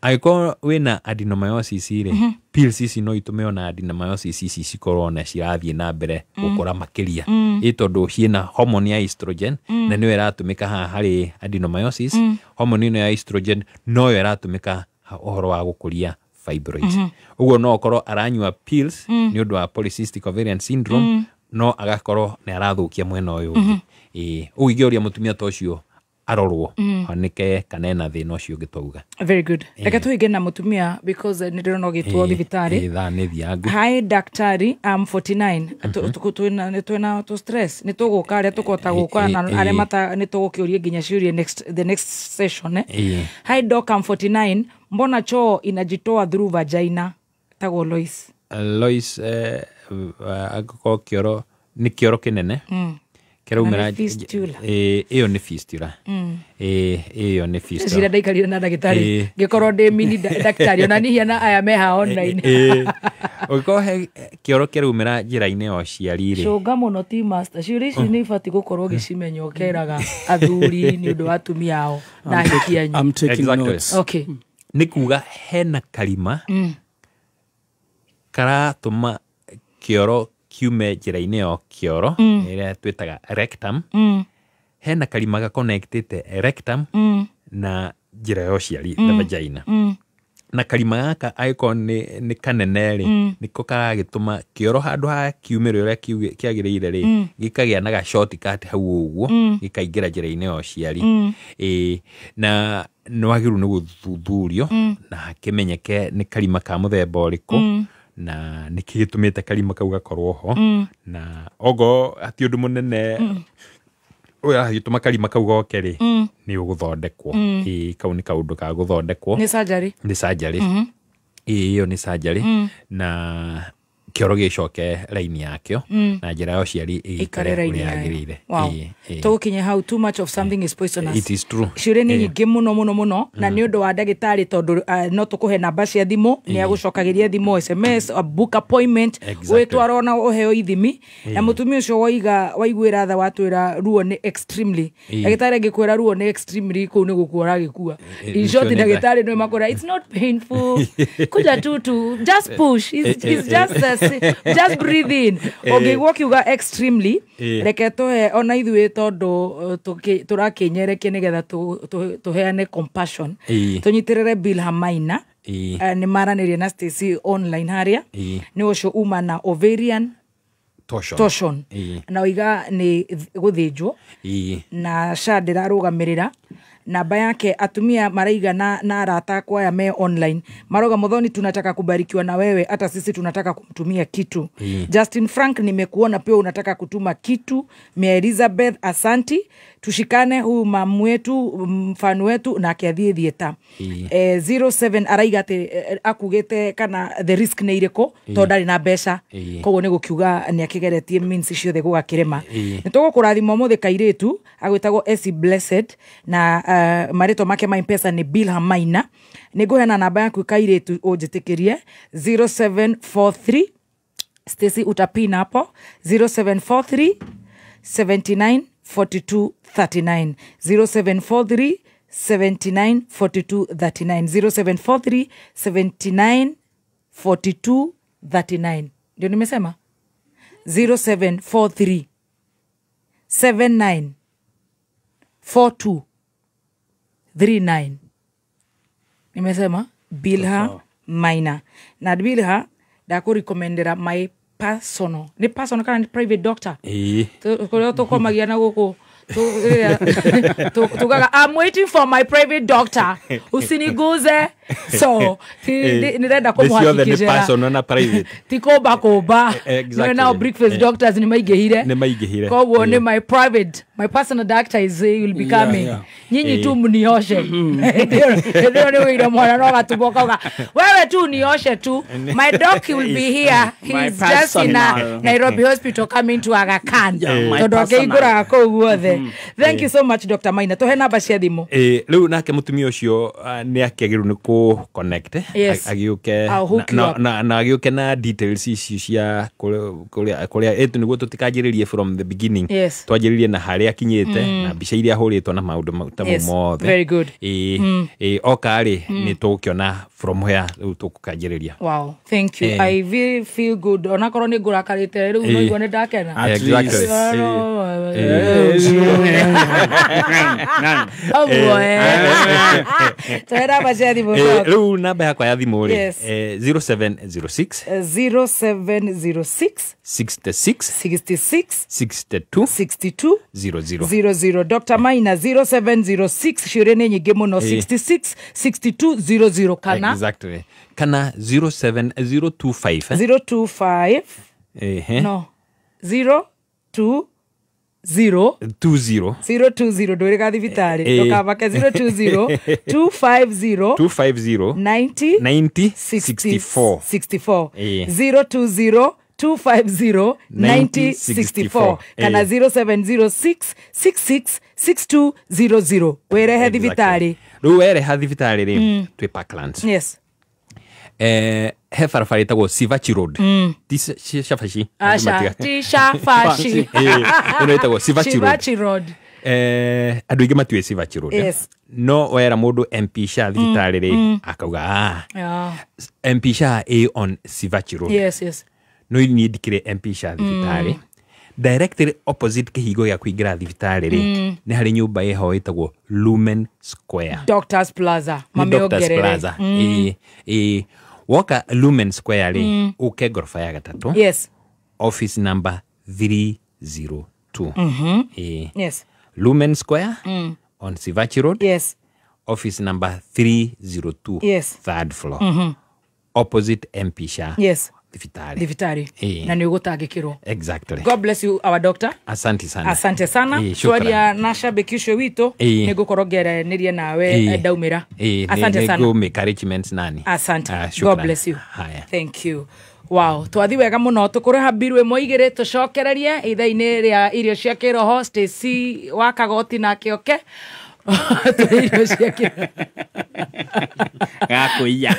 Speaker 4: Angĩkorwo wĩna adenomyosis rĩ, pills ici no itũme ona adenomyosis ici cikorwo na cirathiĩ na mbere gũkũra makĩria, ĩ tondũ ciĩna hormone ya estrogen, na nĩyo ĩratũmĩka haha harĩ adenomyosis. Hormone ĩno ya estrogen noyo ĩratũmĩka ũhoro wa gũkũria fibroids. Ũguo no ũkorwo aranyua pills nĩ ũndũ wa polycystic ovarian syndrome, no agakorwo nĩ arathũkia mwena ũyũ ũngĩ. Ĩĩ, ũguo ingĩũria mũtumia ta ũcio arorwo hanĩke kana ena thĩna ũcio ũngĩ twauga.
Speaker 1: Very good. Reke tũhinge na mũtumia because nĩ ndĩrona ũgĩtwo thibitarĩ.
Speaker 4: Thaa nĩ thiangu.
Speaker 1: Hi daktari, I'm 49. Twĩna twĩna tũ stress nĩ tũgũka arĩa tũkũhota gũka na arĩa mata nĩ tũgũkĩũria nginya ciũria next the next session, eh. Hi doc, I'm 49, mbona choo inajitoa through vagina? Tagwo Lois.
Speaker 4: Lois, angĩkorwo kĩoro nĩ kĩoro kĩnene kĩraumĩra.
Speaker 1: Na nĩ fistula.
Speaker 4: Ĩyo nĩ fistula. Ĩyo nĩ fistula.
Speaker 1: Cira ndaikarire na ndagĩtarĩ ngĩkorwo ndĩ mini ndagĩtarĩ ona nihi na aya meha online.
Speaker 4: Ũngĩkorwo he kĩoro kĩraumĩra njĩra-inĩ ya ũciari rĩ,
Speaker 1: Cũnga mũno ti master, ciũria ici nĩ ibatiĩ gũkorwo ũgĩcimenya ũkeraga athuri nĩ ũndũ wa atumia ao na ahiki anyu.
Speaker 3: I'm taking notes.
Speaker 1: Okay.
Speaker 4: Nĩ kuga hena karima karatũma kĩoro kiume njĩra-inĩ ya kĩoro ĩrĩa twĩtaga rectum. Hena karima gaconnectĩte rectum na njĩra ya ũciari, the vagina. Na karima gaka angĩkorwo nĩ kanene rĩ, nĩko karagĩtũma kĩoro handũ ha kiumĩre ũrĩa kĩagĩrĩire rĩ, gĩkagĩa na ga shortcut hau ũguo, gĩkaingĩra njĩra-inĩ ya ũciari. Ĩĩ, na nĩ wagĩrĩirwo nĩ gũthuthurio na hakĩmenyeke nĩ karima ka mũthemba ũrĩkũ na nĩkĩ gĩtũmĩte karima kau gakorwo ho, na ogo hati ũndũ mũnene ũyũ agĩtũma karima kau goke rĩ, nĩ ũgũthondekwo. Ĩĩ, kau nĩ kaũndũ ka gũthondekwo.
Speaker 1: Nĩ surgery.
Speaker 4: Nĩ surgery. Ĩĩ, ĩyo nĩ surgery, na kĩoro gĩcoke raini yakĩo na njĩra ya ũciari
Speaker 1: ikare
Speaker 4: ĩikare
Speaker 1: raini
Speaker 4: ũrĩa
Speaker 1: yayo.
Speaker 4: yagĩrĩire.
Speaker 1: Wow.
Speaker 4: Ĩĩ, ĩĩ.
Speaker 1: Tũgũkinya hau, too much of something is poisonous.
Speaker 4: It is true.
Speaker 1: Ciũria nĩ nyingĩ mũno mũno mũno, na nĩ ũndũ wa ndagĩtarĩ tondũ no tũkũhe namba cia thimũ, nĩ agũcokagĩria thimũ, SMS, book appointment, wĩtwara ona ũheo ithimi. Na mũtumia ũcio waiga waiguĩra tha watwĩra ruo nĩ extremely. Ndagĩtarĩ angĩkwĩra ruo nĩ extremely, kũu nĩ gũkua ũragĩkua. In short,
Speaker 4: nĩcio nĩ
Speaker 1: ndagĩtarĩ nĩ makwĩra it's not painful, kuja tu tu just push, it's just just breathe in. Ũngĩigua ũkiuga extremely, reke tũhe ona ithuĩ tondũ tũrakĩnyerekia nĩgetha tũheane compassion, tũnyitĩrĩre Bill Hamaina. Nĩ maranĩria na Stacy online harĩa nĩ ũcio uma na ovarian
Speaker 4: torsion.
Speaker 1: Torsion. Na oiga nĩ gũthĩnjwo na SHA ndĩrarũgamĩrĩra namba yake. Atumia maraiga na arata akwa aya me online maroga, Muthoni, tunataka kubarikiwa na wewe, hata sisi tunataka kumtumia kitu. Justin Frank, nimekuona pia unataka kutuma kitu. Mia Elizabeth, asanti, tushikane huyu mamu wetu, mfano wetu na akĩathiĩ thieta. 07 araiga atĩ akugĩte kana the risk nĩ irĩkũ tondũ ndarĩ na mbeca. Koguo nĩ gũkiuga nĩ akĩgeretie means ciothe gũgakĩrema. Nĩ tũgũkũrathima ũmũthĩ kairĩtu agwĩtagwo Esi Blessed na marĩtwa make ma mpesa nĩ Bill Hamaina. Nĩ ngũheana namba yaku kairĩtu ũnjĩtĩkĩrie, 0743. Stacy, utapin hapo, 0743 79 42 39, 0743 79 42 39, 0743 79 42 39. Ndio nimesema 0743 79 42 39. Nimesema Bilha Maina na Bilha ndakũrecommendera my personal, nĩ personal kana nĩ private doctor? Kũrĩa tũkomagia na gũkũ tugaga I'm waiting for my private doctor, usiniguze. So nĩrenda
Speaker 4: Nĩ ciothe nĩ
Speaker 1: kũmũhakikicĩra
Speaker 4: personal na private.
Speaker 1: Ti kũmba kũmba.
Speaker 4: Exactly.
Speaker 1: Nao breakfast doctors nĩ maingĩhire.
Speaker 4: Nĩ maingĩhire.
Speaker 1: Koguo nĩ my private, my personal doctor is will be
Speaker 3: Yeah,
Speaker 1: coming. Nyinyi tu mnioshe. Hĩndĩ ĩyo nĩ wĩire mwana no gatumbo kauga wewe tu nioshe tu, my doc will be here.
Speaker 3: My
Speaker 1: He's just in a
Speaker 3: personal.
Speaker 1: Nairobi hospital coming to Aga Khan.
Speaker 3: Yeah, my
Speaker 1: tondũ
Speaker 3: personal.
Speaker 1: akĩhingũraga kũu guothe. Asante. Thank you so much, Dr. Maina. Tuhe namba cia thimu.
Speaker 4: Rĩu nake mũtumia ũcio nĩ akĩagĩrĩirwo nĩ kũ connect agĩũke na agĩũke na details ici cia kũrĩa ĩtu nĩguo tũtikanjĩrĩrie from the beginning. Twanjĩrĩrie na harĩa akinyĩte na mbica iria ahũrĩtwo na maũndũ ta mau mothe.
Speaker 1: Very good.
Speaker 4: Oka rĩ nĩ tũgũkĩona from where rĩu tũgũkanjĩrĩria.
Speaker 1: Wow, thank you. I really feel good. Onakorwo nĩ ngũrakarĩte rĩu no igua nĩ ndakena.
Speaker 4: Exactly. Rĩu namba yakwa ya thimũ rĩ 0706
Speaker 1: 0706
Speaker 4: 66
Speaker 1: 66
Speaker 4: 62
Speaker 1: 62
Speaker 4: 00
Speaker 1: 00. Dr. Maina 0706 ciũria nĩ nyingĩ mũno 66 62 00 kana
Speaker 4: exactly kana 07025
Speaker 1: 025 no 0 2 0
Speaker 4: 2 0
Speaker 1: 0 2 0 ndwĩrĩga thibitarĩ ndũkamake 0 2 0 2 5 0
Speaker 4: 2 5 0
Speaker 1: 90
Speaker 4: 90 64
Speaker 1: 64 0 2 0 250 90 64 kana 0706 66 6200 werehe thibitarĩ.
Speaker 4: Rĩu wereha thibitarĩ rĩ twĩ Parklands.
Speaker 1: Yes.
Speaker 4: He barabara ĩtagwo Sivachi Road. Ti Shafashi.
Speaker 1: Aca, ti Shafashi.
Speaker 4: Ĩno ĩtagwo Sivachi
Speaker 1: Road.
Speaker 4: Andũ aingĩ matiũĩ Sivachi Road.
Speaker 1: Yes.
Speaker 4: No wera mũndũ MP Shah thibitarĩ rĩ akauga MP Shah ĩ on Sivachi Road.
Speaker 1: Yes, yes.
Speaker 4: No niĩ ndikĩrĩ MP Shah thibitarĩ. Directly opposite kĩhingo gĩa kũingĩra thibitarĩ rĩ nĩ harĩ nyũmba ĩho ĩtagwo Lumen Square.
Speaker 1: Doctors Plaza.
Speaker 4: Doctors Plaza. Woka Lumen Square rĩ ũke ngoroba ya gatatũ.
Speaker 1: Yes.
Speaker 4: Office number 302.
Speaker 1: Yes.
Speaker 4: Lumen Square on Sivachi Road.
Speaker 1: Yes.
Speaker 4: Office number 302.
Speaker 1: Yes.
Speaker 4: Third floor. Opposite MP Shah.
Speaker 1: Yes.
Speaker 4: Thibitarĩ.
Speaker 1: Na nĩ ũgũtangĩkĩrwo.
Speaker 4: Exactly.
Speaker 1: God bless you our doctor.
Speaker 4: Asante sana.
Speaker 1: Asante sana. Twaria na shabiki ũcio witũ nĩ ngũkorwo ngĩaranĩria nawe ndaumĩra. Asante sana.
Speaker 4: Nĩ ngũ arrangements nani.
Speaker 1: Asante. God bless you.
Speaker 4: Haya.
Speaker 1: Thank you. Wow, twathi wega mũno tũkũrĩha mbiru ĩmwe igĩrĩ tũcokererie ithaa-inĩ rĩa irio cia kĩroho. Stacy wa Kagoti nake oke. Irio cia kĩroho
Speaker 20: gakũiya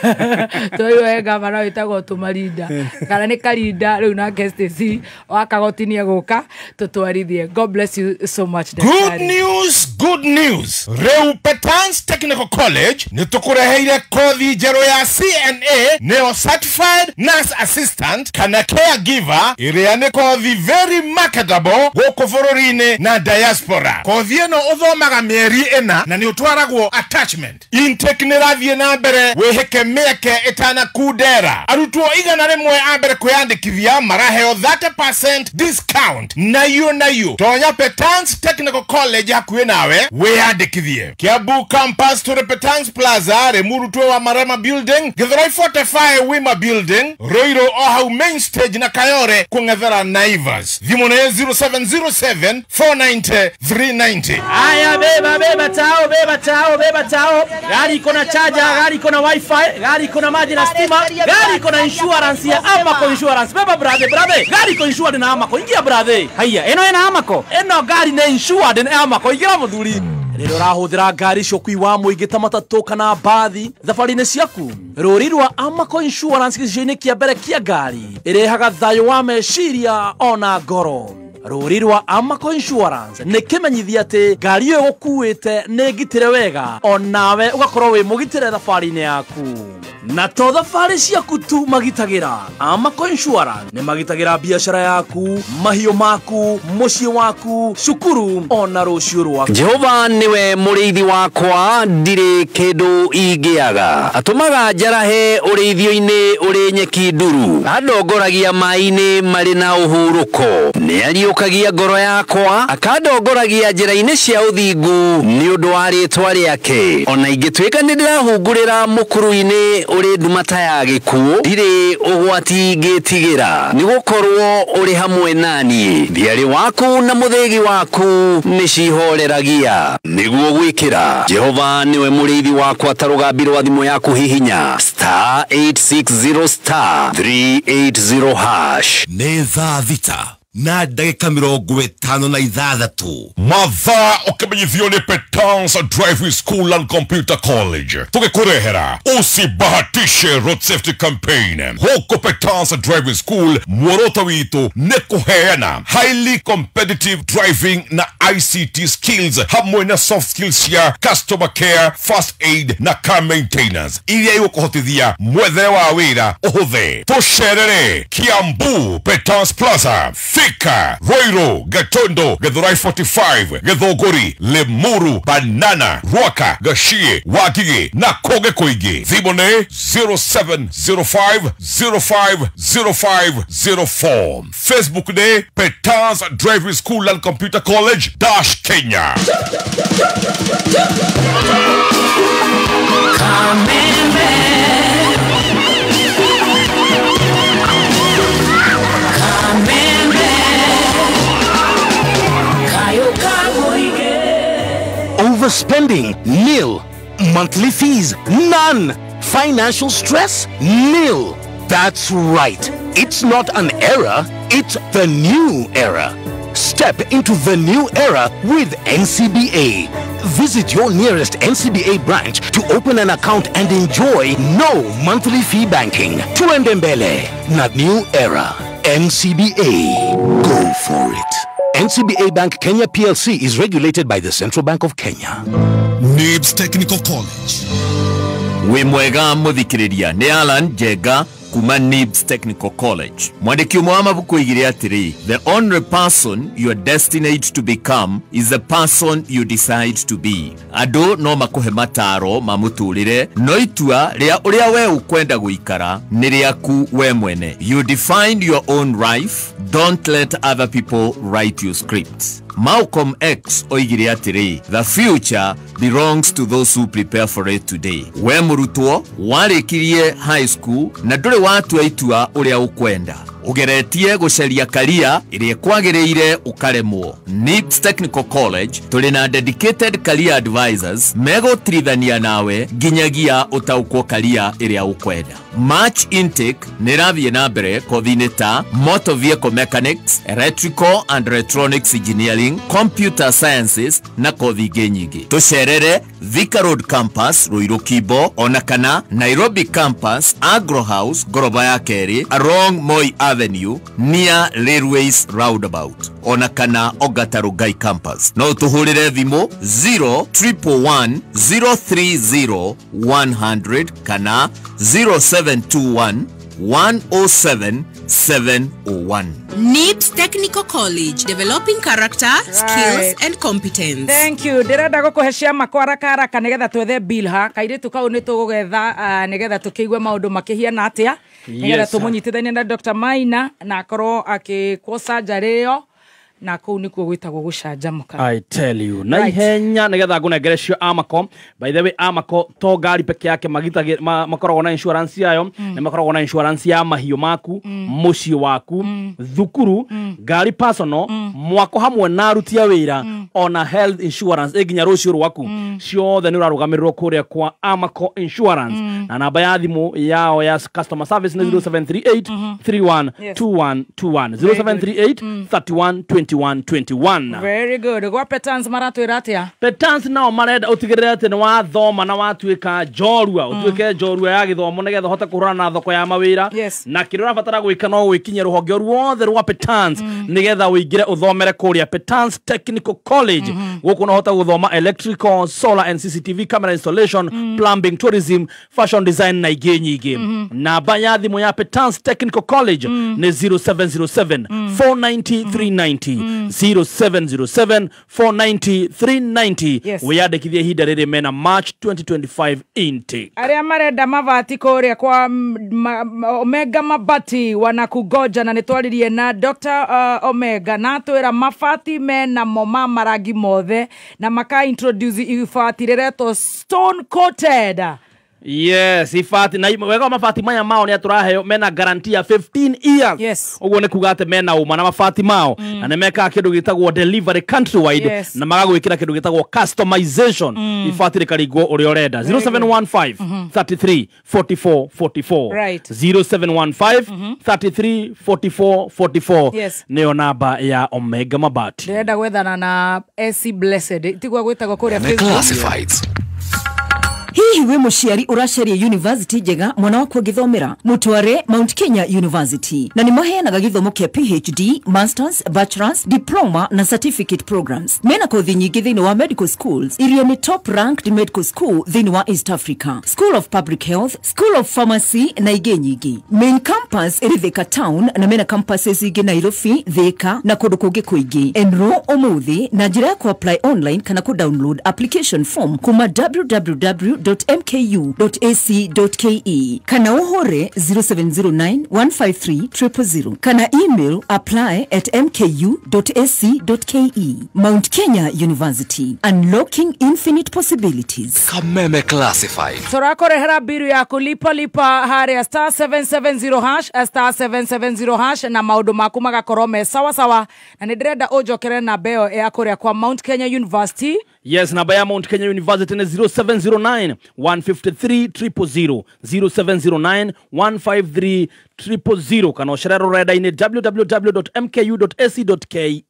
Speaker 1: tũiwe gavana wĩtagwo Tũmarinda kana nĩ Karinda rĩu nake Stacy wa Kagoti nĩ egũka tũtwarithie. God bless you so much.
Speaker 19: Good news, good news. Rĩu Petans Technical College nĩ tũkũreheire kothi njerũ ya CNA nĩyo Certified Nurse Assistant kana Caregiver ĩrĩa nĩ kothi very marketable gũkũ bũrũri-inĩ na diaspora. Kothi ĩno ũthomaga mĩeri ĩna na nĩ ũtwaragwo attachment. Intake nĩ ĩrathiĩ na mbere wĩhĩke mĩeke ĩtanakundera. Arutwo 100 a mbere kwĩyandĩkithia maraheo 30% discount. Nayo nayo tonya Petans Technical College hakuhĩ nawe wĩyandĩkithie. Kiambu campus tũrĩ Petans Plaza, Limuru twĩ wa Marema Building, Githurai 45 Wima Building, Ruiru o hau main stage na Kayore kũng'ethera Naivas. Thimũ nĩ 0707 490 390.
Speaker 3: Aya, beba beba tao, beba tao, beba tao. Gari iko na charger, gari iko na wifi, gari iko na maji na stima, gari iko na insurance ya Amaco Insurance. Beba brother, brother, gari iko insured na Amaco. Ingia brother. Haya, eno ena Amaco. Eno gari ne insured na Amaco. Ingira muthuri. Rĩrĩa ũrahũthĩra ngari cia ũkui wa mũingĩ ta matatũ kana mbathi thabarĩ-inĩ ciaku, rũri rwa Amaco Insurance gĩcicio-inĩ kĩa mbere kĩa ngari ĩrehaga thayũ wa meciria ona ngoro. Rũri rwa Amaco Insurance nĩ kĩmenyithia atĩ ngari ĩyo ĩgũkuĩte nĩ ngitĩre wega onawe ũgakorwo wĩ mũgitĩre thabarĩ-inĩ yaku. Na to thabarĩ ciaku tu magitagĩra, Amaco Insurance nĩ magitagĩra biacara yaku, mahiũ maku, mũciĩ waku, cukuru ona rũciũ rwaku.
Speaker 21: Jehova niwe mũrĩithi wakwa, ndirĩ kĩndũ ingĩaga. Atũmaga njarahe ũrĩithio-inĩ ũrĩ nyeki nduru, andongoragia maĩ-inĩ marĩ na ũhurũko. Nĩariũkagia ngoro yakwa, akandongoragia njĩra-inĩ cia ũthingu nĩ ũndũ wa rĩĩtwa rĩake. Ona ingĩtuĩka nĩ ndĩrahungurĩra mũkuru-inĩ ũrĩ nduma ya gĩkuũ, ndirĩ ũgwati ingĩtigĩra, nĩgũkorwo ũrĩ hamwe naniĩ. Thiarĩ waku na mũthĩgi waku nĩcihoreragia. Nĩguo gwĩkĩra Jehova nĩwe mũrĩithi wakwa ta rũgambi rwa thimũ yaku hihinya *860 *380 hash.
Speaker 6: Nĩ thaa thita na ndagĩka 56. Mathaa ũkĩmenyithio nĩ Petans Driving School and Computer College, tũgĩkũrehera usibahatishe road safety campaign. Gũkũ Petans Driving School, muoroto witũ nĩ kũheana highly competitive driving na ICT skills hamwe na soft skills cia customer care, first aid na car maintenance iria igũkũhotithia mwethere wa wĩra ũhũthe. Tũcerere Kiambu, Petans Plaza, Thika, Ruiru, Gatondo, Githurai 45, Githunguri, Limuru, Banana, Ruaka, Gachie, Wangigĩ na kũngĩ kũingĩ. Thimũ nĩ 0705 05 05 04. Facebook nĩ Petans Driving School and Computer College dash Kenya.
Speaker 20: Overspending, nil. Monthly fees, none. Financial stress, nil. That's right. It's not an era, it's the new era. Step into the new era with NCBA. Visit your nearest NCBA branch to open an account and enjoy no monthly fee banking. Tuende mbele na new era. NCBA. Go for it. NCBA Bank Kenya PLC is regulated by the Central Bank of Kenya.
Speaker 6: NIBS Technical College.
Speaker 22: Wĩ mwega mũthikĩrĩria, nĩ Alan Njenga kuma NIBS Technical College. Mwandĩki ũmwe wa mabuku oigire atĩrĩ, "The only person you are destined to become is the person you decide to be." Andũ no makũhe mataro ma mũtũrĩre, no itua rĩa ũrĩa we ũkwenda gũikara nĩ rĩaku we mwene. You define your own life, don't let other people write your scripts. Malcolm X oigire atĩrĩ, "The future belongs to those who prepare for it today." We mũrutwo warĩkirie high school na ndũrĩ watua itua ũrĩa ũkwenda, ũgeretie gũcaria career ĩrĩa ĩkwagĩrĩire ũkaremwo, NIBS Technical College tũrĩ na dedicated career advisors megũtirithania nawe nginyagia ũtaũkwo career ĩrĩa ũkwenda. March intake nĩ ĩrathiĩ na mbere kothi-inĩ ta motor vehicle mechanics, electrical and electronics engineering, computer sciences na kothi ingĩ nyingĩ. Tũcerere Thika Road Campus, Ruiru Kimbo, ona kana Nairobi Campus, Agro House, ngoroba ya kerĩ, along Moi Avenue near Railways Roundabout, ona kana Ongata Rongai Campus. No tũhũrĩre thimũ 0111 030 100 kana 0721 107 701.
Speaker 23: NIBS Technical College, developing character, skills and competence.
Speaker 1: Thank you. Ndĩrenda gũkũhe ciama kwa haraka haraka nĩgetha twethe bill ha kairĩtu kau nĩ tũgũgetha nĩgetha tũkĩigue maũndũ makĩhiana atĩa, nĩgetha tũmũnyitithanie na Dr. Maina na akorwo akĩkwo surgery ĩyo, na kũu nĩkuo gwĩtagwo gũcanjamũka.
Speaker 3: I tell you, na ihenya nigetha ngũnengere cio Amaco. By the way, Amaco to ngari peke yake magitagĩ makoragwo na insurance yayo, nĩ makoragwo na insurance ya mahiũ maku, mũciĩ waku, thukuru, ngari personal, mwako hamwe na aruti a wĩra, ona health insurance ĩnginya rũciũ rwaku, ciothe nĩ ũrarũgamĩrĩrwo kũrĩa kwa Amaco Insurance. Na namba ya thimũ yao ya customer service nĩ 0738 31 21 21, 0738 31 21 21.
Speaker 1: Very good. Gwa Petans maratwĩra atĩa?
Speaker 3: Petans nao marenda ũtigĩrĩre atĩ nĩ wathoma na watuĩka njorua, ũtuĩke njorua ya gĩthomo nĩgetha ũhote kũhũrana na thoko ya mawĩra. Na kĩrĩa ũrabatara gwĩka no gwĩkinyia rũhonge ruothe rwa Petans nĩgetha ũingĩre ũthomere kũrĩa Petans Technical College. Gũkũ no ũhote gũthoma electrical, solar and CCTV camera installation, plumbing, tourism, fashion design na ingĩ nyingĩ. Namba ya thimũ ya Petans Technical College nĩ 0707 490 390, 0707 490 390.
Speaker 1: Yes.
Speaker 3: Wiyandĩkithie ihinda rĩrĩ mena March 2025 intake.
Speaker 1: Arĩa marenda mabati kũrĩa kwa Omega Mabati wanakugoja, na nĩtwaririe na Dr. Omega na atwĩra mabati mena mo ma marangi mothe, na maka introduce ibati rĩretwo stone coated.
Speaker 3: Yes, ibati na wega wa mabati maya mao nĩ atũraheo mena guarantee ya 15 years.
Speaker 1: Yes.
Speaker 3: Ũguo nĩ kuga atĩ mena ũma na mabati mao na nĩ mekaga kĩndũ gĩtagwo delivery countrywide na magagwĩkĩra kĩndũ gĩtagwo customization. Ibati rĩkaringwo ũrĩa ũrenda. 0715 33 44 44. 0715 33 44 44. Nĩyo namba ya Omega Mabati.
Speaker 1: Ndĩrenda gwethana na AC Blessed tigwa gwĩtagwo kũrĩa Facebook.
Speaker 2: Classifieds. Hihi wĩ mũciari ũracaria university njega mwana waku angĩthomera? Mũtware Mount Kenya University, na nĩ maheanaga gĩthomo kĩa PhD, Masters, Bachelors, Diploma na Certificate programs. Mena kothi nyingĩ thĩinĩ wa medical schools iria nĩ top ranked medical school thĩinĩ wa East Africa, School of Public Health, School of Pharmacy na ingĩ nyingĩ. Main campus ĩrĩ Thika town na mena campuses ingĩ Nairobi, Thika na kũndũ kũngĩ kũingĩ. Enroll ũmũthĩ na njĩra ya kũ-apply online kana kũ-download application form kuma www.mku.ac.ke kana ũhũre 0709 153 000 kana email apply@mku.ac.ke. Mount Kenya University, unlocking infinite possibilities.
Speaker 5: Kameme Classified.
Speaker 1: Tũrakũrehera mbiru ya kulipa lipa harĩa star 770 hash, star 770 hash, na maũndũ maku magakorwo me sawa sawa, na nĩ ndĩrenda ũnjokere namba ĩyo ya kũrĩa kwa Mount Kenya University.
Speaker 3: Yes, namba ya Mount Kenya University ni 0709 153 000, 0709 153 000, kana ũcere rũrenda-inĩ www.mku.ac.ke.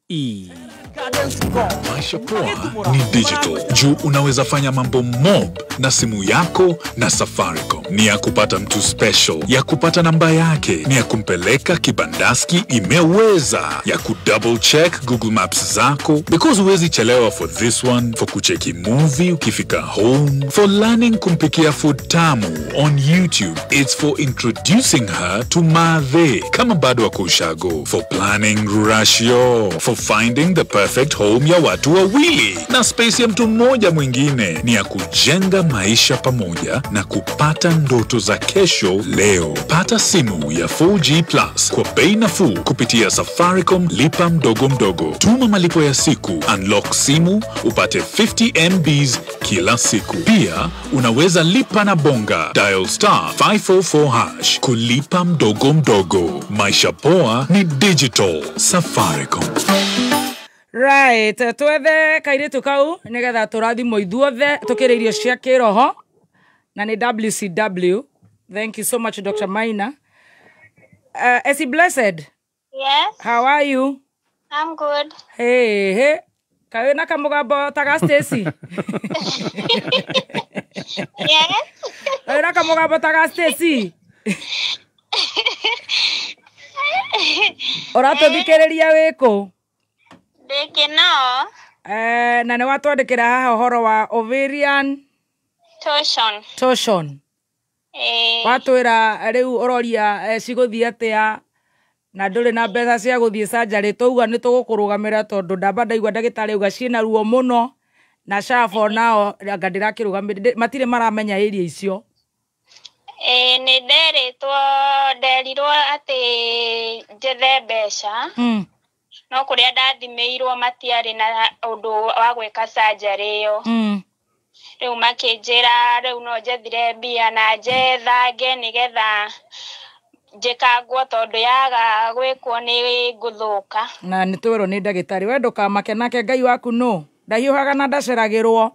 Speaker 8: Maisha poa ni digital. Juu unaweza fanya mambo mob na simu yako na Safaricom. Ni ya kupata mtu special, ya kupata namba yake, ni ya kumpeleka kibandaski imeweza, ya kudouble check Google Maps zako because huwezi chelewa for this one, for kucheki movie ukifika home, for learning kumpikia food tamu on YouTube. It's for introducing her to Mathe kama bado wako ushago, for planning rurashio, for finding the perfect home ya watu wawili na space ya mtu mmoja mwingine. Ni ya kujenga maisha pamoja na kupata ndoto za kesho leo. Pata simu ya 4G Plus kwa bei nafuu kupitia Safaricom Lipa Mdogo Mdogo. Tuma malipo ya siku, unlock simu, upate 50 MBs kila siku. Pia unaweza lipa na Bonga. Dial star 544 hash kulipa mdogo mdogo. Maisha poa ni digital. Safaricom.
Speaker 1: Right, twethe kairitu kau nigetha tũrathimwo ithuothe tũkĩrĩ irio cia kĩroho na nĩ WCW. Thank you so much, Dr. Maina. Essie Blessed.
Speaker 24: Yes.
Speaker 1: How are you?
Speaker 24: I'm good.
Speaker 1: Hey, hey. Kawe na kamugambo ta ga Stacy.
Speaker 24: Yes.
Speaker 1: Kawe na kamugambo ta ga Stacy. Ũratũthikĩrĩria wĩkũ?
Speaker 24: Ndĩkĩnao.
Speaker 1: Na nĩ watwandĩkĩra haha ũhoro wa ovarian
Speaker 24: torsion.
Speaker 1: Torsion. Watwĩra rĩu ũroria cigũthiĩ atĩa na ndũrĩ na mbeca cia gũthiĩ surgery, tauga nĩ tũgũkũrũgamĩra tondũ ndamba ndaigua ndagĩtarĩ auga ciĩna ruo mũno na SHAF nao anga ndĩrakĩrũgamĩrĩra matirĩ maramenya area icio.
Speaker 24: Nĩ nderitwo nderirwo atĩ njethe mbeca. No kũrĩa ndathimĩirwo matiarĩ na ũndũ wa gwĩka surgery ĩyo. Rĩu makĩnjĩra rĩu no njethire mbia na njethange nĩgetha njĩkangwo tondũ yaga gwĩkwo nĩ ngũthũka.
Speaker 1: Na nĩ twĩrwo nĩ ndagĩtarĩ we ndũkamake nake Ngai waku nũ ndahiũhaga na ndaceragĩrwo.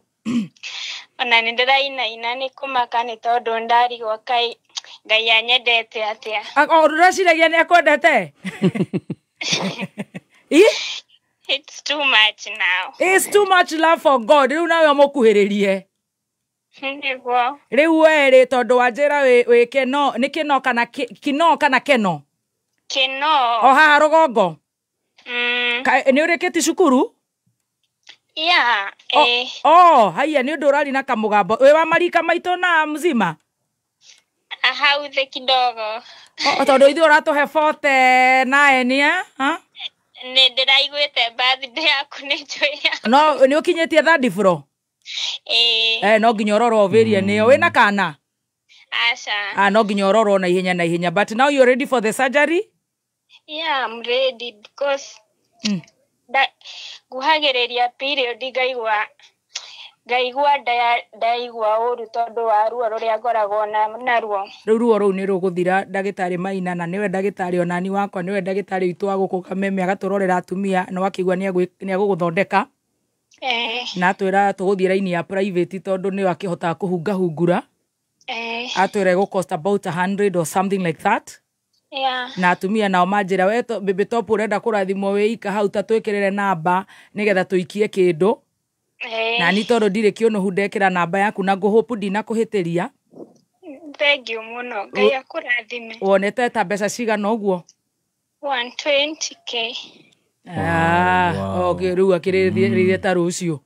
Speaker 24: Ona nĩ ndĩrainaina nĩ kũmaka nĩ tondũ ndarigwo kai Ngai anyendete atĩa.
Speaker 1: O ũreciragia nĩ akwendete?
Speaker 24: It's too much now.
Speaker 1: It's too much love for God. Rĩu nawe ũmũkuhĩrĩrie.
Speaker 24: Nĩguo.
Speaker 1: Rĩu we rĩ tondũ wanjĩra wĩ keno, nĩ kĩno kana kino kana keno?
Speaker 24: Kĩno.
Speaker 1: O haha rũgongo? Nĩ ũrĩkĩtie cukuru?
Speaker 24: Yeah.
Speaker 1: Oh, haiya nĩ ũndũ ũrari na kamũgambo. Wĩ wa marika maitũ na mzima?
Speaker 24: Hau thĩ kidogo.
Speaker 1: Tondũ ithuĩ ũratũhe 49 eh?
Speaker 24: Nĩ ndĩraiguĩte birthday yaku nĩ njũĩ.
Speaker 1: No nĩ ũkinyĩtie third floor?
Speaker 24: Ĩĩ.
Speaker 1: No nginya ũrorwo ovarian ĩyo. Wĩna kana?
Speaker 24: Aca.
Speaker 1: No nginya ũrorwo na ihenya na ihenya. But now you're ready for the surgery?
Speaker 24: Yeah, I'm ready because nguhagĩrĩria period ngaigua Ngaigua ndaigua ũru tondũ wa ruo rũrĩa ngoragwo naruo.
Speaker 1: Rĩu ruo rũu nĩ rũgũthira ndagĩtarĩ Maina, na nĩwe ndagĩtarĩ onani wakwa, nĩwe ndagĩtarĩ witũ wa gũkũ Kameme, agatũrorera atumia na wakĩigua nĩ agũgũthondeka. Na atwĩra tũgũthiĩ raini ya private tondũ nĩyo akĩhotaga kũhungahungura. Atwĩra ĩgũ cost about 100 or something like that. Na atumia nao manjĩra we Baby Top ũrenda kũrathimwo wĩ ika hau, ta twĩkĩrĩre namba nĩgetha tũikie kĩndũ. Na ni tondũ ndirĩ kĩũnũhu ndekĩra namba yaku na ngũhũpu ndinakũhĩtĩria.
Speaker 24: Thank you mũno, Ngai akũrathime.
Speaker 1: Wonete ta mbeca cigana ũguo?
Speaker 24: 120K.
Speaker 1: Okay, rĩu akĩrĩrĩrie ta rũciũ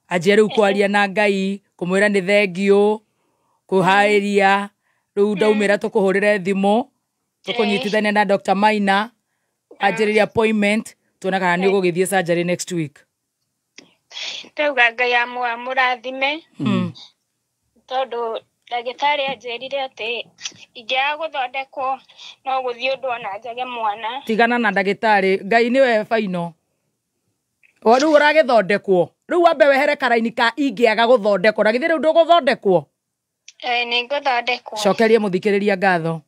Speaker 1: anjie rĩu kwaria na Ngai, kũmwĩra nĩ thengiũ, kũharĩria rĩu ndaumĩra tũkũhũrĩre thimũ, tũkũnyitithania na Dr. Maina anjĩrĩrie appointment, tuone kana nĩ ũgũgĩthiĩ surgery next week.
Speaker 24: Ndauga Ngai amũrathime tondũ ndagĩtarĩ anjĩrire atĩ ingĩaga gũthondekwo no gũthiĩ ũndũ ona njage mwana.
Speaker 1: Tigana na ndagĩtarĩ, Ngai nĩwe baino. O rĩu ũragĩthondekwo, rĩu wambe wehere karaini ka ingĩaga gũthondekwo, na githĩ rĩu ndũgũthondekwo?
Speaker 24: Nĩ ngũthondekwo.
Speaker 1: Cokerie mũthikĩrĩria ngatho.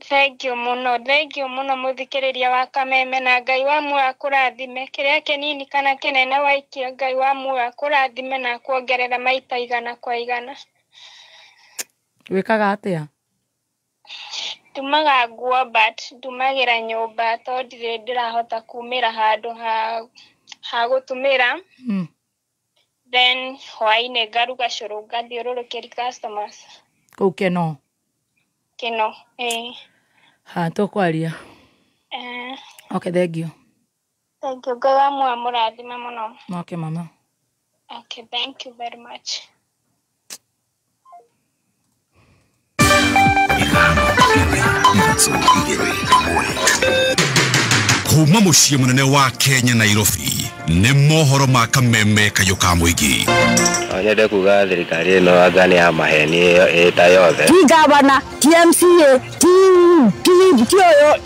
Speaker 24: Thank you mũno, thank you mũno mũthikĩrĩria wa Kameme, na Ngai wa muoyo akũrathime, kĩrĩa kĩnini kana kĩnene waikia, Ngai wa muoyo akũrathime na akuongerera maita igana kwa igana.
Speaker 1: Wĩkaga atĩa?
Speaker 24: Ndumaga nguo but ndumagĩra nyũmba tondũ ndirĩ ndĩrahota kumĩra handũ ha gũtumĩra. Then hwaĩ-inĩ ngaruga cũrũ ngathiũrũrũkĩria customers.
Speaker 1: Kũu Keno?
Speaker 24: Keno,
Speaker 1: Ha, tũkwaria. Okay, thank you.
Speaker 24: Thank you. Ngai wa muoyo amũrathime mũno.
Speaker 1: Okay, mama.
Speaker 24: Okay, thank you very much.
Speaker 6: Kuma mũciĩ mũnene wa Kenya Nairobi, nĩ mohoro ma Kameme kayũ ka mũingĩ.
Speaker 5: Nyende kuga thirikari ĩno anga nĩ ya maheni ĩyo ĩta yothe.
Speaker 7: Ti gavana, ti MCA, ti ũyũ,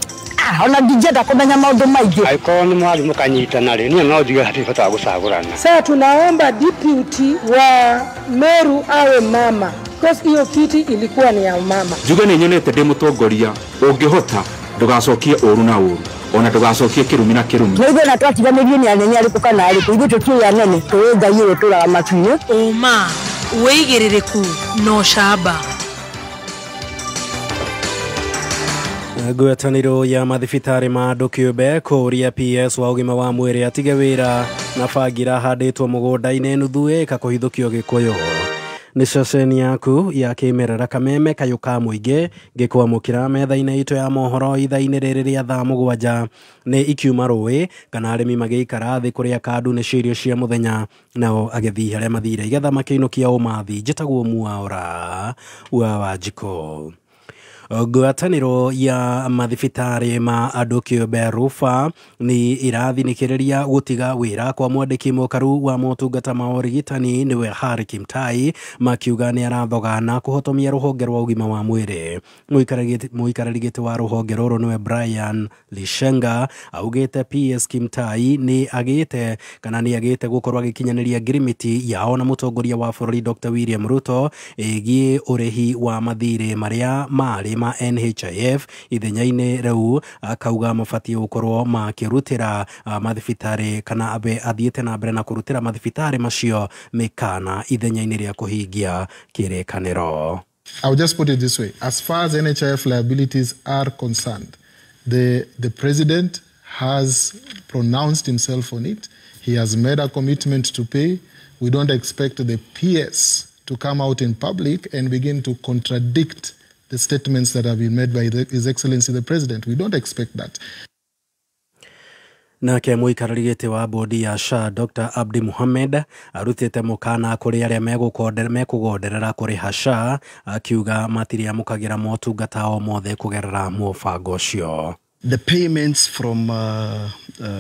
Speaker 7: ona ndingĩenda kũmenya maũndũ maingĩ.
Speaker 9: Angĩkorwo nĩ mwathiĩ mũkanyitana rĩ, niĩ no njuge hatirĩ bata wa gũcagũrana.
Speaker 10: Sasa tunaomba deputy wa Meru awe mama, because hiyo kiti ilikuwa ni ya mama.
Speaker 25: Njuge nĩ nyonete ndĩ mũtongoria ũngĩhota ndũgacokie ũru na ũru, ona ndũgacokie kĩrumi na kĩrumi.
Speaker 7: Ithuĩ na twatiganĩrio nĩ anene arĩkũ kana arĩkũ, ithuĩ tũtiũĩ anene, tũĩ Ngai ũyũ ũtũraga matu-inĩ.
Speaker 11: Ũma, wĩigĩrĩrĩku na ũcamba.
Speaker 12: Ngwatanĩro ya mathibitarĩ ma andũ kĩũmbe kũũria PS wa ũgima wa mwĩrĩ atige wĩra na bangira handĩtwo mũgũnda-inĩ nuthu ĩka kũhithũkio Gĩkũyũ. Nĩ ceceni yaku ya kĩmerera Kameme kayũ ka mũingĩ ngĩkwamũkĩra metha-inĩ itũ ya mohoro ithaa-inĩ rĩrĩ rĩa thaa 7 nĩ ikiuma rũĩ kana arĩmi magĩikara thĩ kũrĩa kandu nĩ irio cia mũthenya nao agethi arĩa mathire igetha makĩinũkia ũmathi. Njĩtagwo Mwaura wa Wanjikũ. Ngwatanĩro ya mathibitarĩ ma andũ kĩũmbe Rufa nĩ irathinikĩrĩria gũtiga wĩra kwa mwandĩki mũkaru wa motungata ma ũrigitani nĩwe Harry Kimtai, makiuga nĩ arathogana kũhotomia rũhonge rwa ũgima wa mwĩrĩ. Mũikarĩri gĩtĩ wa rũhonge rũrũ nĩwe Brian Lishenga augĩte PS Kimtai nĩ agĩte kana nĩ agĩte gũkorwo agĩkinyanĩria ngirimiti yao na mũtongoria wa bũrũri Dr. William Ruto ĩgiĩ ũrĩhi wa mathirĩ marĩa marĩ ma NHIF ithenya-inĩ rĩu, akauga mabatiĩ gũkorwo makĩrutĩra mathibitarĩ kana abe athiĩte na mbere na kũrutĩra mathibitarĩ macio mĩkana ithenya-inĩ rĩa kũhingia kĩrĩkanĩro.
Speaker 26: I would just put it this way. As far as NHIF liabilities are concerned, the president has pronounced himself on it. He has made a commitment to pay. We don't expect the PS to come out in public and begin to contradict the statements that have been made by His Excellency the President. We don't expect that.
Speaker 12: Nake mũikarĩri gĩtĩ wa bodi ya SHA Dr. Abdi Muhammad arutĩte mũkana kũrĩ arĩa mekũgonderera kũrĩha SHA, akiuga matiriamũkagĩra motungata o mothe kũgerera mũbango ũcio.
Speaker 27: The payments from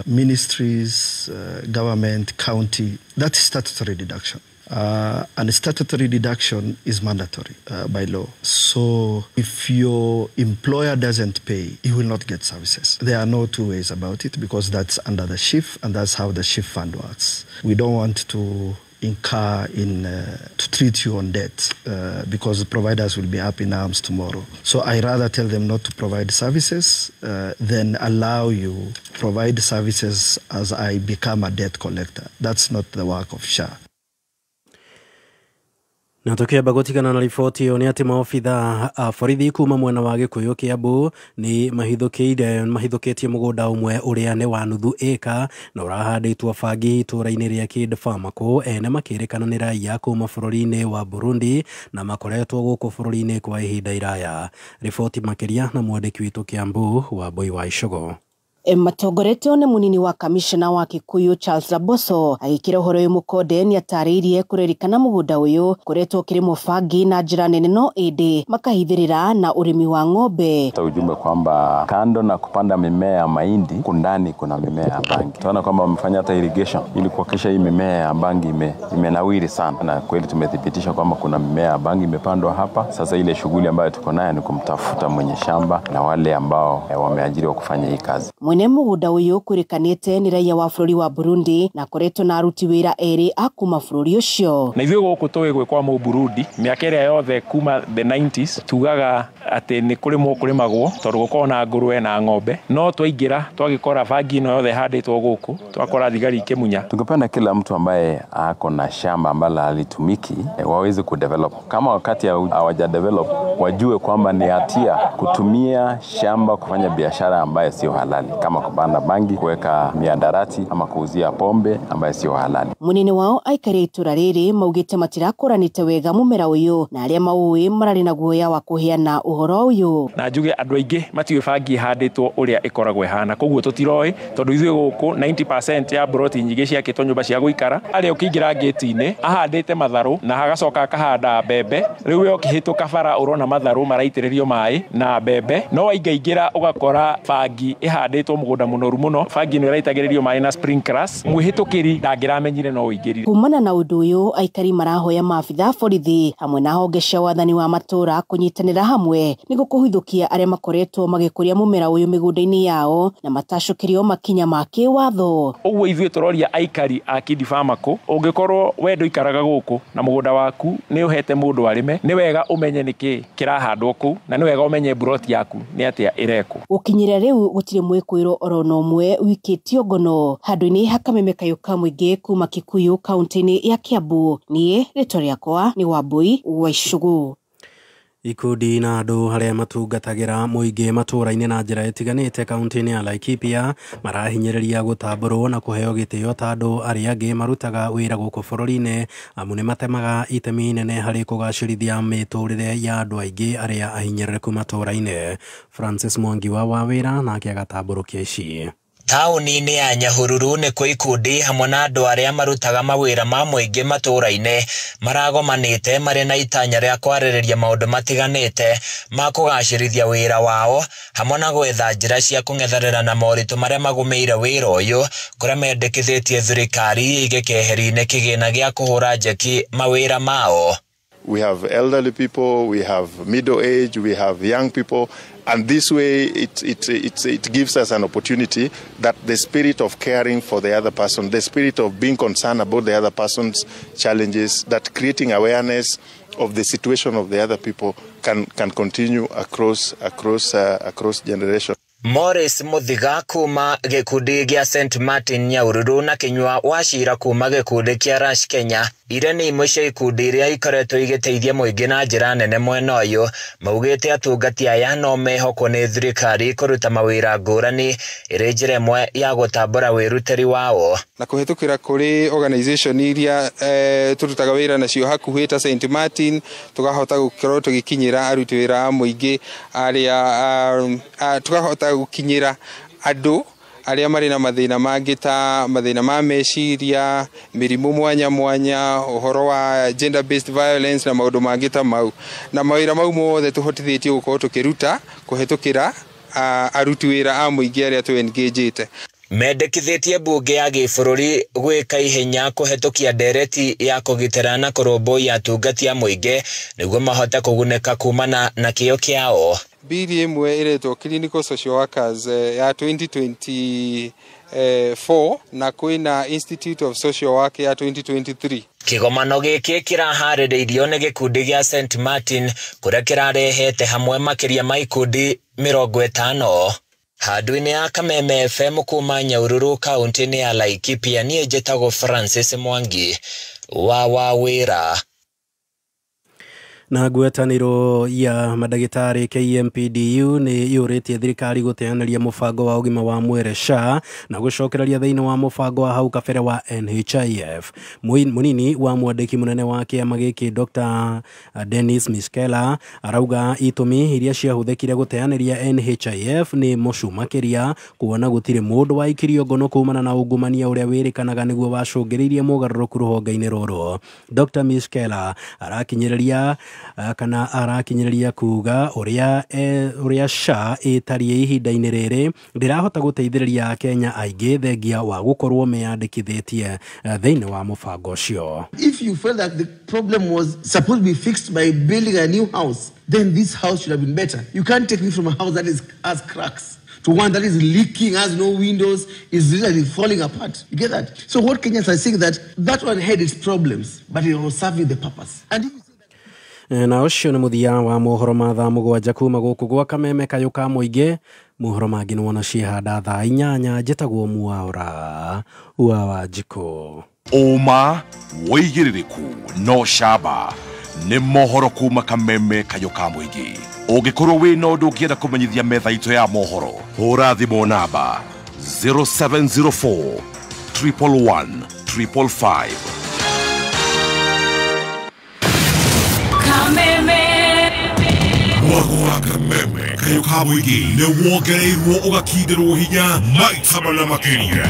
Speaker 27: ministries, government, county, that is statutory deduction. And statutory deduction is mandatory by law. So if your employer doesn't pay, you will not get services. There are no two ways about it, because that's under the SHIF, and that's how the SHIF fund works. We don't want to incur in to treat you on debt because the providers will be up in arms tomorrow. So I rather tell them not to provide services than allow you provide services as I become a debt collector. That's not the work of SHA.
Speaker 12: Na tukiamba gũtigana na riboti ĩyo nĩ atĩ maobitha a borithi kuma mwena wa Gĩkũyũ Kĩambu nĩ mahithũkĩtie mũgũnda ũmwe ũrĩa nĩ wa nuthu ĩka na ũrahandĩtwo bangi itũũra-inĩ rĩa Kĩndũ ene makĩrĩkana nĩ raia kuma bũrũri-inĩ wa Burundi na makoretwo gũkũ bũrũri-inĩ kwa ihinda iraya. Riboti makĩria na mwandĩki witũ Kĩambu Wambui wa Icogo.
Speaker 4: Matongoretio nĩ munini wa kamishna wa Kikuyu Charles Laboso agĩkĩra ũhoro ũyũ mũkonde nĩ atarĩirie kũrerikana mũgũnda ũyũ koretwo ũkĩrĩmwo bangi na njĩra nene no ĩndĩ makahithĩrĩra na ũrĩmi wa ng'ombe.
Speaker 13: Ujumbe kwamba kando na kupanda mimea ya mahindi kundani kuna mimea ya bangi. Tunaona kwamba wamefanya hata irrigation ili kuhakikisha hii mimea ya bangi imenawiri sana, na kweli tumethibitisha kwamba kuna mimea ya bangi imepandwa hapa. Sasa ile shughuli ambayo tuko nayo ni kumtafuta mwenye shamba na wale ambao wameajiriwa kufanya hii kazi.
Speaker 4: Mwene mũgũnda ũyũ kwĩrĩkanĩte nĩ raia wa bũrũri wa Burundi na koretwo na aruti wĩra erĩ a kuma bũrũri ũcio.
Speaker 14: Na ithuĩ gũkũ tũĩ gwĩkwa Mũburundi mĩaka ĩrĩa yothe kuma the 90s tugaga atĩ nĩ kũrĩmwo kũrĩmagwo tondũ gũkoragwo na ngũrwe na ng'ombe, no twaingĩra twagĩkora bangi ĩno yothe ĩhandĩtwo gũkũ, twakora thigari ikĩmunya.
Speaker 13: Tungependa kila mtu ambaye ako na shamba ambalo halitumiki waweze kudevelop. Kama wakati hawaja develop wajue kwamba ni hatia kutumia shamba kufanya biashara ambayo sio halali, kama kupanda bangi, kuweka miadarati ama kuuzia pombe ambayo sio halali.
Speaker 4: Munene wao aikari itũra rĩrĩ maugĩte matirakoranĩte wega mũmera ũyũ na arĩa maũĩ mararĩ na guoya wa kũheana ũhoro ũyũ.
Speaker 14: Na njuge andũ aingĩ matiũĩ bangi ĩhandĩtwo ũrĩa ĩkoragwo ĩhana, koguo tũtiroĩ tondũ ithuĩ gũkũ 90% ya broti nyingĩ ciakĩtwo nyũmba cia gũikara. Arĩa ũkĩingĩra ngĩti-inĩ ahandĩte matharũ na agacoka akahanda mbembe, rĩu we ũkĩhĩtũka bara ũrona matharũ maraitĩrĩrio maĩ na mbembe, no waingaingĩra ũgakora bangi ĩhandĩtwo mũgũnda mũnoru mũno, bangi ĩno ĩraitagĩrĩrio maĩ na sprinklers, mwĩhĩtũkĩri ndangĩramenyire no ũingĩrire.
Speaker 4: Kumana na ũndũ ũyũ aikari marahoya maabitha borithi hamwe na honge cia wathani wa matũra kũnyitanĩra hamwe nĩguo kũhithũkia arĩa makoretwo magĩkũria mũmera ũyũ mĩgũnda-inĩ yao na matacũkĩrio makinya ma kĩwatho.
Speaker 14: Ũguo ithuĩ tũroria aikari a Kindi Farmako, ũngĩkorwo we ndũikaraga gũkũ na mũgũnda waku nĩ ũhete mũndũ arĩme, nĩ wega ũmenye nĩkĩ kĩrahandwo kũu na nĩ wega ũmenye mburoti yaku nĩ atĩa ĩrekwo.
Speaker 4: Gũkinyĩra rĩu gũtirĩ mwĩkũĩrwo oro na ũmwe wikĩtio ngono handũ-inĩ ha kameme kayũ ka mũingĩ kuma Kikuyu kaunti-inĩ ya Kiambu. Niĩ rĩtwa rĩakwa nĩ Wambui wa Icugu.
Speaker 12: Ikundi na andũ arĩa matungatagĩra mũingĩ matũũra-inĩ na njĩra ĩtiganĩte kaunti-inĩ ya Laikipia marahinyĩrĩria gũtambũrwo na kũheo gĩtĩo ta andũ arĩa angĩ marutaga wĩra gũkũ bũrũri-inĩ, amu nĩ matemaga itemi inene harĩ kũgacĩrithia mĩtũrĩre ya andũ aingĩ arĩa ahinyĩrĩrĩku matũũra-inĩ. Francis Mwangi wa Wawĩra nake agatambũrũkia ici.
Speaker 15: Taũni-inĩ ya Nyahururu nĩkuo ikundi hamwe na andũ arĩa marutaga mawĩra ma mũingĩ matũũra-inĩ maragomanĩte marĩ na itanya rĩa kwarĩrĩria maũndũ matiganĩte ma kũgacĩrithia wĩra wao hamwe na gwetha njĩra cia kũng'ethanĩra na moritũ marĩa magũmĩire wĩra ũyũ, kũrĩa mendekithĩtie thirikari ĩige keheri-inĩ kĩgĩna gĩa kũhũra njeki mawĩra mao.
Speaker 16: We have elderly people, we have middle age, we have young people, and this way it gives us an opportunity that the spirit of caring for the other person, the spirit of being concerned about the other person's challenges, that creating awareness of the situation of the other people can continue across generation.
Speaker 15: Morris Muthiga kuma gĩkundi gĩa St Martin Nyahururu na Kinyua Wachira kuma gĩkundi kĩa Rush Kenya iria nĩ imwe cia ikundi iria ikoretwo igĩteithia mũingĩ na njĩra nene mwena ũyũ, maugĩte atungati aya no mehokwo nĩ thirikari kũruta mawĩra ngũrani ĩrĩ njĩra ĩmwe ya gũtambũra wĩrutĩri wao.
Speaker 17: Na kũhĩtũkĩra kũrĩ organization iria tũrutaga wĩra nacio hakuhĩ ta St Martin, tũkahota gũkorwo tũgĩkinyĩra aruti wĩra a mũingĩ arĩa tũkahota gũkinyĩra andũ arĩa marĩ na mathĩna mangĩ ta mathĩna ma meciria, mĩrimũ mwanya mwanya, ũhoro wa gender based violence na maũndũ mangĩ ta mau. Na mawĩra mau mothe tũhotithĩtio gũkorwo tũkĩruta kũhĩtũkĩra aruti wĩra a mũingĩ arĩa tũ engage-ĩte.
Speaker 15: Mendekithĩtie mbunge ya gĩbũrũri gwĩka ihenya kũhetũkia ndereti ya kũgitĩra na kũrũmbũiya atungati a mũingĩ nĩguo mahote kũgunĩka kumana na kĩo kĩao.
Speaker 17: Bili ĩmwe ĩretwo Clinical Social Workers ya 2020 4 na kwĩna Institute of Social Work ya 2023.
Speaker 15: Kĩgomano gĩkĩ kĩraharĩrĩirio nĩ gĩkundi gĩa St Martin kũrĩa kĩrarehete hamwe makĩria ma ikundi 50. Handũ-inĩ ya Kameme FM kuma Nyahururu kaunti-inĩ ya Laikipia, niĩ njĩtagwo Francis Mwangi wa Wawĩra.
Speaker 12: Na ngwatanĩro ya mandagĩtarĩ KMPDU nĩ yũrĩtie thirikari gũteanĩria mũbango wa ũgima wa mwĩrĩ SHA na gũcokereria thĩinĩ wa mũbango wa hau kabere wa NHIF. Mũnini wa mwandĩki mũnene wa kĩama gĩkĩ Dr. Dennis Miskela arauga itũmi iria ciahũthĩkire gũteanĩria NHIF nĩ mũcu makĩria kuona gũtirĩ mũndũ waikirio ngono kumana na ungumania ũrĩa wĩrĩkanaga nĩguo wacũngĩrĩirie mogarũrũku rũhonge-inĩ rũrũ. Dr. Miskela arakinyĩrĩria kana arakinyĩrĩria kuga ũrĩa SHA ĩtariĩ ihinda-inĩ rĩrĩ ndĩrahota gũteithĩrĩria Akenya aingĩ thengia wa gũkorwo meyandĩkithĩtie thĩinĩ wa mũbango ũcio.
Speaker 2: If you felt that the problem was supposed to be fixed by building a new house, then this house should have been better. You can't take me from a house that has cracks to one that is leaking, has no windows, is literally falling apart. You get that? So what Kenyans are saying that that one had its problems, but it was serving the purpose. And if
Speaker 12: na ũcio nĩ mũthia wa mohoro ma thaa 7 kuma gũkũ gwa Kameme kayũ ka mũingĩ. Mohoro mangĩ nĩwona ciĩhanda thaa 8. Njĩtagwo Mwaura wa Wanjikũ.
Speaker 6: Ũma wĩigĩrĩrĩku no camba nĩ mohoro kuma Kameme kayũ ka mũingĩ. Ũngĩkorwo wĩna ũndũ ũngĩenda kũmenyithia metha itũ ya mohoro, hũra thimũ namba 0704 111 555. Mwago wa Kameme kayũ ka mũingĩ nĩ wongereirwo ũgakindĩrwo hinya maita mana makĩria.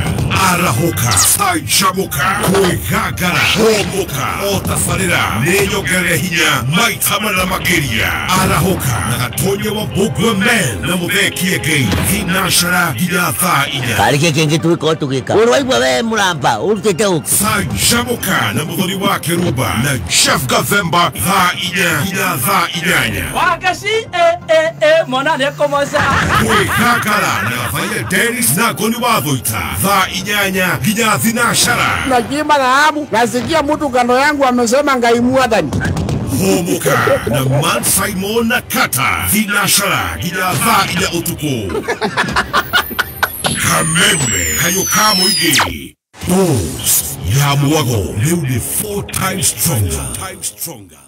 Speaker 6: Arahũka, canjamũka, kwĩgangara, hũmũka, o tabarĩra nĩ nyongerere hinya maita mana makĩria. Arahũka na Gatonye wa Mbũgua Men na Mũthee Kĩengei thinacara nginya thaa 4.
Speaker 18: Karĩ kĩ kĩngĩ tũgĩkorwo tũgĩka? Ũrwaigua we mũramba ũrutĩte ũkĩ?
Speaker 6: Canjamũka na Mũthoni wa Kĩrumba na Jeff Gathemba thaa 4 nginya thaa 8.
Speaker 3: Wakaci mwana nĩekũmoca.
Speaker 6: Kwĩgangara na Gabaia Dennis na Ngoni wa Thũita thaa 8 nginya thinacara.
Speaker 19: Nakiimba dhahabu, nasikia mtu kando yangu amesema Ngai mwathani.
Speaker 6: Hũmũka na Man Simon na Kata thinacara nginya thaa 4 ũtukũ. Kameme kayũ ka mũingĩ. Bose ya mwago rĩu nĩ 4 times stronger.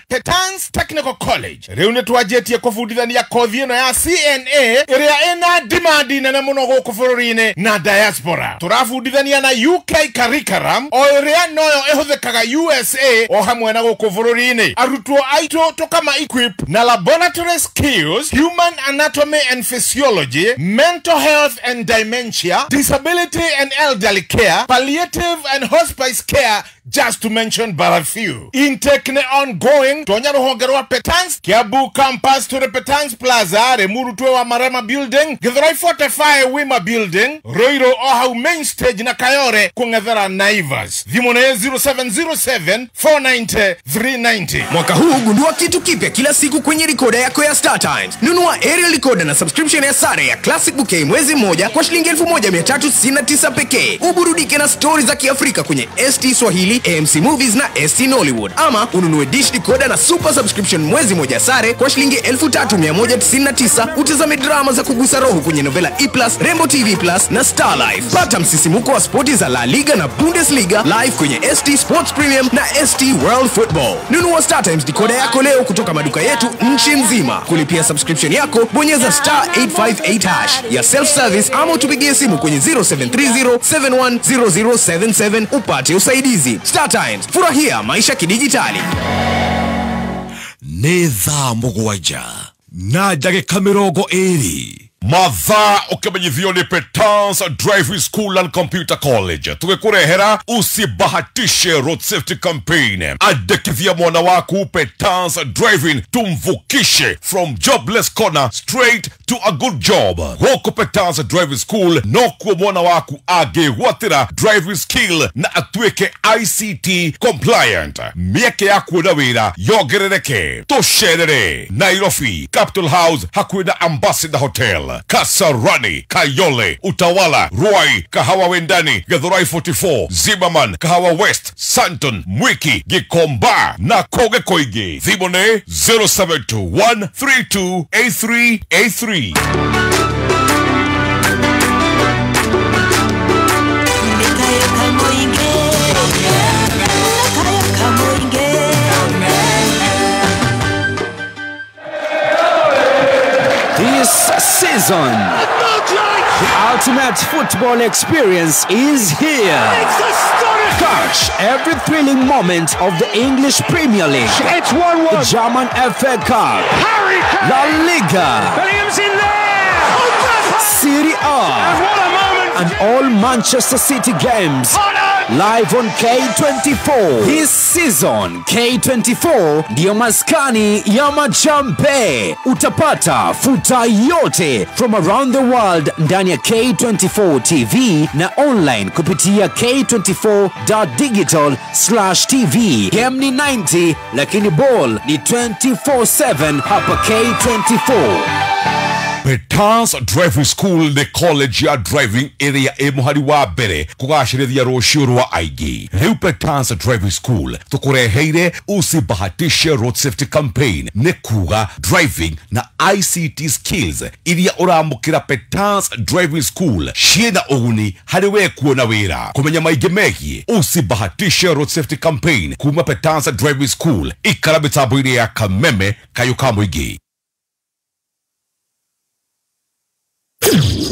Speaker 20: Petans Technical College rĩu nĩ twanjĩtie kũbundithania kothi ĩno ya CNA ĩrĩa ĩna demand nene mũno gũkũ bũrũri-inĩ na diaspora. Tũrabundithania na UK curriculum o ĩrĩa noyo ĩhũthĩkaga USA o hamwe na gũkũ bũrũri-inĩ. Arutwo aitũ tũkama equip na laboratory skills, human anatomy and physiology, mental health and dementia, disability and elderly care, palliative and hospice care, just to mention but a few. Intake nĩ ongoing. Tonya rũhonge rwa Petans Kiambu campus to the Petans Plaza, Limuru twe wa Marema Building, Githurai 45 Wima Building, Ruiru o hau main stage na Kayore kung'ethera Naivas. Thimũ nĩ 0707 490 390.
Speaker 21: Mwaka huu gundua kitu kipya kila siku kwenye rekoda yako ya Star Times. Nunua aerial recorder na subscription ya sare ya Classic Bouquet mwezi mmoja kwa shilingi 1399 pekee. Uburudike na stories za Kiafrika kwenye ST Swahili, AMC Movies na ST Nollywood. Ama ununue dish decoder na super subscription mwezi moja sare kwa shilingi 3199, utazame drama za kugusa roho kwenye Novela E+, Rainbow TV Plus na Star Life. Pata msisimuko wa spoti za La Liga na Bundesliga live kwenye ST Sports Premium na ST World Football. Nunua Star Times decoder yako leo kutoka maduka yetu nchi nzima. Kulipia subscription yako, bonyeza star 858 hash ya self service ama utupigie simu kwenye 0730 710077 upate usaidizi. Star Times, furahia maisha kidijitali.
Speaker 6: Nĩ thaa 7 na ndagĩka 20. Mathaa ũkĩmenyithio nĩ Petans Driving School and Computer College tũgĩkũrehera usibahatishe road safety campaign. Andĩkithia mwana waku Petans Driving, tumvukishe from jobless corner straight to a good job. Gũkũ Petans Driving School nokuo mwana waku angĩgwatĩra driving skill na atuĩke ICT compliant. Mĩeke ya kuona wĩra yongerereke. Tũcerere Nairobi Capital House hakuhĩ na Ambassador Hotel. Hotel, Kasarani, Kayole, Utawala, Ruai, Kahawa Wendani, Githurai 44, Zimmerman, Kahawa West, Santon, Mwiki, Gikomba na Koge Koigi. Thimũ nĩ 0721328383.
Speaker 1: This season, the ultimate football experience is here. Catch every thrilling moment of the English Premier League.
Speaker 5: It's 1-1.
Speaker 1: The German FA Cup,
Speaker 5: Harry Kane.
Speaker 1: La Liga,
Speaker 5: Bellingham's in there.
Speaker 1: Serie A,
Speaker 5: and what a moment.
Speaker 1: And all Manchester City games. Live on K24. This season, K24 ndiyo maskani ya majambe. Utapata futa yote from around the world ndani ya K24 TV na online kupitia k24.digital/tv. Game ni 90 lakini ball ni 24/7 hapa K24.
Speaker 6: Petans Driving School nĩ college ya driving ĩrĩa ĩ mũhari wa mbere kũgacĩrithia rũciũ rwa aingĩ. Rĩu Petans Driving School tũkũreheire usibahatishe road safety campaign, nĩ kuga driving na ICT skills iria ũramũkĩra Petans Driving School ciĩna ũguni harĩ we kuona wĩra. Kũmenya maingĩ megiĩ usibahatishe road safety campaign kuma Petans Driving School, ikara mĩtambo-inĩ ya Kameme kayũ ka mũingĩ.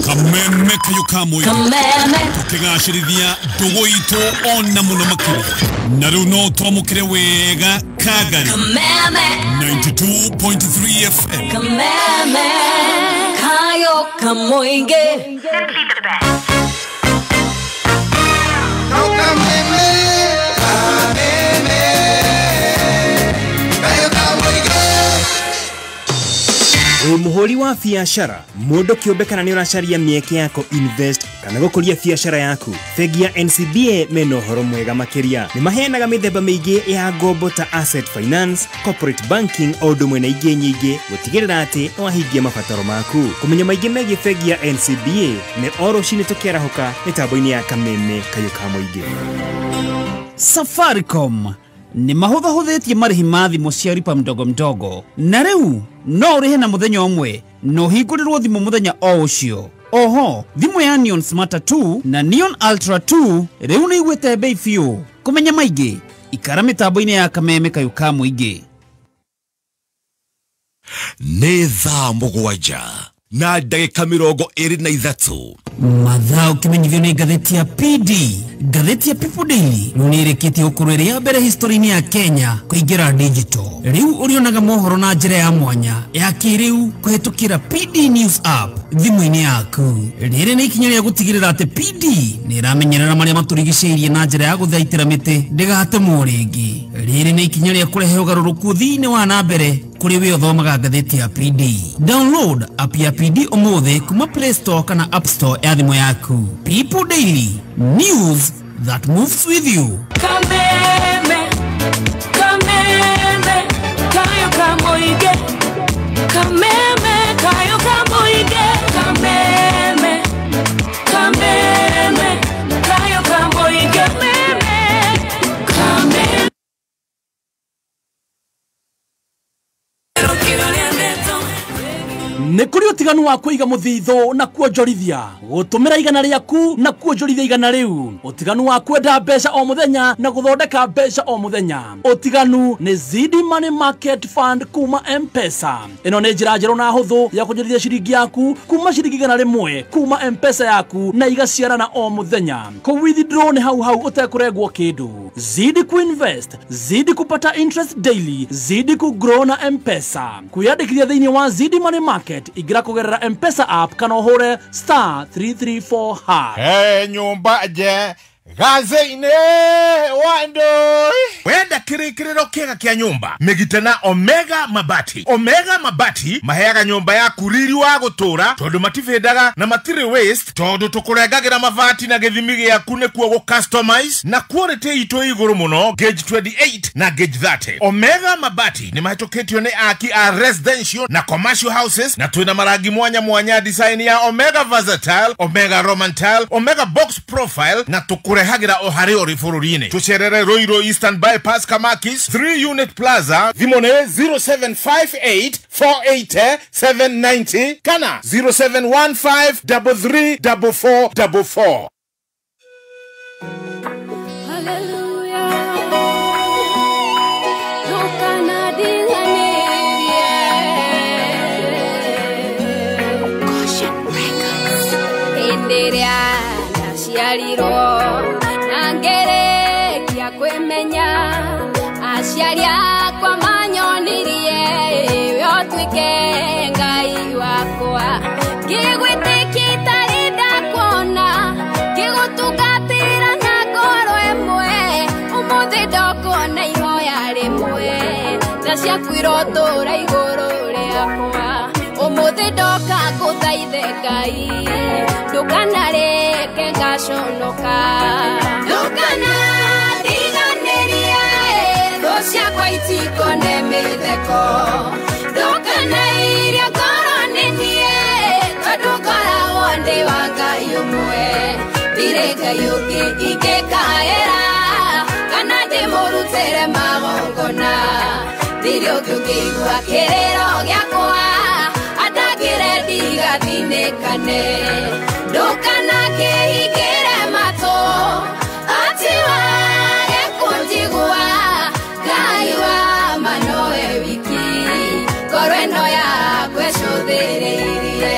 Speaker 8: Kameme kayo kamwe
Speaker 11: Kameme.
Speaker 8: Tukigacĩrithia ndũgũ itũ ona mũno makĩria na rĩu no twamũkĩre wega Kagari
Speaker 11: Kameme.
Speaker 8: 92.3 FM.
Speaker 11: Kameme kayo kamoinge.
Speaker 9: Wĩ mũhũri wa biacara, mũndũ kĩũmbe kana nĩ ũracaria mĩeke ya kũ-invest kana gũkũria biacara yaku, bengi ya NCBA mena ũhoro mwega makĩria. Nĩ maheanaga mĩthemba mĩingĩ ya ngombo ta asset finance, corporate banking o ũndũ ũmwe na ingĩ nyingĩ gũtigĩrĩra atĩ nĩ wahingia mabataro maku. Kũmenya maingĩ megiĩ bengi ya NCBA nĩ o rũcinĩ tũkĩarahũka mĩtambo-inĩ ya Kameme kayũ ka mũingĩ.
Speaker 3: Safaricom nĩ mahũthahũthĩtie marĩhi ma thimũ cia lipa mdogo mdogo, na rĩu no ũrĩhe na mũthenya ũmwe na ũhingũrĩrwo thimũ mũthenya o ũcio. Oho, thimũ ya Neon Smarter 2 na Neon Ultra 2 rĩu nĩ igwĩte bei biũ. Kũmenya maingĩ, ikara mĩtambo-inĩ ya Kameme kayũ ka mũingĩ.
Speaker 6: Nĩ thaa 7 na ndagĩka 23.
Speaker 3: Mathaa ũkĩmenyithio nĩ ngathĩti ya PD. Ngathĩti ya People Daily rĩu nĩ ĩrĩkĩtie gũkorwo ĩrĩ ya mbere history-inĩ ya Kenya kũingĩra digital. Rĩu ũrĩonaga mohoro na njĩra ya mwanya ya kĩrĩu kũhĩtũkĩra PD News app thimũ-inĩ yaku. Rĩrĩ nĩ ikinya rĩa gũtigĩrĩra atĩ PD nĩ ĩramenyerera marĩa matũrigicĩirie na njĩra ya gũthaitĩra mĩtĩ ndĩgatemwo rĩngĩ. Rĩrĩ nĩ ikinya rĩa kũrehe ũgarũrũku thĩinĩ wa na mbere kũrĩ we ũthomaga ngathĩti ya PD. Download app ya PD ũmũthĩ kuma Play Store kana App Store ya thimũ yaku. People Daily, news that moves with you.
Speaker 11: Kameme, kameme, kayo kamoige. Kameme, kayo kamoige. Kameme, kameme, kayo kamoige. Kameme, kameme.
Speaker 3: Nĩ kũrĩ ũtiganu wa kũiga mũthithũ na kuonjorithia, gũtũmĩra igana rĩaku na kuonjorithia igana rĩu, ũtiganu wa kwenda mbeca o mũthenya na gũthondeka mbeca o mũthenya. Ũtiganu nĩ Zidi Money Market Fund kuma M-Pesa. Ĩno nĩ njĩra njerũ na hũthũ ya kuonjorithia ciringi yaku kuma ciringi 100 kuma M-Pesa yaku na igaciarana o mũthenya. Kũ withdraw nĩ hau hau ũtekũrengwo kĩndũ. Zidi kuinvest, zidi kupata interest daily, zidi kugrow na M-Pesa. Kwiyandĩkithia thĩinĩ wa Zidi Money Market igira kugerera M-Pesa app kana ũhũre *334#.
Speaker 20: Hey, nyumba je gaze-inĩ wa ndũi.
Speaker 21: Wenda
Speaker 20: Kĩrĩkĩrĩro kĩega kĩa nyũmba mĩgite na Omega Mabati. Omega Mabati maheaga nyũmba yaku riri wa gũtũra tondũ matibĩndaga na matirĩ waste, tondũ tũkũrengagĩra mabati na gĩthimi gĩaku nĩkuo gũ customize na quality itũ igũrũ mũno, gauge 28 na gauge 30. Omega Mabati nĩ mahĩtũkĩtio nĩ aki a residential na commercial houses, na twĩna marangi mwanya mwanya, design ya Omega Versatile, Omega Roman Tile, Omega Box Profile, na tũkũrehagĩra o harĩ ũrĩ bũrũri-inĩ. Tũcerere Ruiru Eastern Bypass, Kamakis 3 Unit Plaza. Thimũ nĩ 0758 480 790 kana 0715 33 44 44.
Speaker 11: Ndaciarirwo na ngerekia kwĩmenya, aciari akwa manyonirie we ũtuĩke Ngai wakwa, ngĩgwĩtĩkia itarĩ ndakuona, ngĩgũtungatĩra na ngoro ĩmwe, ũmũthĩ ndokona ihoya rĩmwe, tha ciaku irotũra igũrũ rĩakwa, ũmũthĩ ndoka ngũthaithe Ngai, ndũkanareke ngaconoka, ndũkanandiganĩrie, thũ ciakwa itikone mĩtheko, ndũkanairie ngoro nĩ niĩ, tondũ ngoragwo ndĩ wa Ngai ũmwe, ndirĩ Ngai ũngĩ ingĩkaĩra, kana ndĩmũrutĩre magongona, ndirĩ ũngĩ ũngĩigua kĩrĩro gĩakwa, atangĩre ndigathinĩkane, ndũkanakĩhingĩre matũ, atĩ wage kũnjigua, Ngai wa ma nowe wiki, ngoro ĩno yakwa ĩcũthĩrĩirie.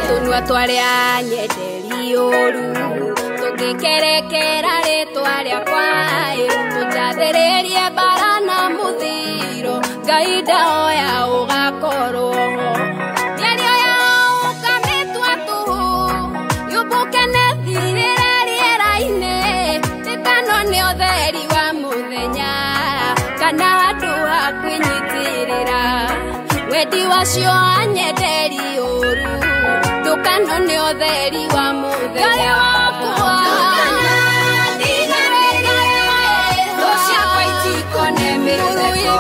Speaker 11: Tũnua twarĩa nyenderi ũru, tũngĩkerekera rĩtwa rĩakwa, tũnjathĩrĩrie mbara na mũthiro, Ngai ndahoya ũgakorwo ho. Mĩario yao ũkamĩtua tũhũ, yũmbũke na ĩthirĩre rĩera-inĩ, ĩtano nĩ ũtheri wa mũthenya, kana handũ ha kwĩnyitĩrĩra, wendi wacio anyenderi ũru, ndũkano nĩ ũtheri wa mũthenya. Ngai wakwa, ndũkanandiganĩrie, thũ ciakwa itikone mĩtheko,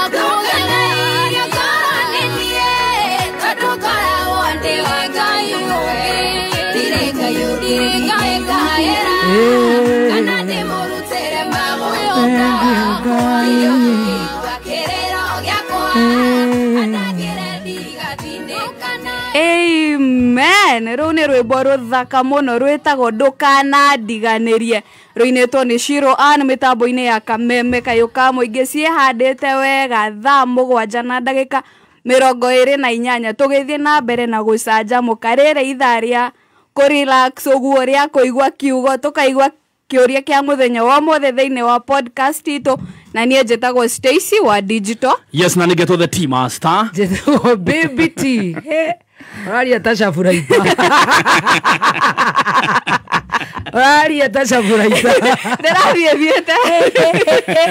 Speaker 11: ndũkanairie ngoro nĩ niĩ, tondũ ngoragwo ndĩ wa Ngai ũmwe, ndirĩ Ngai ũngĩ ingĩkaĩra, kana ndĩmũrutĩre magongona, ndirĩ ũngĩ ũngĩigua kĩrĩro gĩakwa, atangĩre ndigathinĩkane.
Speaker 7: Amen. Rũu nĩ rwĩmbo rũthaka mũno rwĩtagwo ndũkanandiganĩrie, rũinĩtwo nĩ Shiro Ann mĩtambo-inĩ ya Kameme Kayũ ka Mũingĩ. Ciĩhandĩte wega thaa 7 na ndagĩka 28, tũgĩthiĩ na mbere na gũcanjamũka. Rĩrĩ ithaa rĩa kũrelax ũguo, rĩa kũigua kiugo, tũkaigua kĩũria kĩa mũthenya wa ũmũthĩ thĩinĩ wa podcast itũ, na niĩ njĩtagwo Stacy wa Digital.
Speaker 3: Yes, na nĩngetwo the T Master.
Speaker 10: Njĩtagwo Baby T. Ũraria ta caburaita. Ũraria ta caburaita.
Speaker 7: Ndĩrathiĩ thiĩte.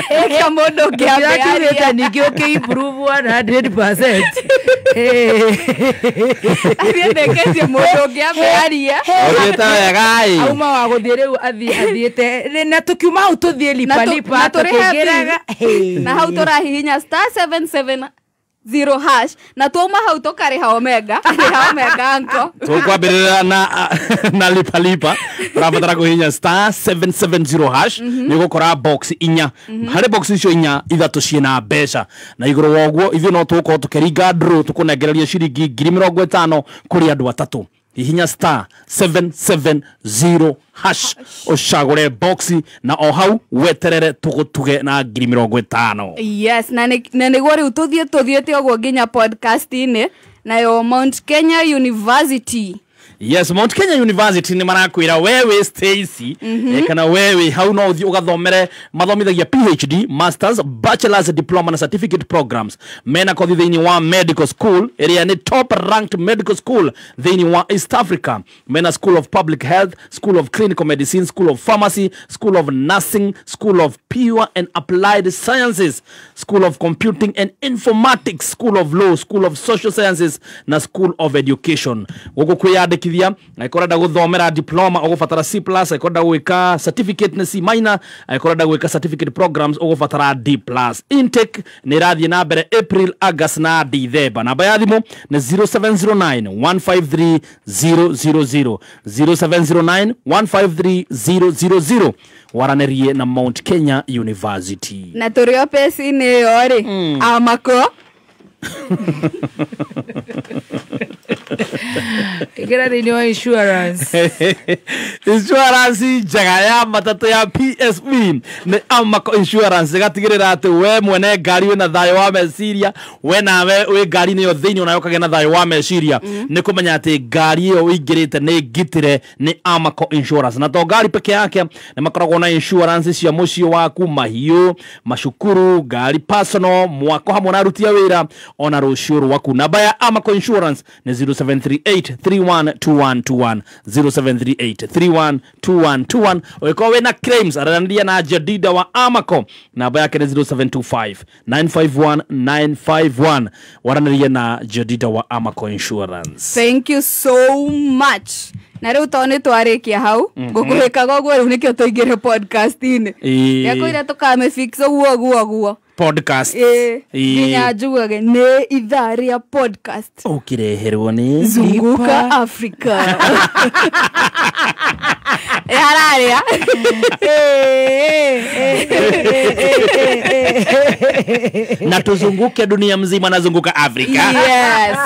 Speaker 7: Nĩkĩo mũndũ ũngĩ
Speaker 10: Ndĩrakiugĩte ningĩ ũkĩ-improve 100%.
Speaker 7: Athiĩ ndĩkĩtie mũndũ ũngĩ ambe arie.
Speaker 12: Ũthiĩte wega ĩ.
Speaker 10: Auma wa gũthiĩ rĩu athiĩ athiĩte na tũkiuma hau tũthiĩ lipa lipa tũkĩingĩraga.
Speaker 7: Na hau tũrahihinya *770 hash na twauma hau tũkarĩha Omega, rĩha Omega anko.
Speaker 3: Tũkwambĩrĩra na lipa lipa, ũrabatara kũhihinya *770 hash, nĩ ũgũkora box inya. Harĩ box icio inya, ithatũ ciĩna mbeca, na igũrũ wa ũguo ithuĩ no tũgũkorwo tũkĩringa draw tũkũnengereria ciringi 50,000 kũrĩ andũ atatũ. Hihinya *770 hash ũcagũre box na o hau weterere tũgũtuge na 50,000.
Speaker 7: Yes, na nĩguo rĩu tũthiĩ tũthiĩte ũguo nginya podcast-inĩ nayo Mount Kenya University.
Speaker 3: Yes, Mount Kenya University nĩ marakwĩra wewe Stacy, kana wewe hau no ũthiĩ ũgathomere, mathomithagia PhD, masters, bachelors, diploma na certificate programs. Mena kothi thĩinĩ wa medical school ĩrĩa nĩ top ranked medical school thĩinĩ wa East Africa. Mena School of Public Health, School of Clinical Medicine, School of Pharmacy, School of Nursing, School of Pure and Applied Sciences, School of Computing and Informatics, School of Law, School of Social Sciences na School of Education. Gũkũ kwĩyandĩkithia, angĩkorwo ũrenda gũthomera diploma ũgũbatara C plus, angĩkorwo ũrenda gwĩka certificate nĩ C minor, angĩkorwo ũrenda gwĩka certificate programs ũgũbatara D plus. Intake nĩ ĩrathiĩ na mbere April, August na December. Namba ya thimũ nĩ 0709 153 000, 0709 153 000. Waranĩrie na Mount Kenya University.
Speaker 7: Na tũrĩ o peci-inĩ ĩyo rĩ, Amako
Speaker 10: Ikĩra thĩinĩ wa insurance.
Speaker 3: Insurance njega ya matatũ ya PSV nĩ Amaco Insurance, ĩgatigĩrĩra atĩ we mwene ngari wĩna thayũ wa meciria, we nawe wĩ ngari-inĩ ĩyo thĩinĩ onawe ũkagĩa na thayũ wa meciria, nĩ kũmenya atĩ ngari ĩyo ũingĩrĩte nĩ ngitĩre nĩ Amaco Insurance. Na to ngari peke yake, nĩ makoragwo na insurance cia mũciĩ waku, mahiũ, macukuru, ngari personal, mwako hamwe na aruti a wĩra, ona rũciũ rwaku. Namba ya Amaco Insurance nĩ 0738 312121, 0738 312121. Ũngĩkorwo wĩna claims, aranĩria na Jadida wa Amaco, namba yake nĩ 0725 951 951. Waranĩria na Jadida wa Amaco Insurance.
Speaker 7: Thank you so much. Na rĩu tondũ nĩ twarĩkia hau, ngũkũhĩkaga ũguo rĩu nĩkĩo tũingĩre podcast-inĩ. Ndĩrakwĩra tũkamĩfix ũguo ũguo ũguo.
Speaker 3: Podcast.
Speaker 7: Nginya njugage nĩ ithaa rĩa podcast.
Speaker 3: Ũkĩreherwo nĩ
Speaker 7: Zunguka Africa. Hararĩa.
Speaker 3: Na tuzunguke dunia mzima, nazunguka Afrika.
Speaker 7: Yes.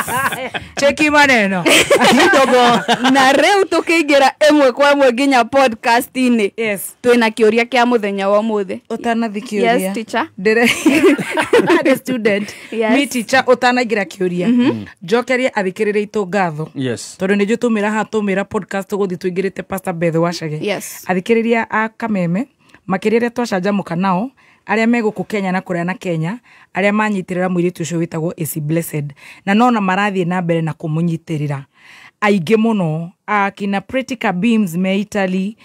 Speaker 10: Cheki maneno.
Speaker 3: Kidogo.
Speaker 7: Na rĩu tũkĩingĩra ĩmwe kwa ĩmwe nginya podcast-inĩ.
Speaker 10: Yes.
Speaker 7: Twĩna kĩũria kĩa mũthenya wa ũmũthĩ.
Speaker 10: Ũtanathi kĩũria.
Speaker 7: Yes, teacher.
Speaker 10: The student.
Speaker 7: Yes.
Speaker 10: Mi teacher ũtanaingĩra kĩũria. Njokerie athikĩrĩria itũ ngatho.
Speaker 3: Yes.
Speaker 10: Tondũ nĩ njũĩ tũmĩra haha tũmĩra podcast tũgũthiĩ tũingĩrĩte Pastor Beth Wacage.
Speaker 7: Yes.
Speaker 10: Athikĩrĩria a Kameme makĩria arĩa twacanjamũka nao, arĩa me gũkũ Kenya na kũrĩa na Kenya, arĩa manyitĩrĩra mũirĩtu ũcio wĩtagwo AC Blessed, na nona marathiĩ na mbere na kũmũnyitĩrĩra aingĩ mũno, akina Pretty Beams me Italy,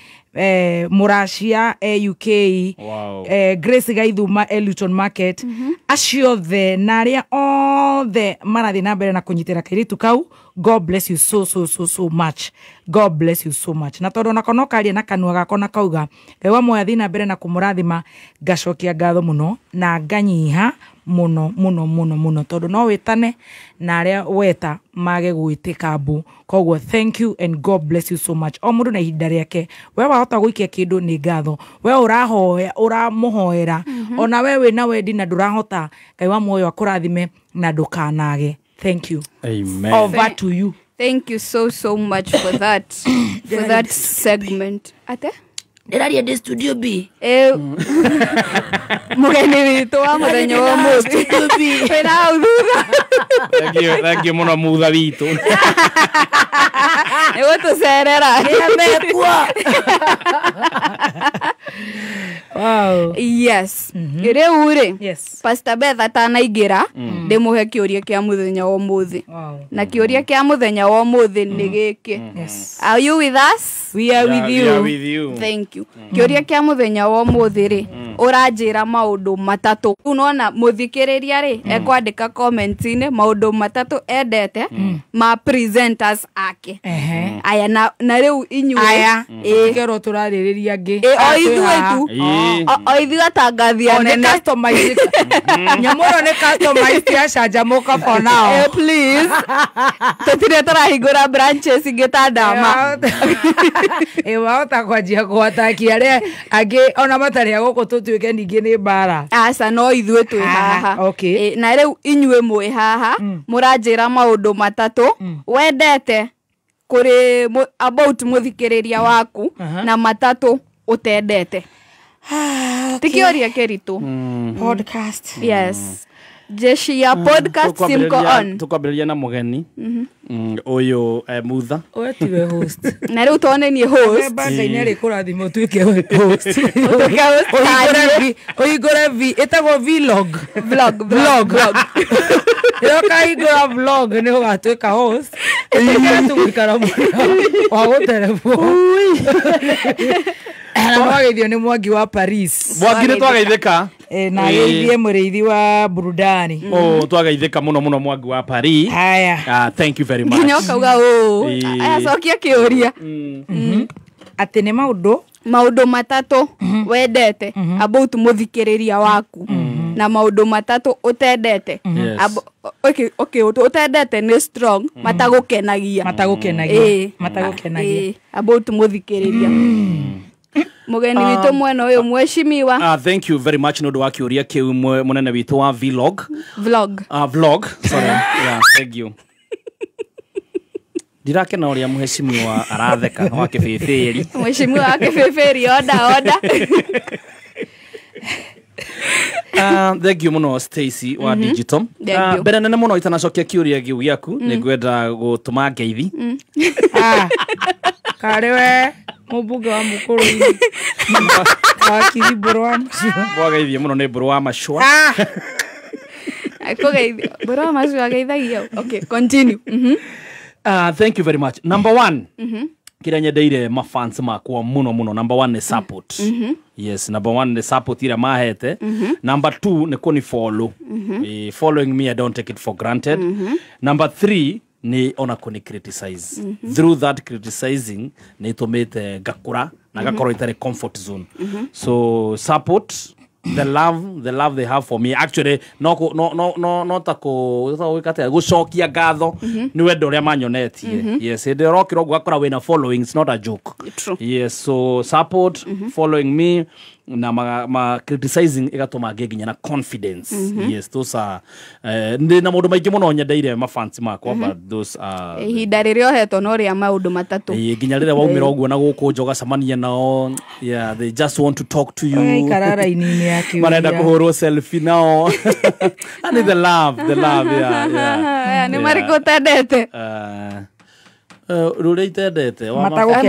Speaker 10: Mũracia UK,
Speaker 3: Wow.
Speaker 10: Grace Gaithuma Luton Market, acio othe na arĩa othe marathiĩ na mbere na kũnyitĩra kairĩtu kau. God bless you so so so so much. God bless you so much. Na tondũ onako no karia na kanua gako na kauga Ngai wa muoyo athiĩ na mbere na kũmũrathima, ngacokia ngatho mũno na nganyiha mũno mũno mũno mũno, tondũ no wĩtane na arĩa weta mage gwĩtĩka mbu. Koguo thank you and God bless you so much. O mũndũ na ihinda rĩake, we wahota gũikia kĩndũ nĩ ngatho, we ũrahoya ũramũhoera, ona we wĩna wendi na ndũrahota, Ngai wa muoyo akũrathime na ndũkanage. Thank you.
Speaker 3: Amen.
Speaker 10: Over to you.
Speaker 7: Thank you so so much for that, for that segment. Ate?
Speaker 18: Ndĩraria ndĩ studio B.
Speaker 7: Mũgeni witũ wa mũthenya wa ũmũthĩ. Wĩna hau thutha.
Speaker 3: Thank you mũno mutha witũ.
Speaker 7: Nĩ gũtũcerera.
Speaker 18: Nĩamekua.
Speaker 10: Wow.
Speaker 7: Yes. Rĩu rĩ,
Speaker 10: Yes.
Speaker 7: Pastor Beth atanaingĩra, ndĩmũhe kĩũria kĩa mũthenya wa ũmũthĩ.
Speaker 10: Wow.
Speaker 7: Na kĩũria kĩa mũthenya wa ũmũthĩ nĩ gĩkĩ.
Speaker 10: Yes.
Speaker 7: Are you with us?
Speaker 10: We are with
Speaker 3: We
Speaker 10: you.
Speaker 3: are with you.
Speaker 7: Thank you. Kĩũria kĩa mũthenya wa ũmũthĩ rĩ, ũranjĩra maũndũ matatũ. Unaona mũthikĩrĩria rĩ, ekwandĩka comment-inĩ maũndũ matatũ endete ma presenters ake. Aya na rĩu inyuĩ.
Speaker 10: Aya.
Speaker 7: Ĩ.
Speaker 10: Kerwo tũrarĩrĩria angĩ.
Speaker 7: Ĩ, o ithuĩ tu.
Speaker 3: Ĩ.
Speaker 7: O ithuĩ atangathi anene.
Speaker 10: Customized. Nyamũ ĩno nĩ customized ya canjamũka for now.
Speaker 7: Please. Tũtirĩ tũrahingũra branches ingĩ ta Ndama.
Speaker 10: Ĩ, wahota kwanjia kũataki arĩa angĩ ona matarĩ a gũkũ tũtuĩke ningĩ nĩ mbara.
Speaker 7: Aca, no ithuĩ twĩ haha.
Speaker 10: Okay.
Speaker 7: Na rĩu inyuĩ mwĩ haha mũranjĩra maũndũ matatũ wendete kũrĩ about mũthikĩrĩria waku na matatũ ũtendete. Ti kĩũria kĩritũ.
Speaker 10: Podcast.
Speaker 7: Yes. Jeshi ya podcast simko on.
Speaker 3: Tukwambĩrĩria na mũgeni ũyũ Mutha.
Speaker 10: We tiwe host.
Speaker 7: Na rĩu tone ni host.
Speaker 10: Ngai nĩ arĩkũrathima ũtuĩke host. Ũhingũre V ĩtagwo vlog. Vlog. Rĩrĩa ũkahingũra vlog nĩ ũgatuĩka host. Ĩtĩkĩra tu gũikara mũno wa gũterebwo. Na mwageithio nĩ Mwangi wa Paris.
Speaker 3: Mwangi nĩ twageithĩka.
Speaker 10: Na ageithie mũrĩithi wa burudani.
Speaker 3: Oh, twageithĩka mũno mũno Mwangi wa Paris.
Speaker 10: Haya.
Speaker 3: Thank you very much.
Speaker 7: Nginya ũkauga ũũ. Aya cokia kĩũria.
Speaker 10: Atĩ nĩ maũndũ
Speaker 7: matatũ wendete about mũthikĩrĩria waku na maũndũ matatũ ũtendete. Okay, ũtendete nĩ strong matagũkenagia. Matagũkenagia. About mũthikĩrĩria. Mũgeni witũ mwena ũyũ mheshimiwa.
Speaker 3: Thank you very much nĩ ũndũ wa kĩũria kĩu mũnene witũ wa vlog. Vlog, sorry. Yeah, thank you. Ndirakena ũrĩa mheshimiwa aratheka wa kĩbĩbĩri.
Speaker 7: Mheshimiwa wa kĩbĩbĩri oda.
Speaker 3: Thank you mũno Stacy wa digital. Mbere nene mũno itanacokia kĩũria kĩu gĩaku nĩ ngwenda gũtũma ngeithi.
Speaker 10: Karĩ we mũmbunge wa Mũkũrũ-inĩ. Wakiri Mbũrũ wa Macua.
Speaker 3: Mwageithie mũno nĩ Mbũrũ wa Macua.
Speaker 7: Akũgeithia. Mbũrũ wa Macua ageithagia. Okay, continue.
Speaker 3: Thank you very much. Number one, kĩrĩa nyendeire mafans makwa mũno mũno, number one nĩ support. Yes, number one nĩ support ĩrĩa mahete. Number two nĩ kũni follow. Following me, I don't take it for granted. Number three ni ona kuni criticize. Through that criticizing nĩ itũmĩte ngakũra na ngakorwo itarĩ comfort zone. So support, the love they have for me actually no ta ko gũcokia ngatho nĩ wendo ũrĩa manyonetie. Yes, hĩndĩ ĩrĩa ũrokĩra ũguo ũgakora wĩna following, it's not a joke.
Speaker 7: True.
Speaker 3: Yes, so support, following me na ma criticizing igatũma ngĩe nginya na confidence. Yes, those are ndĩ na maũndũ maingĩ mũno nyendeire mafans makwa, but those are
Speaker 7: ihinda rĩrĩa ũhetwo no rĩa maũndũ matatũ.
Speaker 3: Nginya rĩrĩa waumĩra ũguo na gũkũ nja ũgacemania nao, yeah, they just want to talk to you.
Speaker 10: Ũgaikara raini-inĩ ya kĩũria.
Speaker 3: Marenda kũhũrwo selfie nao. And the love, yeah.
Speaker 7: Nĩ marĩkũ ũtendete?
Speaker 3: Rũrĩa itendete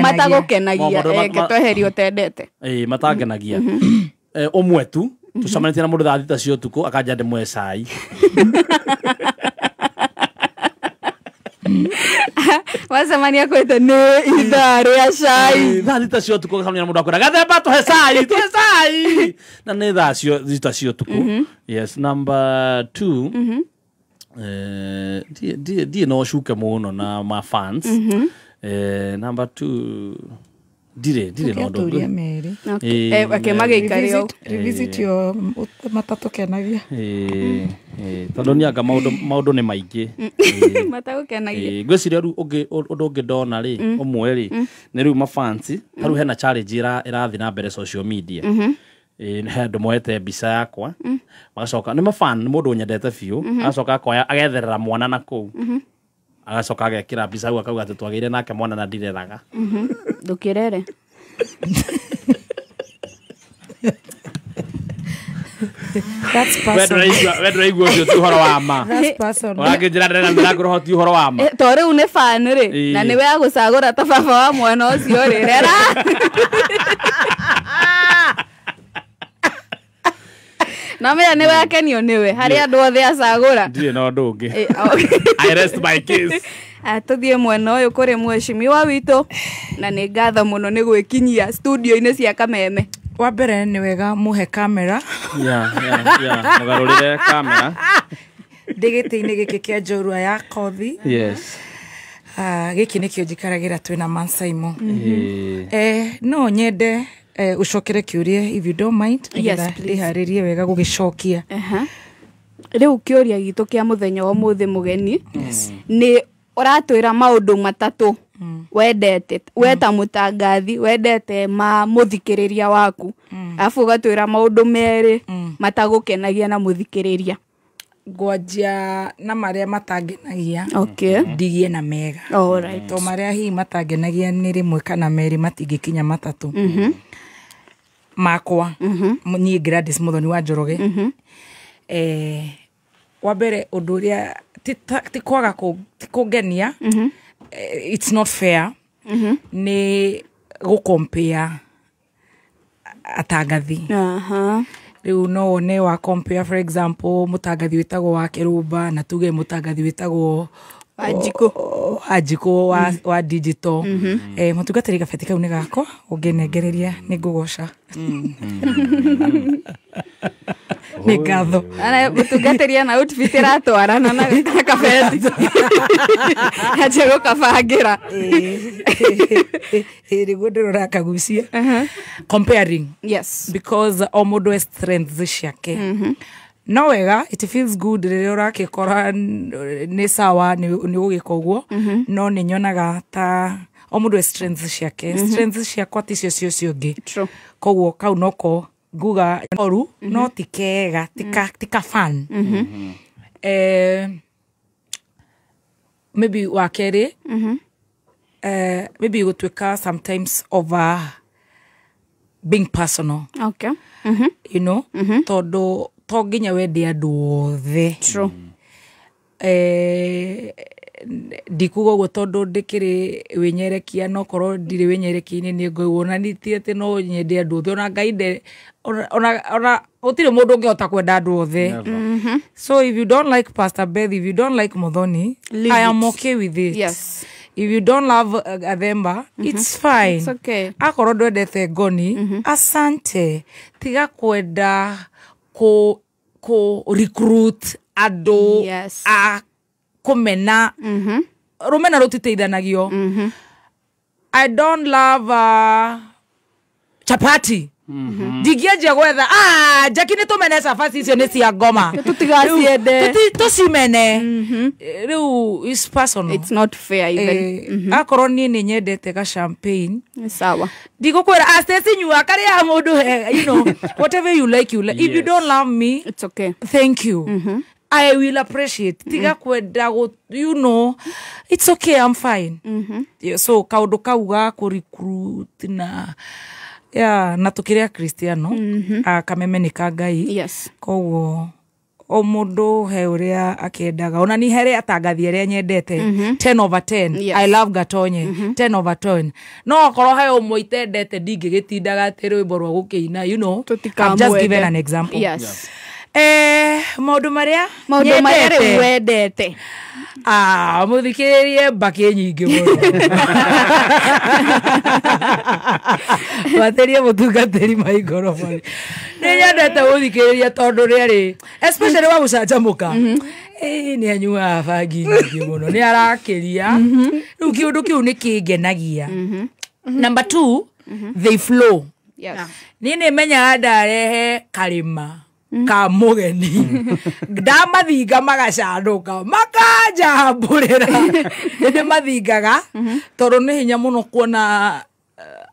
Speaker 7: matagũkenagia tweheria ũtendete.
Speaker 3: Matangenagia ũmwe tu tũcemanĩtie na mũndũ thaa thita cia ũtukũ akanja ndĩmũhe cai.
Speaker 7: Wacemania kwĩte nĩ ithaa rĩa cai.
Speaker 3: Thaa thita cia ũtukũ ũgacemania na mũndũ akwĩra Gathemba tũhe cai, tũhe cai. Na nĩ thaa thita cia ũtukũ. Yes, number two. Ndiĩ no ũcuke mũno na ma fans. Number two, ndirĩ na ũndũ
Speaker 10: ũngĩ. Revisit your matatũ kenagia.
Speaker 3: Tondũ nĩ anga maũndũ nĩ maingĩ.
Speaker 7: Matagũkenagia.
Speaker 3: Ngwĩciria rĩu ũndũ ũngĩ ndona rĩ, ũmwe rĩ, nĩ rĩu mafans, tarĩu hena challenge ĩrathiĩ na mbere social media. He andũ moete mbica yakwa magacoka nĩ mafan, nĩ mũndũ nyendete biũ, agacoka akoya agetherera mwana na kũu, agacoka agekĩra mbica hau akauga atĩ twagĩire nake mwana na ndireraga.
Speaker 7: Ndũkĩrere.
Speaker 10: That's personal.
Speaker 3: We ndũraigua ũcio ti ũhoro wa ma.
Speaker 10: That's personal.
Speaker 3: Ũrangĩnjĩra ndĩrera ndĩrakwĩra ti ũhoro wa ma.
Speaker 7: To rĩu nĩ fan rĩ, na nĩwe agũcagũra ta baba wa mwana ũcio rĩ, rera. Na menya nĩwe akenio nĩwe harĩ andũ othe acagũra.
Speaker 3: Ndirĩ na ũndũ ũngĩ. I rest my case.
Speaker 7: Tũthiĩ mwena ũyũ kũrĩ mheshimiwa witũ na nĩ ngatho mũno nĩ gwĩkinyia studio-inĩ cia Kameme.
Speaker 10: Wa mbere nĩ wega mũhe kamera.
Speaker 3: Yeah, mũgarũrĩre kamera.
Speaker 10: Ndĩ gĩtĩ-inĩ gĩkĩ kĩa njorua ya kothi.
Speaker 3: Yes.
Speaker 10: Gĩkĩ nĩkĩo njikaragĩra twĩna Mansaimo. No nyende ucokere kĩũria if you don't mind.
Speaker 7: Yes, please.
Speaker 10: Ndĩharĩrie wega gũgĩcokia.
Speaker 7: Rĩu kĩũria gitũ kĩa mũthenya wa ũmũthĩ mũgeni nĩ ũratwĩra maũndũ matatũ wendete we ta mũtangathi wendete ma mũthikĩrĩria waku, arabu ũgatwĩra maũndũ merĩ matagũkenagia na mũthikĩrĩria.
Speaker 10: Ngwanjia na marĩa matangenagia.
Speaker 7: Okay.
Speaker 10: Ndigie na mega.
Speaker 7: All right.
Speaker 10: To marĩa hihi matangenagia nĩ rĩmwe kana merĩ matingĩkinya matatũ. Makwa niĩ Gladys Muthoni wa Njoroge. Wa mbere ũndũ ũrĩa ti kwaga ti kũngenia, it's not fair, nĩ gũkompea atangathi. Rĩu no wone wa compare, for example, mũtangathi wĩtagwo wa Kĩrũmba na tuge mũtangathi wĩtagwo Wanjikũ wa digital. Mũtungatĩri, gabeti kau nĩ gakwa, ũngĩnengereria nĩ ngũgoca, nĩ ngatho.
Speaker 7: Ana mũtungatĩri na outfit ĩratwarana na kabeti, anjia gũkabangĩra.
Speaker 10: Nĩguo ndĩrora kagucia comparing. Because o mũndũ e strengths ciake. No wega, it feels good rĩrĩa ũrakĩkora nĩ sawa nĩ gũgĩka ũguo, no nĩ nyonaga ta o mũndũ e strengths ciake. Strengths ciakwa ticio cio ũngĩ. Koguo kau noko nguga oru, no ti kega, ti ka fun. Maybe wa kerĩ, maybe gũtuĩka sometimes over being personal. You know, tondũ to nginya wende andũ othe. Ndikuga ũguo tondũ ndĩkĩrĩ wĩnyerekia, no korwo ndirĩ wĩnyerekia-inĩ nĩ ngũigua ona ti atĩ no nyende andũ othe, ona Ngai nde ona gũtirĩ mũndũ ũngĩhota kwenda andũ othe. So if you don't like Pastor Beth, if you don't like Muthoni,
Speaker 7: Leave
Speaker 10: I am
Speaker 7: it.
Speaker 10: okay with it. If you don't love Adhemba, it's fine.
Speaker 7: It's okay.
Speaker 10: Akorwo ndwendete Ngoni, asante. Tiga kwenda ku recruit andũ a kũmena. Rũmena rũtiteithanagio. I don't love chapati. Ndingĩanjia gwetha Jackie nĩ tũmene cabaci icio nĩ cia ngoma,
Speaker 7: Tũtigaciende.
Speaker 10: Tũcimene. Rĩu is personal.
Speaker 7: It's not fair even.
Speaker 10: Akorwo niĩ nĩ nyendete ga champagne,
Speaker 7: sawa,
Speaker 10: ndigũkwĩra ah Stacy nyua karĩa mũndũ he, you know, whatever you like, you like. If you don't love me,
Speaker 7: it's okay,
Speaker 10: thank you, I will appreciate. Tiga kwenda you know, it's okay, I'm fine. Yeah, so kaũndũ kau ga kũ-recruit na yeah, na tũkĩrĩ akristiano, kameme nĩ ka Ngai. Koguo o mũndũ he ũrĩa akĩendaga. Ona ni harĩ atangathi arĩa nyendete 10 over 10. I love Gatonye 10 over 10, no okorwo he ũmwe itendete ndingĩgĩtindaga atĩ rwĩmbo rwa gũkĩina, you know, I've just given an example. Maũndũ marĩa
Speaker 7: Maũndũ marĩa rĩu
Speaker 10: nyendete.
Speaker 7: Wendete.
Speaker 10: Ah, mũthikĩrĩrie mbakĩ nyingĩ mũno, batĩrie mũtungatĩri maingorobori. Nĩ nyendete gũthikĩrĩria tondũ rĩarĩ especially wa gũcanjamũka. Nĩ anyuaga bangi nyingĩ mũno, nĩ arakĩria rĩu kĩũndũ kĩu nĩ kĩngenagia. Number two, they flow. Niĩ nĩ menyaga ndarehe karĩma ka mũgeni, ndamathinga magacanũka makanjambũrĩra. Nĩ ndĩmathingaga tondũ nĩ hinya mũno kuona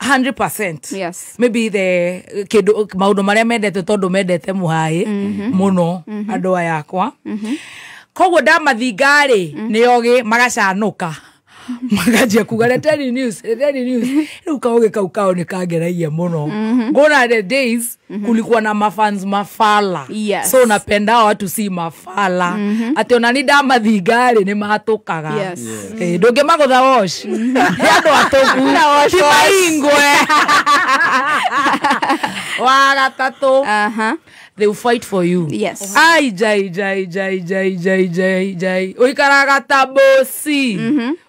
Speaker 10: 100%. Maybe the kĩndũ maũndũ marĩa mendete, tondũ mendete mũhaĩ mũno andũ aya akwa, koguo ndamathinga rĩ nĩ ogĩ magacanũka makanjia kuga reteni news, reteni news. Rĩu kaũgĩ kau kao nĩ kangeragia mũno. Gone are the days kulikuwa na mafans mafala. So napenda hao watu si mafala, atĩ ona ni ndamathinga rĩ nĩ matũkaga. Ndũngĩmagũtha wash, nĩ andũ atũku.
Speaker 7: Na wash
Speaker 10: ti
Speaker 7: wash.
Speaker 10: Maingwe wa gatatũ, they will fight for you. Ai jai jai jai jai jai jai jai, uikaraga ta bosi,